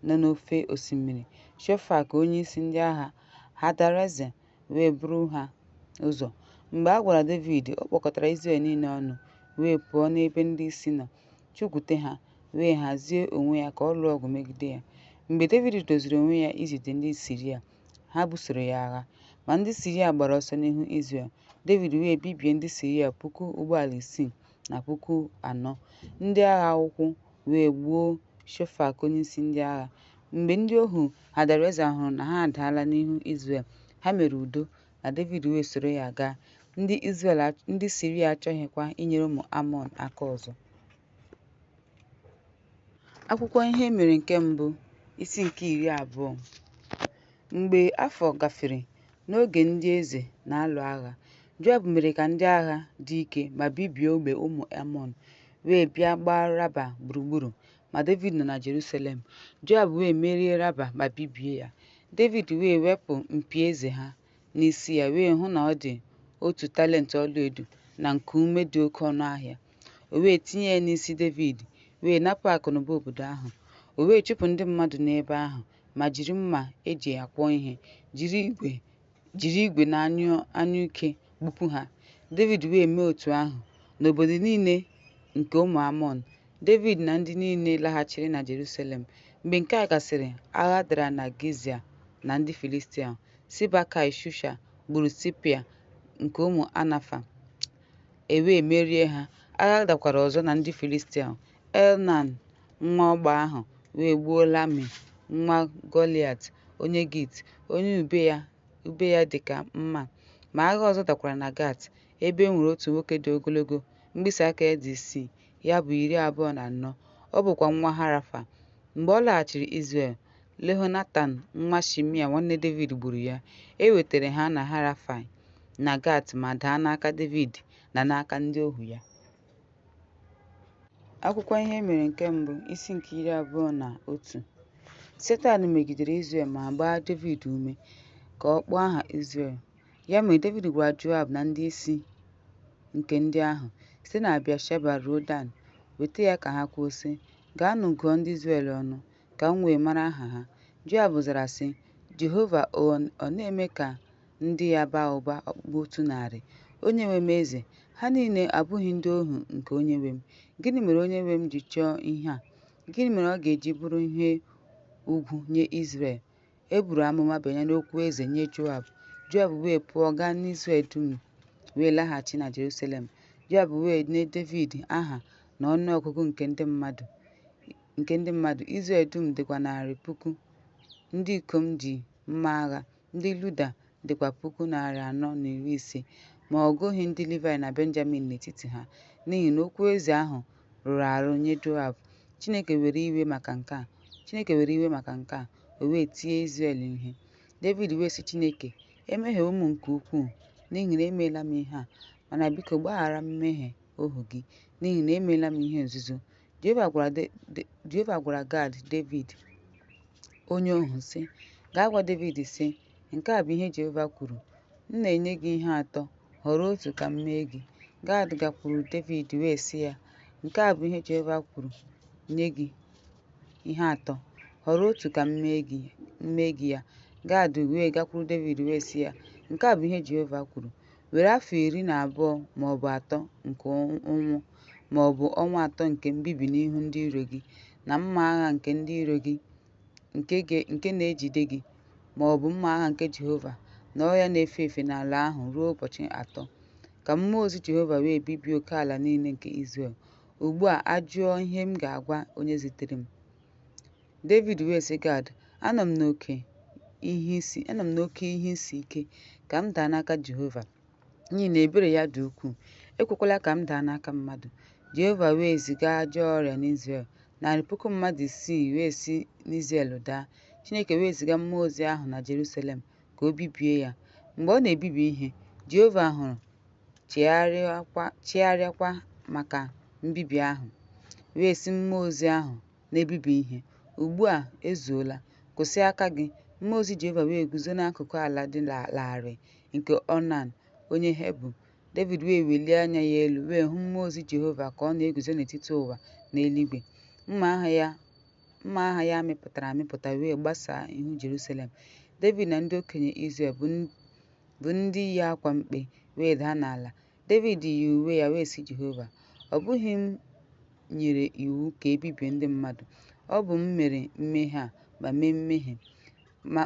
nọ n'ofe osimiri, Shofak onyeisi ndị agha Hadareza wee buru ha ụzọ. Mgbe a gwara Devid, ọ kpọkọtara Izrel niile ọnụ, wee pụọ n'ebe ndị isi nọ, chụkwute ha, wee hazie onwe ya ka ọ lụọ ọgụ megide ya. Mgbe Devid doziri onwe ya izute ndị Siria, ha busoro ya agha. Ma ndị Siria gbara ọsọ n'ihu Izrel. Devid wee bibie ndị Siria puku ụgbọala 6 na 4,000 ndị agha ụkwụ, wee gbuo Shofak onyeisi ndị agha. Mgbe ndị ohu Hadareza hụrụ na ha adaala n'ihu Izrel, ha mere udo na Devid wee soro ya gaa. Ndị Siria achọghịkwa inyere ụmụ Amọn aka ọzọ. Akwụkwọ Ihe E Mere nke Mbụ, isi nke 20. Mgbe afọ gafere, n'oge ndị eze na-alụ agha, Joab mere ka ndị agha dị ike ma bibie ogbe ụmụ Amọn, wee bịa gbaa Raba gburugburu, ma Devid nọ na Jeruselem. Joab wee merie Raba ma bibie ya. Devid wee wepụ mpi eze ha n'isi ya wee hụ na ọ dị otu talent ọlaedo na nkume dị oke ọnụ ahịa. O wee tinye ya n'isi Devid, wee napụ akụnụba obodo ahụ. O wee chụpụ ndị mmadụ n'ebe ahụ ma jiri mma e ji akwọ ihe, jiri igwe na anyụike gbupụ ha. Devid wee mee otu ahụ n'obodo niile nke ụmụ Amọn. Devid na ndị niile laghachiri na Jeruselem. Mgbe nke a gasịrị, agha dara na Geza na ndị Filistia. Sibekai Shusha gburu Sipaị nke ụmụ Anafa, e wee merie ha. Agha dakwara ọzọ na ndị Filistia, Elnan nwa ọgba ahụ wee gbuo Lami nwa Gọlaịat onye Git, onye ube ya dị ka mma. Ma agha ọzọ dakwara na Gat, ebe e nwere otu nwoke dị ogologo, mkpịsị aka ya dị isii, ya bụ, 24, ọ bụkwa nwa ha Rafa. Mgbe ọ laghachiri Izrel, Jehonatan nwa Shimea nwanne Devid gburu ya. E wetara ha na ha Rafaim na Gat ma daa n'aka Devid na n'aka ndị ohu ya. Akwụkwọ Ihe E Mere nke Mbụ, isi nke 21. Setan megidere Izrel ma gbaa Devid ume ka ọ kpọọ aha Izrel. Ya mere Devid gwara Joab na ndị isi nke ndị ahụ, site na Bịa-sheba ruo Dan, weta ya ka ha kwuo, sị, Gaanụ gụọ ndị Izrel ọnụ, ka m wee mara aha ha. Joab zara, sị, Jehova ọ̀ na-eme ka ndị ya baa ụba okpukpu 100, onyenwe m eze, ha niile abụghị ndị ohu nke onyenwe m? Gịnị mere onyenwe m ji chọọ ihe a, gịnị mere ọ ga-eji bụrụ ihe ugwu nye Izrel? E buru amụma banyere okwu eze nye Joab. Joab wee pụọ gaa n'Izrel dum wee laghachi na Jeruselem. Joab wee nye Devid aha na ọnụ ọgụgụ nke ndị mmadụ, Izrel dum dịkwa 100,000 ndị ikom ji mma agha, ndị Juda dịkwa 450,000. Ma ọ gụghị ndị Livaị na Benjamin n'etiti ha, n'ihi na okwu eze ahụ rụrụ arụ nye Joab. Chineke were iwe maka nke a, Chineke were iwe maka nke a, o wee tie Izrel ihe. Devid wee sị Chineke, Emehiewo m nke ukwuu, n'ihi na emeela m ihe a, mana biko gbaghara mmehie ohu gị, n'ihi na emeela m ihe nzuzo. Jehova gwara Gad Devid onye ohu, sị, Gaa gwa Devid, sị, Nke a bụ ihe Jehova kwuru, M na-enye gị ihe atọ, họrọ otu ka m mee gị. Gad gakwuru Devid wee sị ya, Nke a bụ ihe Jehova kwuru, nye gị ihe atọ, họrọ otu ka m mee gị ya. Gad wee gakwuru Devid wee sị ya, Nke a bụ ihe Jehova kwuru, Were afọ 12 ma ọ bụ atọ nke ụnwụ, ma ọ bụ ọnwa atọ nke mbibi n'ihu ndị iro gị, na mma agha nke ndị iro gị nke na-ejide gị, ma ọ bụ mma agha nke Jehova, na ọrịa na-efe efe n'ala ahụ ruo ụbọchị atọ, ka mmụọ ozi Jehova wee bibie okeala niile nke Izrel. Ugbu a ajụọ ihe m ga-agwa onye zitere m. Devid wee sị Gad, Anọ m n'oké ihe isi ike, ka m daa n'aka Jehova, n'ihi na ebere ya dị ukwuu, ekwekwala ka m daa n'aka mmadụ. Jehova wee ziga ajọ ọrịa n'Izrel, 6,000 mmadụ wee si n'Izrel daa. Chineke wee ziga mmụọ ozi ahụ na Jeruselem ka o bibie ya. Mgbe ọ na-ebibi ihe, Jehova hụrụ, chegharịakwa maka mbibi ahụ, wee sị mmụọ ozi ahụ na-ebibi ihe, Ugbu a ezuola, kwụsị aka gị. Mmụọ ozi Jehova wee guzo n'akụkụ ala dị larịị nke Ọnan onye Jebu. Devid wee welie anya ya elu wee hụ mmụọ ozi Jehova ka ọ na-eguzo n'etiti ụwa na eluigwe, mma agha ya a mịpụtara amịpụta wee gbasaa ihu Jeruselem. Devid na ndị okenye Izrel, bụ ndị yi akwa mkpe, wee daa n'ala. Devid yi uwe ya wee sị Jehova, Ọ bụghị m nyere iwu ka e bibie ndị mmadụ, ọ bụ m mere mmehie a ma mee mmehie.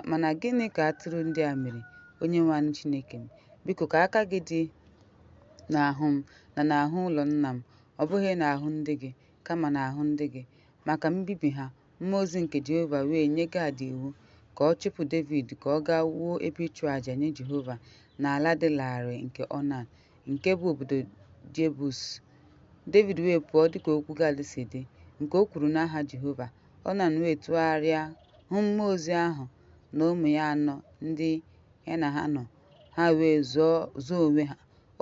Mana gịnị ka atụrụ ndị a mere, Onyenwe anyị Chineke m? Biko ka aka gị dị n'ahụ m na n'ahụ ụlọ nna m, ọ bụghị n'ahụ ndị gị, kama n'ahụ ndị gị, maka mbibi ha. Mmụọ ozi nke Jehova wee nye Gad iwu ka ọ chụpụ Devid ka ọ gaa wuo ebe ịchụàjà nye Jehova n'ala dị larịị nke Ọnan, nke bụ obodo Jebus. Devid wee pụọ dịka okwu Gad si dị, nke o kwuru n'aha Jehova. Ọnan wee tụgharịa hụ mmụọ ozi ahụ na ụmụ ya anọ ndị ya na ha nọ, ha wee zoo onwe ha.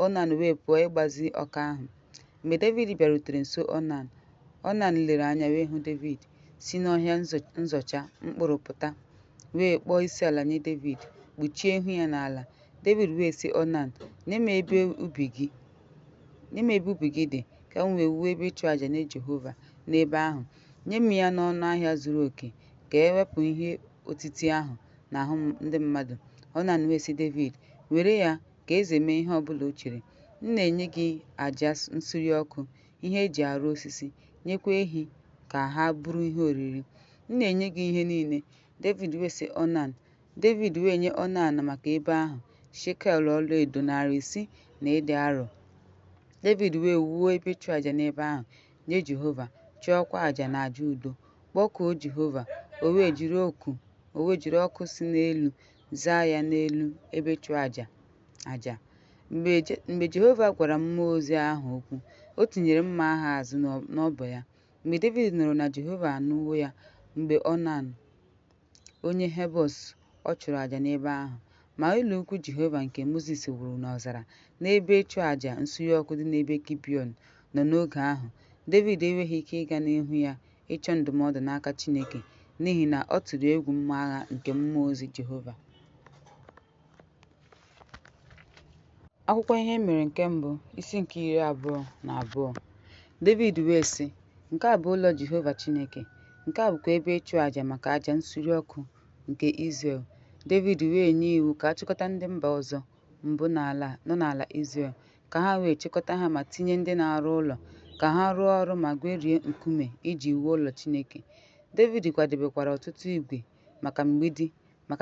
Ọnan wee pụọ ịgbazi ọka ahụ. Mgbe Devid bịarutere nso Ọnan, Ọnan lere anya wee hụ Devid, si n'ọhịa nzọcha mkpụrụ pụta, wee kpọọ isiala nye Devid, kpuchie ihu ya n'ala. Devid wee sị Ọnan, Nye m ebe ubi gị dị, ka m wee wuo ebe ịchụàjà nye Jehova n'ebe ahụ. Nye m ya n'ọnụ ahịa zuru oke, ka e wepụ ihe otiti ahụ n'ahụ ndị mmadụ. Ọnan wee sị Devid, Were ya, ka eze mee ihe ọ bụla o chere. M na-enye gị aja nsure ọkụ, ihe e ji arụ osisi, nyekwa ehi ka ha bụrụ ihe oriri. M na-enye gị ihe niile. Devid wee sị Ọnan, Devid wee nye Ọnan maka ebe ahụ shekel ọlaedo 600 na ịdị arọ. Devid wee wuo ebe ịchụaja n'ebe ahụ nye Jehova, chụọkwa aja na aja udo, kpọkuo Jehova, o wee jiri ọkụ si n'elu zaa ya n'elu ebe ịchụaja aja. Mgbe Jehova gwara mmụọ ozi ahụ okwu, o tinyere mma agha azụ n'ọbọ ya. Mgbe Devid nụrụ na Jehova anụwo ya mgbe Ọnan onye Jebus ọ chụrụ aja n'ebe ahụ. Ma ụlọikwuu Jehova nke Mozis wuru n'ọzara n'ebe ịchụaja nsure ọkụ dị n'ebe Gibiọn nọ n'oge ahụ, Devid enweghị ike ịga n'ihu ya ịchọ ndụmọdụ n'aka Chineke, n'ihi na ọ tụrụ egwu mma agha nke mmụọ ozi Jehova. Akwụkwọ Ihe Mere nke Mbụ, isi nke 22. Devid wee sị, Nke a bụ ụlọ Jehova Chineke, nke a bụkwa ebe ịchụaja maka aja nsure ọkụ nke Izrel. Devid wee nye iwu ka a chịkọta ndị mba ọzọ mbụ nọ n'ala Izrel, ka ha wee chịkọta ha ma tinye ndị na-arụ ụlọ ka ha rụọ ọrụ ma gwerie nkume iji wuo ụlọ Chineke. Devid kwadebekwara ọtụtụ igwe maka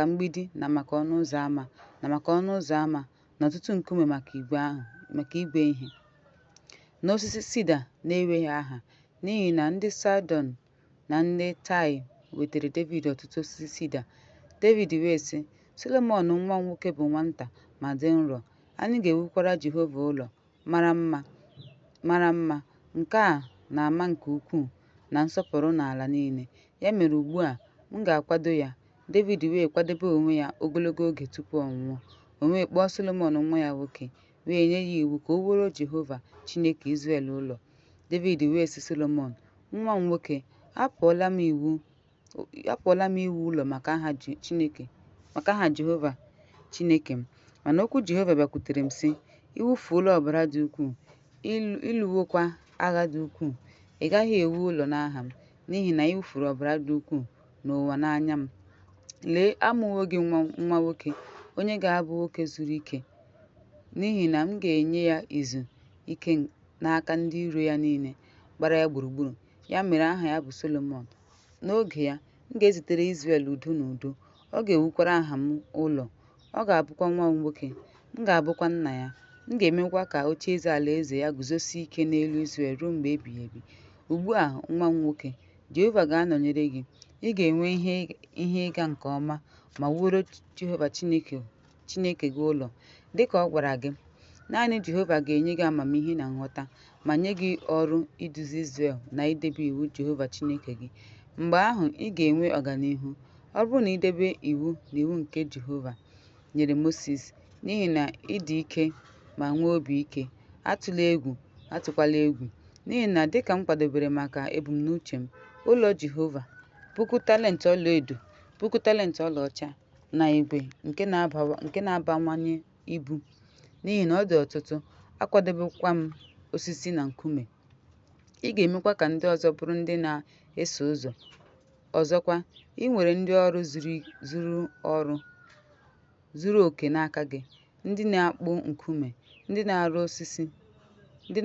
mgbidi na maka ọnụ ụzọ ámá na maka ọnụ ụzọ ámá na ọtụtụ nkume maka igwe ihe, na osisi sida na-enweghị aha, n'ihi na ndị Saịdọn na ndị Taị wetara Devid ọtụtụ osisi sida. Devid wee sị, Solomọn nwa m nwoke bụ nwata ma dị nro, anyị ga-ewukwara Jehova ụlọ mara mma, nke a na-ama nke ukwuu na nsọpụrụ n'ala niile. Ya mere ugbu a, m ga-akwado ya. Devid wee kwadebe onwe ya ogologo oge tupu ọ nwụọ. O wee kpọọ Solomọn nwa ya nwoke, wee nye ya iwu ka o wuoro Jehova Chineke Izrel ụlọ. Devid wee sị Solomọn, nwa m nwoke, apụọla m iwu ụlọ maka aha Jehova Chineke m. Mana okwu Jehova bịakwutere m sị, Ị wụfuola ọbara dị ukwuu, ị lụwokwa agha dị ukwuu. Ị gaghị ewu ụlọ n'aha m, n'ihi na ị wụfuru ọbara dị ukwuu n'ụwa n'anya m. Lee, amụwo gị nwa nwoke, onye ga-abụ nwoke zuru ike, n'ihi na m ga-enye ya izu ike n'aka ndị iro ya niile gbara ya gburugburu. Ya mere aha ya bụ Solomọn. N'oge ya, m ga-ezitere Izrel udo na udo. Ọ ga-ewukwara aha m ụlọ. Ọ ga-abụkwa nwa m nwoke, m ga-abụkwa nna ya. M ga-emekwa ka ocheeze alaeze ya guzosie ike n'elu Izrel ruo mgbe ebighị ebi. Ugbu a, nwa m nwoke, Jehova ga-anọnyere gị. Ị ga-enwe ihe ịga nke ọma ma wuoro Jehova Chineke gị ụlọ, dị ka ọ gwara gị. Naanị Jehova ga-enye gị amamihe na nghọta ma nye gị ọrụ iduzi Izrel na idebe iwu Jehova Chineke gị. Mgbe ahụ ị ga-enwe ọganihu, ọ bụrụ na i debe iwu na iwu nke Jehova nyere Mosis, n'ihi na ị dị ike ma nwee obi ike. Atụla egwu, atụkwala egwu, n'ihi na dịka m kwadebere maka ebumnuche m, ụlọ Jehova, 1000 talent ọlaedo, 1000 talent ọlaọcha, na igwe nke na-abawanye ibu, n'ihi na ọ dị ọtụtụ, akwadebekwa m osisi na nkume. Ị ga-emekwa ka ndị ọzọ bụrụ ndị na-eso ụzọ. Ọzọkwa, ị nwere ndị ọrụ zuru oke n'aka gị, ndị na-akpụ nkume, ndị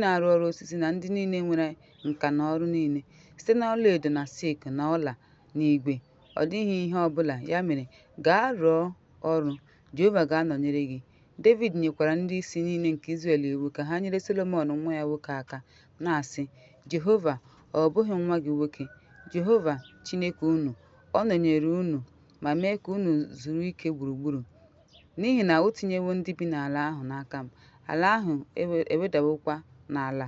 na-arụ ọrụ osisi na ndị niile nwere nka n'ọrụ niile, site na ọlaedo na silk na ọla na igwe, ọ dịghị ihe ọ bụla. Ya mere, gaa rụọ ọrụ, Jehova ga-anọnyere gị. Devid nyekwara ndị isi niile nke Izrel iwu ka ha nyere Solomọn nwa ya nwoke aka, na-asị, Jehova, ọ bụghị nwa gị nwoke? Jehova Chineke unu ọ nọnyeere unu ma mee ka unu zuru ike gburugburu? N'ihi na o tinyewo ndị bi n'ala ahụ n'aka m, ala ahụ ewedawokwa n'ala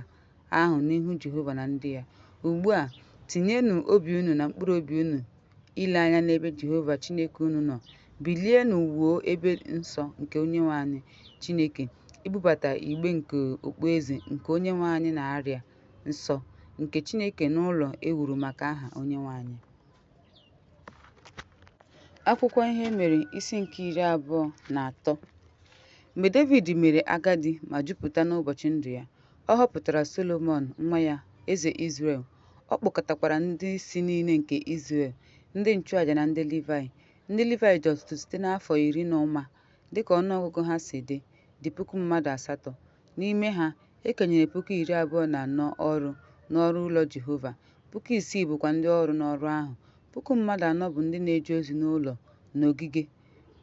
ahụ n'ihu Jehova na ndị ya. Ugbu a, tinyenụ obi unu na mkpụrụ obi unu ile anya n'ebe Jehova Chineke unu nọ. Bilienụ wuo ebe nsọ nke Onyenwe anyị Chineke, ibubata igbe nke okpueze nke Onyenwe anyị na arịa nsọ nke Chineke n'ụlọ e wuru maka aha Onyenwe anyị. Akwụkwọ Ihe Mere isi nke 23. Mgbe Devid mere agadi ma jupụta n'ụbọchị ndụ ya, ọ họpụtara Solomọn nwa ya eze Izrel. Ọ kpọkọtakwara ndị isi niile nke Izrel, ndị nchụaja na ndị Livayị. Ndị Livayị dị ọtụtụ site n'afọ iri na ụma, dịka ọnụọgụgụ ha si dị, dị 8,000. N'ime ha, e kenyere 24,000 ọrụ n'ọrụ ụlọ Jehova, 6,000 bụkwa ndị ọrụ n'ọrụ ahụ, puku mmadụ anọ bụ ndị na-eje ozi n'ụlọ n'ogige,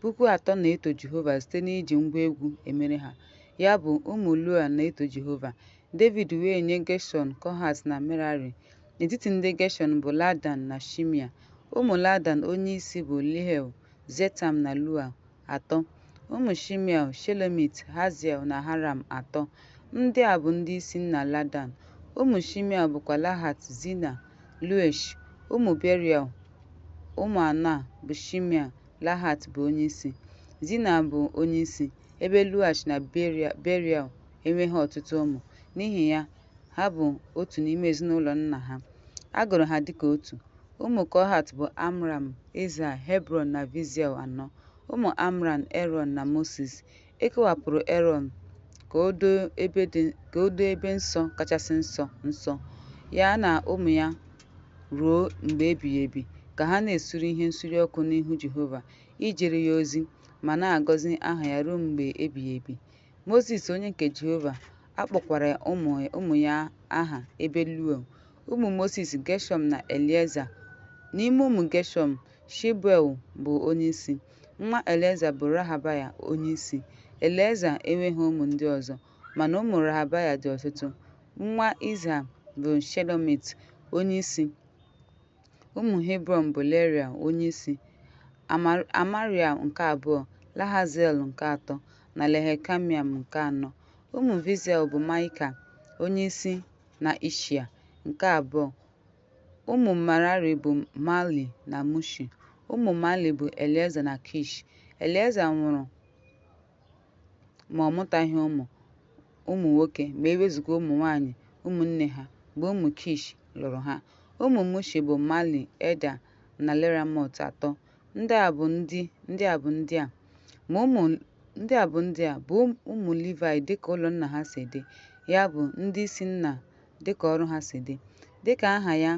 3,000 na-eto Jehova site n'iji ngwa egwu emere ha, ya bụ, ụmụ Livaị na-eto Jehova. Devid wee nye Geshọn, Kohat na Merari. N'etiti ndị Geshọn bụ Ledan na Shimei. Ụmụ Ledan onyeisi bụ Jehiel, Zetam na Juel, atọ. Ụmụ Shimei, Shelomit, Haziel na Haran, atọ. Ndị a bụ ndị isi nna Ledan. Ụmụ Shimei bụkwa Nahat, Zina, Jeush. Ụmụ Beriya, ụmụ anọ a, bụ Shimei, Nahat bụ onyeisi, Zina bụ onyeisi, ebe Jeush na Beriya enweghị ọtụtụ ụmụ, n'ihi ya, ha bụ otu n'ime ezinụlọ nna ha, a gụrụ ha dị ka otu. Ụmụ Kohat bụ Amram, Izha, Hebrọn na Uziel, anọ. Ụmụ Amram, Erọn na Mosis. E kewapụrụ Erọn ka o doo ebe nsọ kachasị nsọ nsọ, ya na ụmụ ya ruo mgbe ebighị ebi, ka ha na-esure ihe nsure ọkụ n'ihu Jehova ijere ya ozi ma na-agọzi aha ya ruo mgbe ebighị ebi. Mosis onye nke Jehova, a kpọkwara ụmụ ya aha ebo Livaị. Ụmụ Mosis, Geshọm na Elieza. N'ime ụmụ Geshọm, Shebuel bụ onyeisi. Nwa Elieza bụ Rehabaya onyeisi. Elieza enweghị ụmụ ndị ọzọ, mana ụmụ Rehabaya dị ọtụtụ. Nwa Izha bụ Shelomit onyeisi. Ụmụ Hebrọn bụ Jeriya onyeisi, Amaraya nke abụọ, Jahaziel nke atọ, na Jekameam nke anọ. Ụmụ Uziel bụ Maịka onyeisi na Ishia nke abụọ. Ụmụ Merari bụ Mali na Mushi. Ụmụ Mali bụ Elieza na Kish. Elieza nwụrụ ma ọ mụtaghị ụmụ ụmụ nwoke ma e wezụga ụmụ nwaanyị ụmụnne ha, bụ ụmụ Kish, lụrụ ha. Ụmụ Mushi bụ Mali, Eda na Jerimot, atọ. Ndị a bụ ndị ndị a bụ ndị a, ma ụmụ ndị a bụ ndị a bụ ụmụ Livaị dịka ụlọ nna ha si dị, ya bụ, ndị isi nna dịka ọrụ ha si dị, dịka aha ya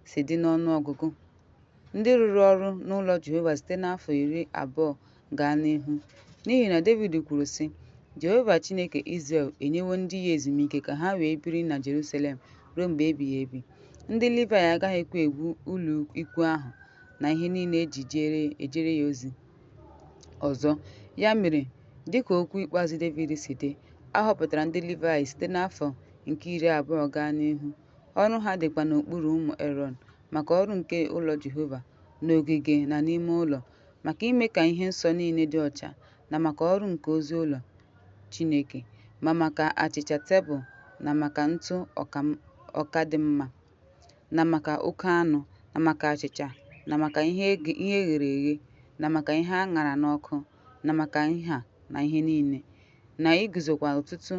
si dị n'ọnụ ọgụgụ, ndị rụrụ ọrụ n'ụlọ Jehova site n'afọ 20 gaa n'ihu. N'ihi na Devid kwuru, sị, Jehova Chineke Izrel enyewo ndị ya ezumike ka ha wee biri na Jeruselem ruo mgbe ebighị ebi, ndị Livaị agaghịkwa ewu ụlọikwuu ahụ na ihe niile e ji ejere ya ozi ọzọ. Ya mere, dị ka okwu ikpeazụ Devid si dị, a họpụtara ndị Livaị site n'afọ nke 20 gaa n'ihu, ọrụ ha dịkwa n'okpuru ụmụ Erọn, maka ọrụ nke ụlọ Jehova, n'ogige na n'ime ụlọ, maka ime ka ihe nsọ niile dị ọcha na maka ọrụ nke ozi ụlọ Chineke, ma maka achịcha tebụl na maka ntụ ọka dị mma, na maka oke anụ, na maka achịcha, na maka ihe e ghere eghe, na maka ihe a ṅara n'ọkụ, na maka nha na ihe niile, na iguzo kwa ụtụtụ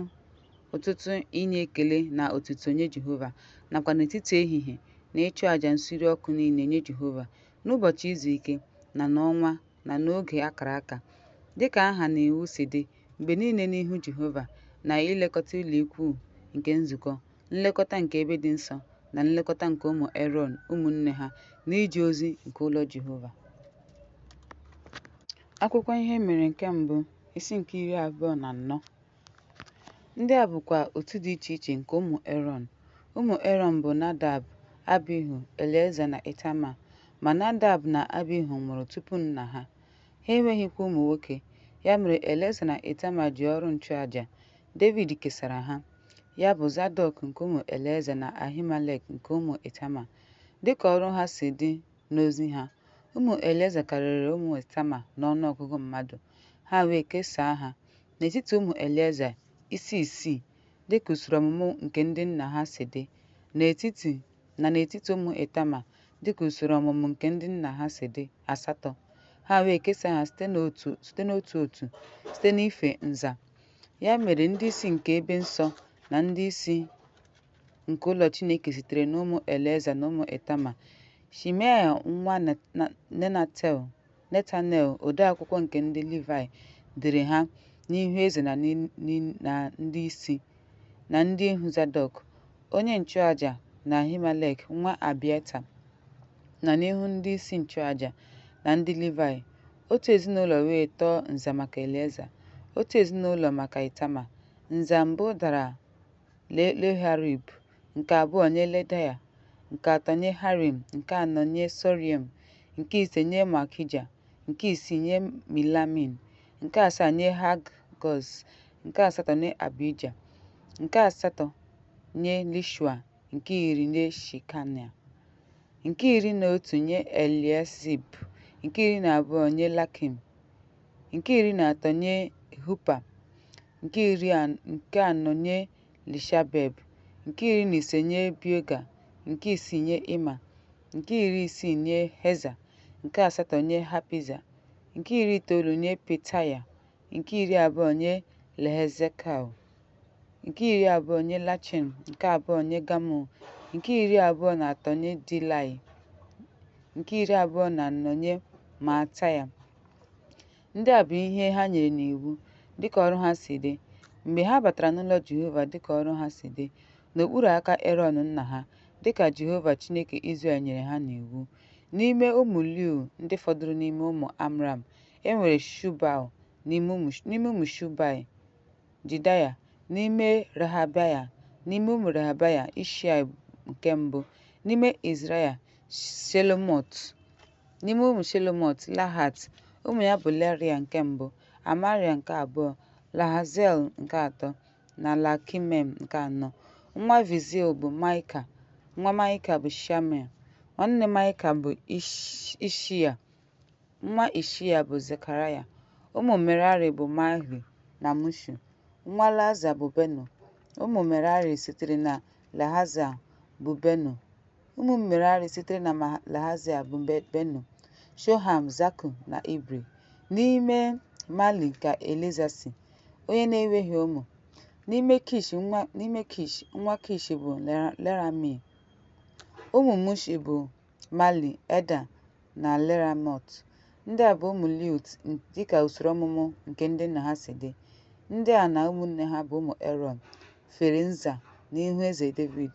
ụtụtụ inye ekele na otuto nye Jehova, nakwa n'etiti ehihie, na ịchụ aja nsure ọkụ niile nye Jehova, n'ụbọchị izu ike, na n'ọnwa, na n'oge a kara aka, dị ka aha na iwu si dị, mgbe niile n'ihu Jehova, na ilekọta ụlọikwuu nke nzukọ, nlekọta nke ebe dị nsọ, na nlekọta nke ụmụ Erọn ụmụnne ha, n'ije ozi nke ụlọ Jehova. Akwụkwọ Ihe E Mere nke Mbụ, isi nke 24. Ndị a bụkwa otu dị iche iche nke ụmụ Erọn. Ụmụ Erọn bụ Nadab, Abihu, Elieza na Ịtama. Ma Nadab na Abihu nwụrụ tupu nna ha, ha enweghịkwa ụmụ nwoke. Ya mere, Elieza na Ịtama ji ọrụ nchụaja Devid kesara ha, ya bụ, Zadọk nke ụmụ Elieza na Ahimelek nke ụmụ Ịtama, dị ka ọrụ ha si dị n'ozi ha. Ụmụ Elieza karịrị ụmụ Ịtama n'ọnụ ọgụgụ mmadụ, ha wee kesaa ha, n'etiti ụmụ Elieza, isi isii, dị ka usoro ọmụmụ nke ndị nna ha si dị, na n'etiti ụmụ Ịtama, dị ka usoro ọmụmụ nke ndị nna ha si dị, asatọ. Ha wee kesaa ha site n'otu otu, site n'ife nza. Ya mere, ndị isi nke ebe nsọ na ndị isi nke ụlọ Chineke sitere n'ụmụ Elieza na ụmụ Ịtama. Shemaịa nwa Netanel, odeakwụkwọ nke ndị Livaị, dere ha n'ihu eze na ndị isi, na n'ihu Zadọk onye nchụaja na Ahimelek nwa Abiata, na n'ihu ndị isi nchụaja na ndị Livaị. Otu ezinụlọ wee tọọ nza maka Elieza, otu ezinụlọ maka Ịtama. Nza mbụ dara Jehoiarib, nke abụọ nye Jedaya, nke atọ nye Harim, nke anọ nye Sọreim, nke ise nye Malkija, nke isii nye Miyamin, nke asaa nye Hagọz, nke asatọ nye Abija, nke asatọ nye Lishua, nke iri nye Shekania. Nke 11 nye Eliashib, nke 12 nye Lakim, nke 13 nye Hupa, nke anọ nye Jeshabeab, nke 15 nye Bilga, nke isii nye Ịma, nke 60 nye Heza, nke asatọ nye Hapiza, nke 90 nye Petaya, nke 20 nye Jehezkel, nke 20 nye Lachin, nke abụọ nye Gamul, nke 23 nye Dilaị, nke 24 nye Meataya. Ndị a bụ ihe ha nyere n'iwu, dịka ọrụ ha si dị, mgbe ha batara n'ụlọ Jehova dịka ọrụ ha si dị, n'okpuru aka Erọn nna ha, dịka Jehova Chineke Izrel nyere ha n'iwu. N'ime ụmụ Liụ ndị fọdụrụ n'ime ụmụ Amram, e nwere Shubael, n'ime ụmụ Shubael, Jedaya, n'ime Rehabaya, n'ime ụmụ Rehabaya, Ishaị nke mbụ, n'ime Izraya, Shelomọt, n'ime ụmụ Shelomọt, Lahat, ụmụ ya bụ Leria nke mbụ, Amaria nke abụọ, Jahaziel nke atọ, na Lakemem nke anọ. Nwa Jaziel bụ Maịka, nwa Maịka bụ Shamia. Nwanne Maịka bụ Ishiya, nwa Ishiya bụ Zekaraya. Ụmụ Merari bụ Mahli na Mushi. Nwa Leaza bụ Beno. Ụmụ Merari sitere na Jahaziel bụ Beno. Ụmụ Merari sitere na Jahaziel bụ Beno, Shoham, Zaku na Ibri. N'ime Mali ka Elieza si, onye na-enweghị ụmụ. N'ime Kish, nwa Kish bụ Jeramịl. Ụmụ Mushi bụ Mali, Eda na Jerimot. Ndị a bụ ụmụ Liụ dịka usoro ọmụmụ nke ndị nna ha si dị. Ndị a na ụmụnne ha bụ ụmụ Erọn, fere nza n'ihu eze Devid,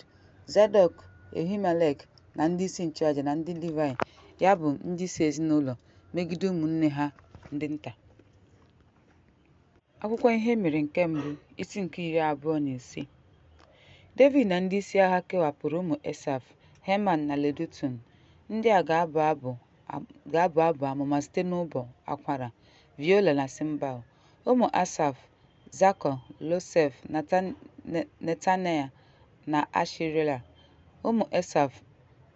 Zadọk, Ahimelek na ndịisi nchụaja na ndị Livayị, ya bụ ndịisi ezinaụlọ, megide ụmụnne ha ndị nta. Akwụkwọ Ihe Emere nke Mbụ, isi nke 25. Devid na ndịisi agha kewapụrụ ụmụ Esaf, Heman na Jedutun. Ndị a ga-abụ abụ amụma site n'ụbọ akwara, viola na cymbal. Ụmụ Asaf, Zakọ, Josef, Netanel na Asharela. Ụmụ Esaf,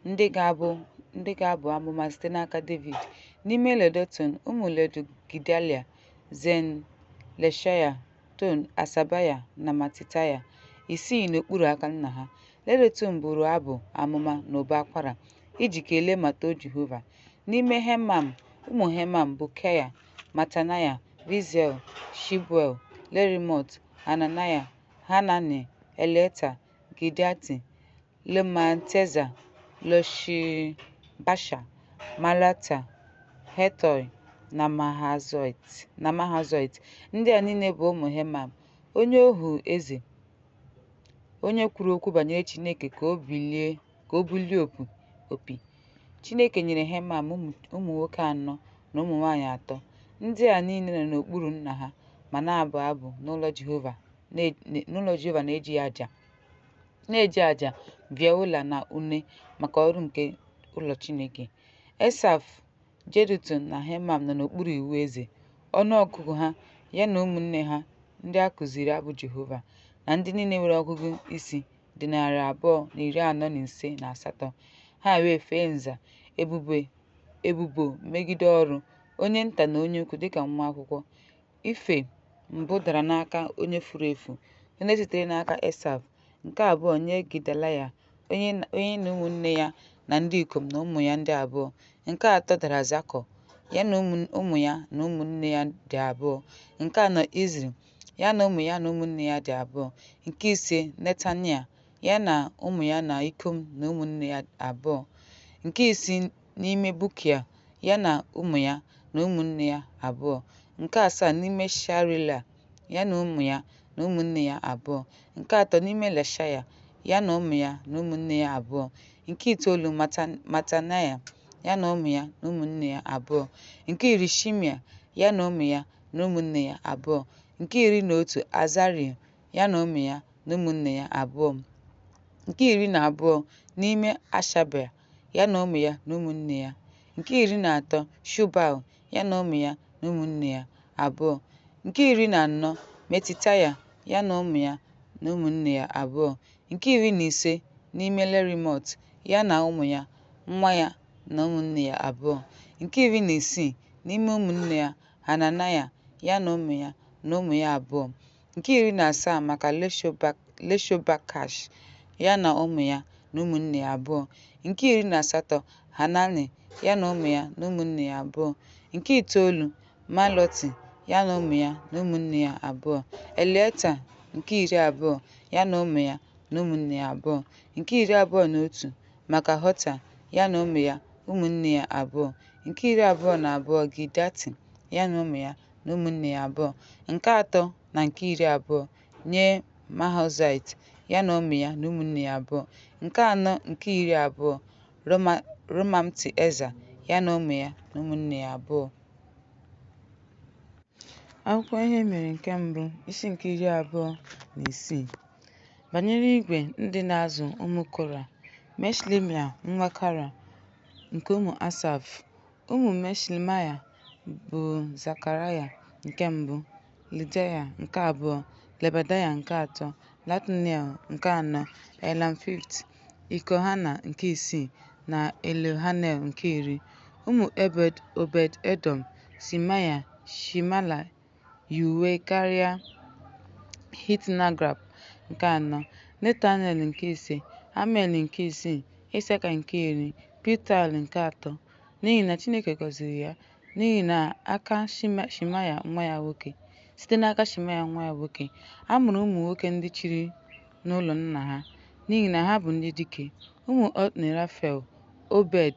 ndị ga-abụ amụma site n'aka Devid. N'ime Jedutun, ụmụ Gedalia, Zen, Leshaya, Ton, Hasabaya na Matitaia, isii n'okpuru aka nna ha. Jedutun bụrụ abụ amụma n'ụbọ akwara, iji kelee ma too Jehova. N'ime Heman, ụmụ Heman, Bukaya, Matanaya, Jaziel, Shebuel, Jerimot, Hananaya, Hanani, Eliata, Gidalti, Romamtieza, Joshbekasha, Maloti, Hatọl na Mahazọt. Ndị a niile bụ ụmụ Heman, onye ohu eze, onye kwuru okwu banyere Chineke ka o bulie opi. Chineke nyere Heman ụmụ nwoke anọ na ụmụ nwanyị atọ. Ndị a niile nọ n'okpuru nna ha ma na-abụ abụ n'ụlọ Jehova na-eji aja, viola na une maka ọrụ nke ụlọ Chineke. Esaf, Jedutun na Heman nọ n'okpuru iwu eze. Ọnụọgụgụ ha, ya na ụmụnne ha ndị a kụziiri abụ Jehova, na ndị niile nwere ọgụgụ isi dị 245. Ha wee fee nza, ebubo megide ọrụ, onye nta na onye ukwu dịka nwa akwụkwọ. Ife mbụ dara n'aka onye furu efu, onye sitere n'aka Esaf, nke abụọ nye Gedaliya, onye na ụmụnne ya na ndị ikom na ụmụ ya ndị abụọ, nke atọ dara Zakọ, ya na ụmụ ya na ụmụnne ya dị abụọ, nke anọ Izri, ya na ụmụ ya na ụmụnne ya dị abụọ, nke ise Netania, ya na ụmụ ya na ikom na ụmụnne ya abụọ, nke isii n'ime Bukia, ya na ụmụ ya na ụmụnne ya abụọ, nke asaa n'ime Sharela, ya na ụmụ ya na ụmụnne ya abụọ, nke atọ n'ime Leshaya, ya na ụmụ ya na ụmụnne ya abụọ, nke itoolu Matanaya, ya na ụmụ ya na ụmụnne ya abụọ, nke iri Shimea, ya na ụmụ ya na ụmụnne ya abụọ, nke 11 Azarel, ya na ụmụ ya na ụmụnne ya, abụọ. Nke 12 n'ime Hashabia, ya na ụmụ ya na ụmụnne ya. Nke 13, Shobal, ya na ụmụ ya na ụmụnne ya, abụọ. Nke 14, Matitaia, ya na ụmụ ya na ụmụnne ya, abụọ. Nke 15 n'ime Jerimot, ya na ụmụ ya, nwa ya na ụmụnne ya, abụọ. Nke 16 n'ime ụmụnne ya, Hananaya, ya na ụmụ ya na ụmụ ya, abụọ. Nke 17 maka Jeshobakash, ya na ụmụ ya na ụmụnne ya, abụọ. Nke 18, Hanani, ya na ụmụ ya na ụmụnne ya, abụọ. Nke itoolu, Maloti, ya na ụmụ ya na ụmụnne ya, abụọ. Eliata, nke 20, ya na ụmụ ya na ụmụnne ya, abụọ. Nke 21, maka Hota, ya na ụmụ ya, ụmụnne ya, abụọ. Nke 22, Gidalti, ya na ụmụ ya na ụmụnne ya, abụọ. Nke atọ na nke 20 nye Mahaziotu, ya na ụmụ ya na ụmụnne ya, abụọ. Nke anọ nke 20, Romamti-Eza, ya na ụmụ ya na ụmụnne ya, abụọ. Akwụkwọ Ihe Emere nke Mbụ, isi nke 26. Banyere igwe ndị na-azụ ụmụ Kora: Meshelemaịa nwa Kora, nke ụmụ Asaf. Ụmụ Meshelemaịa bụ Zekaraya nke mbụ, Lidaị nke abụọ, Lebadaya nke atọ, Netanel nke anọ, Elam fifth, Iekohanan nke isii, na Elioenai nke iri. Ụmụ Obed-Edọm, Shemaya, Shimala yi uwe karịa Hitnagrap nke anọ, Netanel nke ise, Amiel nke isii, Isaka nke iri, Piltai nke atọ, n'ihi na Chineke gọziri ya site n'aka Shemaya nwa ya nwoke. A mụrụ ụmụ nwoke ndị chịrị n'ụlọ nna ha, n'ihi na ha bụ ndị dike. Ụmụ Otni, Rafael, Obed,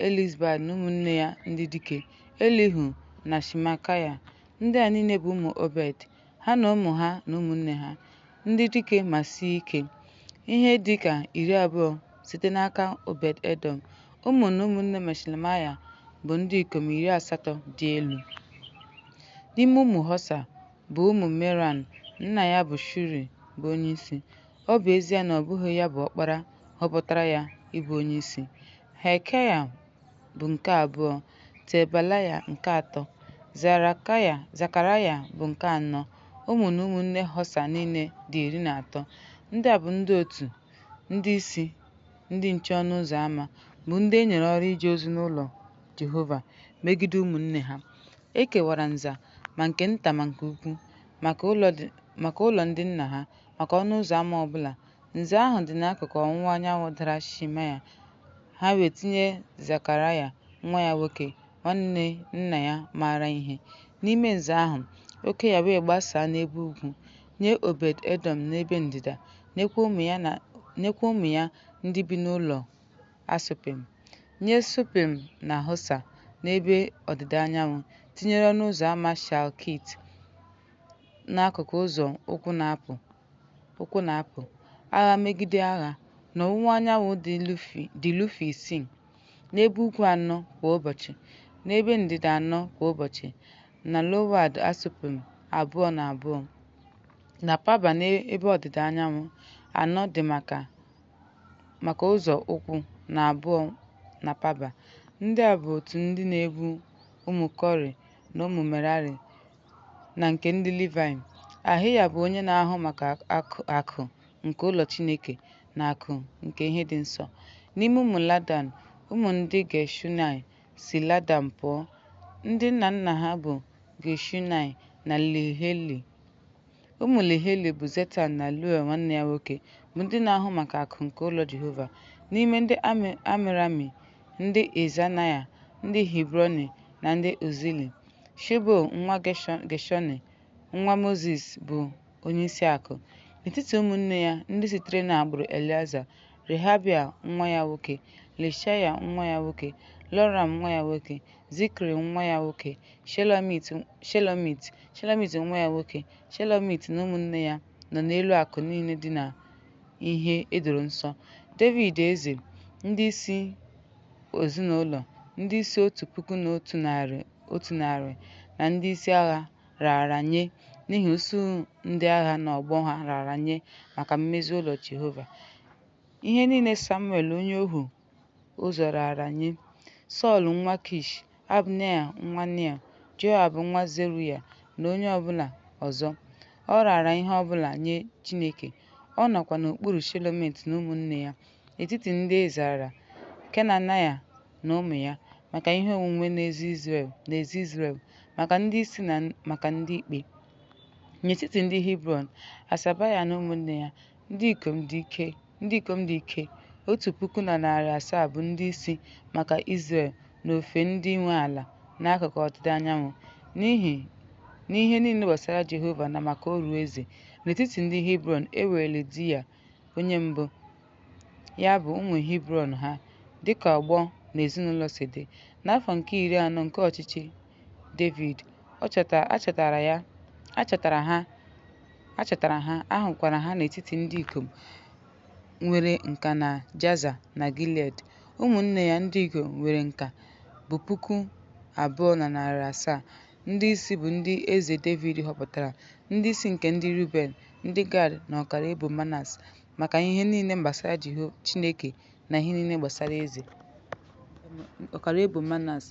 Elizabad na ụmụnne ya ndị dike, Elihu na Samakaya. Ndị a niile bụ ụmụ Obed, ha na ụmụ ha na ụmụnne ha, ndị dike ma sie ike, ihe dị ka 20 site n'aka Obed-Edọm. Ụmụ na ụmụnne Meshelemaia bụ ndị ikom 80 dị elu. N'ime ụmụ Hosa, bụ ụmụ Merari, nna ya bụ Shuri bụ onyeisi, ọ bụ ezie na ọ bụghị ya bụ ọkpara họpụtara ya ịbụ onyeisi. Hilkaya bụ nke abụọ, Tebalaya nke atọ, Zekaraya bụ nke anọ. Ụmụ na ụmụnne Hosa niile dị 13. Ndị a bụ ndị otu, ndị isi ndị nche ọnụ ụzọ ámá, bụ ndị e nyere ọrụ ije ozi n'ụlọ Jehova megide ụmụnne ha. E kewara nza, ma nke nta ma nke ukwu, maka ụlọ ndị nna ha, maka ọnụ ụzọ ámá ọ bụla. Nza ahụ dị n'akụkụ ọwụwa anyanwụ dara Shemaịa, ha wee tinye Zekaraya nwa ya nwoke, nwanne nna ya maara ihe, n'ime nza ahụ, oke ya wee gbasaa n'ebe ugwu, nye Obed-Edọm n'ebe ndịda, nyekwa ụmụ ya ndị bi n'ụlọ Asupim, nye Supim na Hosa n'ebe ọdịda anyanwụ, tinyere ọnụ ụzọ ámá Shalkit n'akụkụ ụzọ ụkwụ na-apụ, agha megide agha. N'ọwụwa anyanwụ dị lufi isii, n'ebe ugwu anọ kwa ụbọchị, n'ebe ndịda anọ kwa ụbọchị, na Lowad Asupim abụọ na abụọ, na Paba n'ebe ọdịda anyanwụ, anọ dị maka ụzọ ụkwụ na abụọ na Paba. Ndị a bụ otu ndị na-ebu ụmụ Kore na ụmụ Merari na nke ndị Livaị. Ahaịa bụ onye na-ahụ maka akụ nke ụlọ Chineke na akụ nke ihe dị nsọ. N'ime ụmụ Ladan, ụmụ ndị Geshọnaị si Ladan pụọ, ndị nna nna ha bụ Geshọnaị na Lehieli. Ụmụ Lehieli bụ Zetan na Juel nwanne ya nwoke, bụ ndị na-ahụ maka akụ nke ụlọ Jehova. N'ime ndị Amrami, ndị Izanaya, ndị Hibrọn na ndị Uzieli. Shubuel nwa Geshọni, nwa Mozis bụ onyeisi akụ. N'etiti ụmụnne ya ndị sitere n'agbụrụ Elieza, Rehabia nwa ya nwoke, Jeshaya nwa ya nwoke, Joram nwa ya nwoke, Zikri nwa ya nwoke, Shelomit, Shelomit nwa ya nwoke. Shelomit na ụmụnne ya nọ n'elu akụ niile dị na ihe edoro nsọ. Devid eze, ndị isi ezinụlọ, ndị isi otu puku na otu narị otu narị na ndị isi agha raara nye n'ihi usuu ndị agha na ọgbọ ha raara nye maka mmezi ụlọ Jehova. Ihe niile Samuel onye ohu ụzọ raara nye. Sọl nwa Kish, Abnea nwa Nea, Joab nwa Zeruya na onye ọ bụla ọzọ, ọ raara ihe ọ bụla nye Chineke. Ọ nọkwa n'okpuru Shelomit na ụmụnne ya, n'etiti ndị Izhar, Kenaniah na ụmụ ya, maka ihe onwunwe n'ezi Izrel, maka ndị isi na maka ndị ikpe. N'etiti ndị Hibrọn, Hashabaya na ụmụnne ya, ndị ikom dị ike, 1,700 bụ ndị isi maka Izrel n'ofe ndị nwe ala n'akụkụ ọdịda anyanwụ, n'ihe niile gbasara Jehova na maka ọrụ eze. N'etiti ndị Hibrọn, e were Jediael onye mbụ, ya bụ ụmụ Hibrọn ha, dịka ọgbọ na ezinụlọ si dị. N'afọ nke 40 nke ọchịchị Devid, a chọtara ha, a hụkwara ha n'etiti ndị ikom nwere nka na Jaza na Gilied. Ụmụnne ya ndị ikom nwere nka bụ 2,700, ndị isi bụ ndị Eze Devid họpụtara, ndị isi nke ndị Ruben, ndị Gad na ọkara ebo Manase, maka ihe niile gbasara Chineke na ihe niile gbasara eze. Ọkara ebo Manase,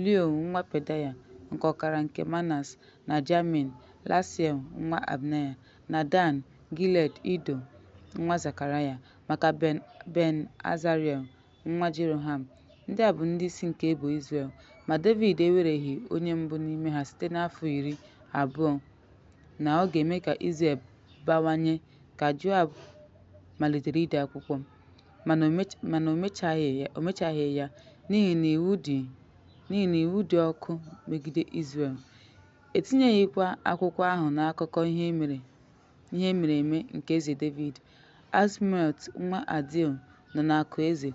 Reuel nwa Pedaya, nke ọkara nke Manase, na Jamin, Lasiel nwa Abnea; na Dan, Gilied Ido nwa Zekaraya, maka Ben Azarel nwa Jeroham. Ndị a bụ ndị isi nke ebo Izrel, ma Devid ewereghị onye mbụ n'ime ha site n'afọ 20 na ọ ga-eme ka Izrel bawanye ka Joab malitere ide akwụkwọ, mana o mechaghị ya, n'ihi na iwe dị ọkụ megide Izrel. E tinyeghịkwa akwụkwọ ahụ n'akụkọ ihe mere eme nke Eze Devid. Azmawet nwa Adiel nọ n'akụ eze,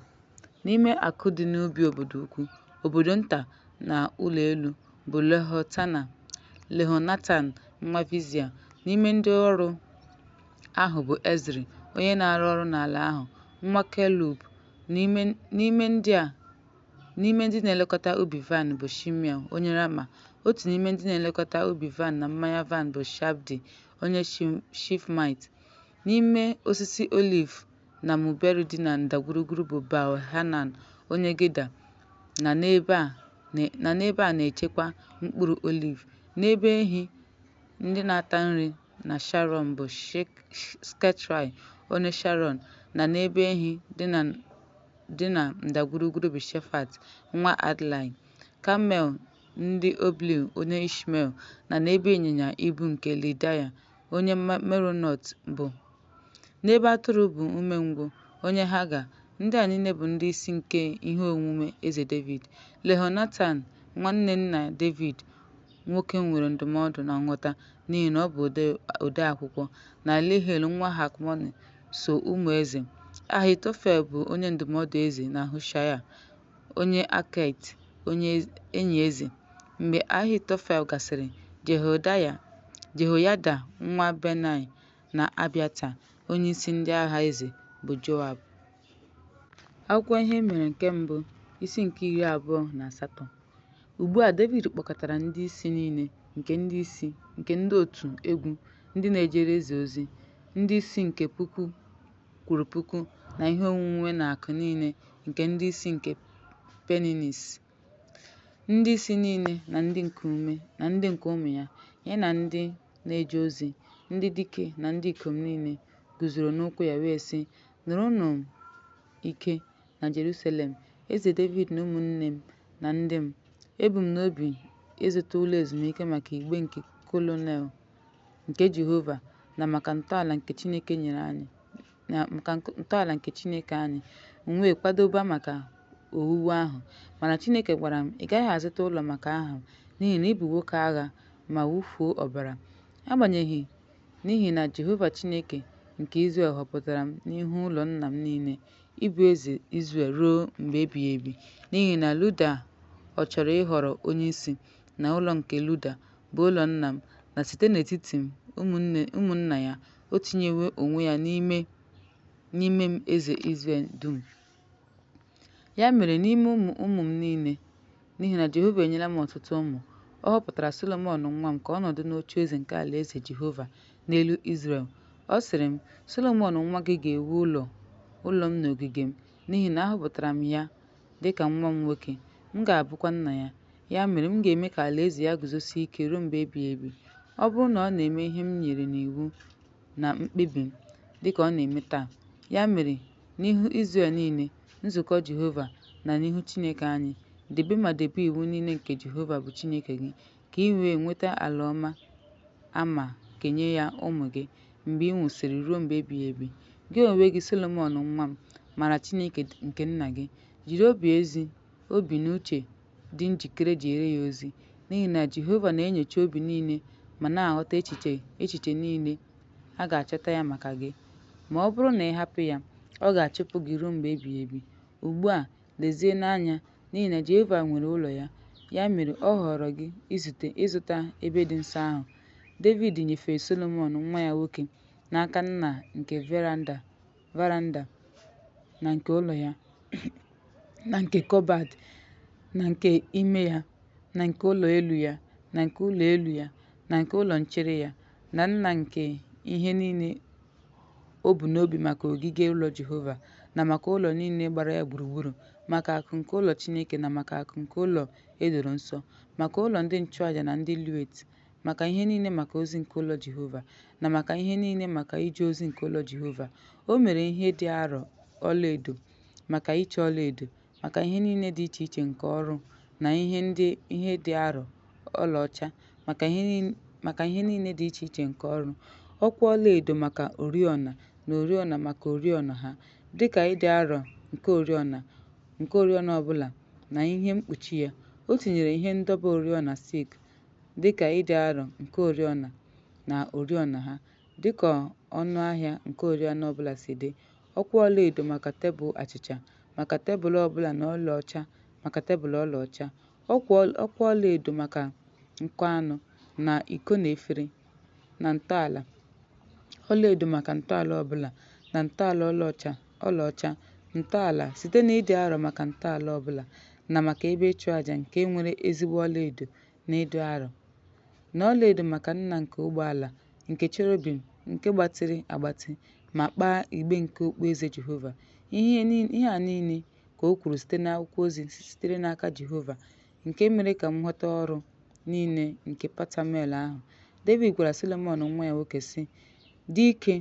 n'ime akụ dị n'ubi obodo ukwu, obodo nta na ụlọ elu, bụ Jehonatan nwa Visia. N'ime ndị ọrụ ahụ bụ Ezri, onye na-arụ ọrụ n'ala ahụ, nwa Kelub, n'ime ndị na-elekọta ubi vaịn bụ Shimei onye Rama. Otu n'ime ndị na-elekọta ubi vaịn na mmanya vaịn bụ Shabdi onye Shifmait. N'ime osisi oliv na muberi dị na ndagwurugwu bụ Baal-Hanan onye Geda na n'ebe a na-echekwa mkpụrụ oliv. N'ebe ehi ndị na-ata nri na Sharọn bụ Shitrai onye Sharọn, na n'ebe ehi dị na ndagwurugwu bụ Shafat nwa Adlai. Kamel ndị Obil onye Ishmel, na n'ebe ịnyịnya ibu nke Jehdeiah onye Meronot bụ. N'ebe atụrụ bụ umengwụ, onye Haga. Ndị a niile bụ ndị isi nke ihe onwunwe eze Devid. Jehonatan nwanne nna Devid nwoke nwere ndụmọdụ na nghọta, n'ihi na ọ bụ ode akwụkwọ, na Jehiel nwa Hakmoni so ụmụ eze. Ahitofel bụ onye ndụmọdụ eze, na Hushaị onye Akait, enyi eze. Mgbe Ahitofel gasịrị, Jehoyada nwa Benaya na Abịata, onyeisi ndị agha eze, bụ Joab. Akwụkwọ Ihe Mere nke Mbụ, isi nke 28. Ugbu a Devid kpọkọtara ndị isi niile nke ndị isi nke ndị otu egwu ndị na-ejere eze ozi, ndị isi nke puku kwuru puku na ihe onwunwe na akụ niile nke ndị isi nke peninis, ndị isi niile na ndị nke ụmụ ya, ya na ndị na-eje ozi, ndị dike na ndị ikom niile, guzoro n'ụkwụ ya wee sị, Nụrụnụ m ike na Jeruselem, Eze Devid na ụmụnne m na ndị m, Ebu m n'obi ịzụta ụlọ ezumike maka igbe nke colonel nke Jehova na maka ntọala nke Chineke anyị, m wee kwadebe maka owuwu ahụ. Mana Chineke gwara m, Ị gaghị azụta ụlọ maka aha m, n'ihi na ị bụ nwoke agha ma wụfuo ọbara. Agbanyeghị, n'ihi na Jehova Chineke nke Izrel họpụtara m n'ihu ụlọ nna m niile, ịbụ eze Izrel ruo mgbe ebighị ebi, n'ihi na Juda ọ chọrọ ịghọrọ onyeisi, na ụlọ nke Juda, bụ ụlọ nna m, na site n'etiti ụmụnna ya, o tinyewo onwe ya n'ime m eze Izrel dum. Ya mere n'ime ụmụ ụmụ m niile, n'ihi na Jehova enyela m ọtụtụ ụmụ, Ọ họpụtara Solomọn nwa m ka ọ nọdụ n'ocheeze nke alaeze Jehova n'elu Izrel. Ọ sịrị m, Solomọn nwa gị ga-ewu ụlọ ụlọ m na ogige m, n'ihi na ahọpụtara m ya dị ka nwa m nwoke, m ga-abụkwa nna ya. Ya mere, m ga-eme ka alaeze ya guzosie ike ruo mgbe ebighị ebi, ọ bụrụ na ọ na-eme ihe m nyere n'iwu na mkpebi m, dị ka ọ na-eme taa. Ya mere, n'ihu Izrel niile, nzukọ Jehova, na n'ihu Chineke anyị, debe ma debe iwu niile nke Jehova bụ Chineke gị, ka i wee nweta ala ọma a ma kenye ya ụmụ gị mgbe ị nwụsịrị ruo mgbe ebighị ebi. Gị onwe gị, Solomọn nwa m, maara Chineke nke nna gị. Jiri obi ezi obi na uche dị njikere jeere ya ozi, n'ihi na Jehova na-enyocha obi niile ma na-aghọta echiche echiche niile, a ga-achọta ya maka gị. Ma ọ bụrụ na ị hapụ ya, ọ ga-achụpụ gị ruo mgbe ebighị ebi. Ugbu a, lezienụ anya, n'ihi na Jehova nwere ụlọ ya, ya mere ọ họọrọ gị izute ịzụta ebe dị nsọ ahụ. Devid nyefere Solomọn nwa ya nwoke n'aka nna nke veranda veranda na nke ụlọ ya, na nke kọbad, na nke ime ya, na nke ụlọ elu ya, na nke ụlọ elu ya, na nke ụlọ nchere ya, na nna nke ihe niile o bu n'obi maka ogige ụlọ Jehova, na maka ụlọ niile gbara ya gburugburu, maka akụ nke ụlọ Chineke na maka akụ nke ụlọ e doro nsọ, maka ụlọ ndị nchụaja na ndị Livait, maka ihe niile maka ozi nke ụlọ Jehova, na maka ihe niile maka ije ozi nke ụlọ Jehova. O mere ihe dị arọ ọlaedo maka iche ọlaedo, maka ihe niile dị iche iche nke ọrụ, na ihe ndị ihe dị arọ ọlaọcha maka ihe maka ihe niile dị iche iche nke ọrụ, ọkwa ọlaedo maka oriọna na oriọna maka oriọna ha, dịka ịdị arọ nke oriọna nke oriọna ọbụla na ihe mkpuchi ya. O tinyere ihe ndọba oriọna silk dịka ịdị arọ nke oriọna na oriọna ha, dịka ọnụ ahịa nke oriọna ọbụla si dị, ọkwa ọlaedo maka tebụl achịcha, maka tebụl ọbụla na ọlaọcha maka tebụl ọlaọcha, ọkwa ọkwa ọlaedo maka nkụ anụ na iko na efere, na ntọala ọlaedo maka ntọala ọbụla na ntọala ọlaọcha ọlaọcha ntọala site n'ịdị arọ maka ntọala ọbụla na maka ebe ịchụ aja nke nwere ezigbo ọlaedo na ịdị arọ, na ọlaedo maka nna nke ụgbọala nke cherubim nke gbatịrị agbatị ma kpaa igbe nke okpueze Jehova. Ihe a niile ka o kwuru site n'akwụkwọ ozi sitere n'aka Jehova, nke mere ka m ghọta ọrụ niile nke Patamel ahụ. Devid gwara Solomọn nwa ya nwoke sị, Dị ike,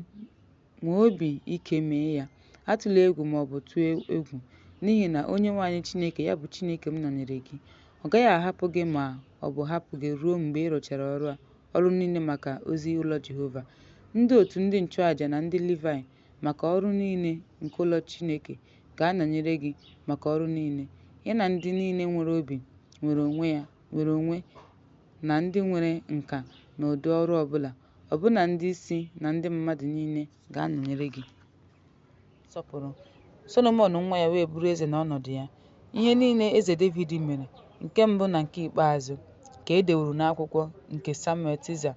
nwee obi ike mee ya. Atụla egwu maọbụ tụọ egwu, n'ihi na Onyenwe anyị Chineke, ya bụ Chineke m nọnyere gị. Ọ gaghị ahapụ gị ma ọ bụ hapụ gị ruo mgbe ị rụchara ọrụ ọrụ niile maka ozi ụlọ Jehova. Ndị otu ndị nchụaja na ndị Livayị maka ọrụ niile nke ụlọ Chineke ga-anọnyere gị maka ọrụ niile, ya na ndị niile nwere obi nwere onwe ya nwere onwe na ndị nwere nka n'ụdị ọrụ ọbụla, ọbụna ndị isi na ndị mmadụ niile ga-anọnyere gị. Nsọpụrụ. Solomọn nwa ya wee bụrụ eze n'ọnọdụ ya. Ihe niile eze Devid mere, nke mbụ na nke ikpeazụ, ka e deworo n'akwụkwọ nke Samuel Tiza,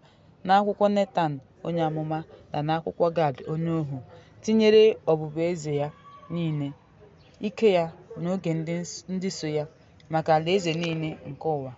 n'akwụkwọ Netan onye amụma, na n'akwụkwọ Gad onye ohu, tinyere ọbụbụeze ya niile, ike ya na oge ndị so ya, maka alaeze niile nke ụwa.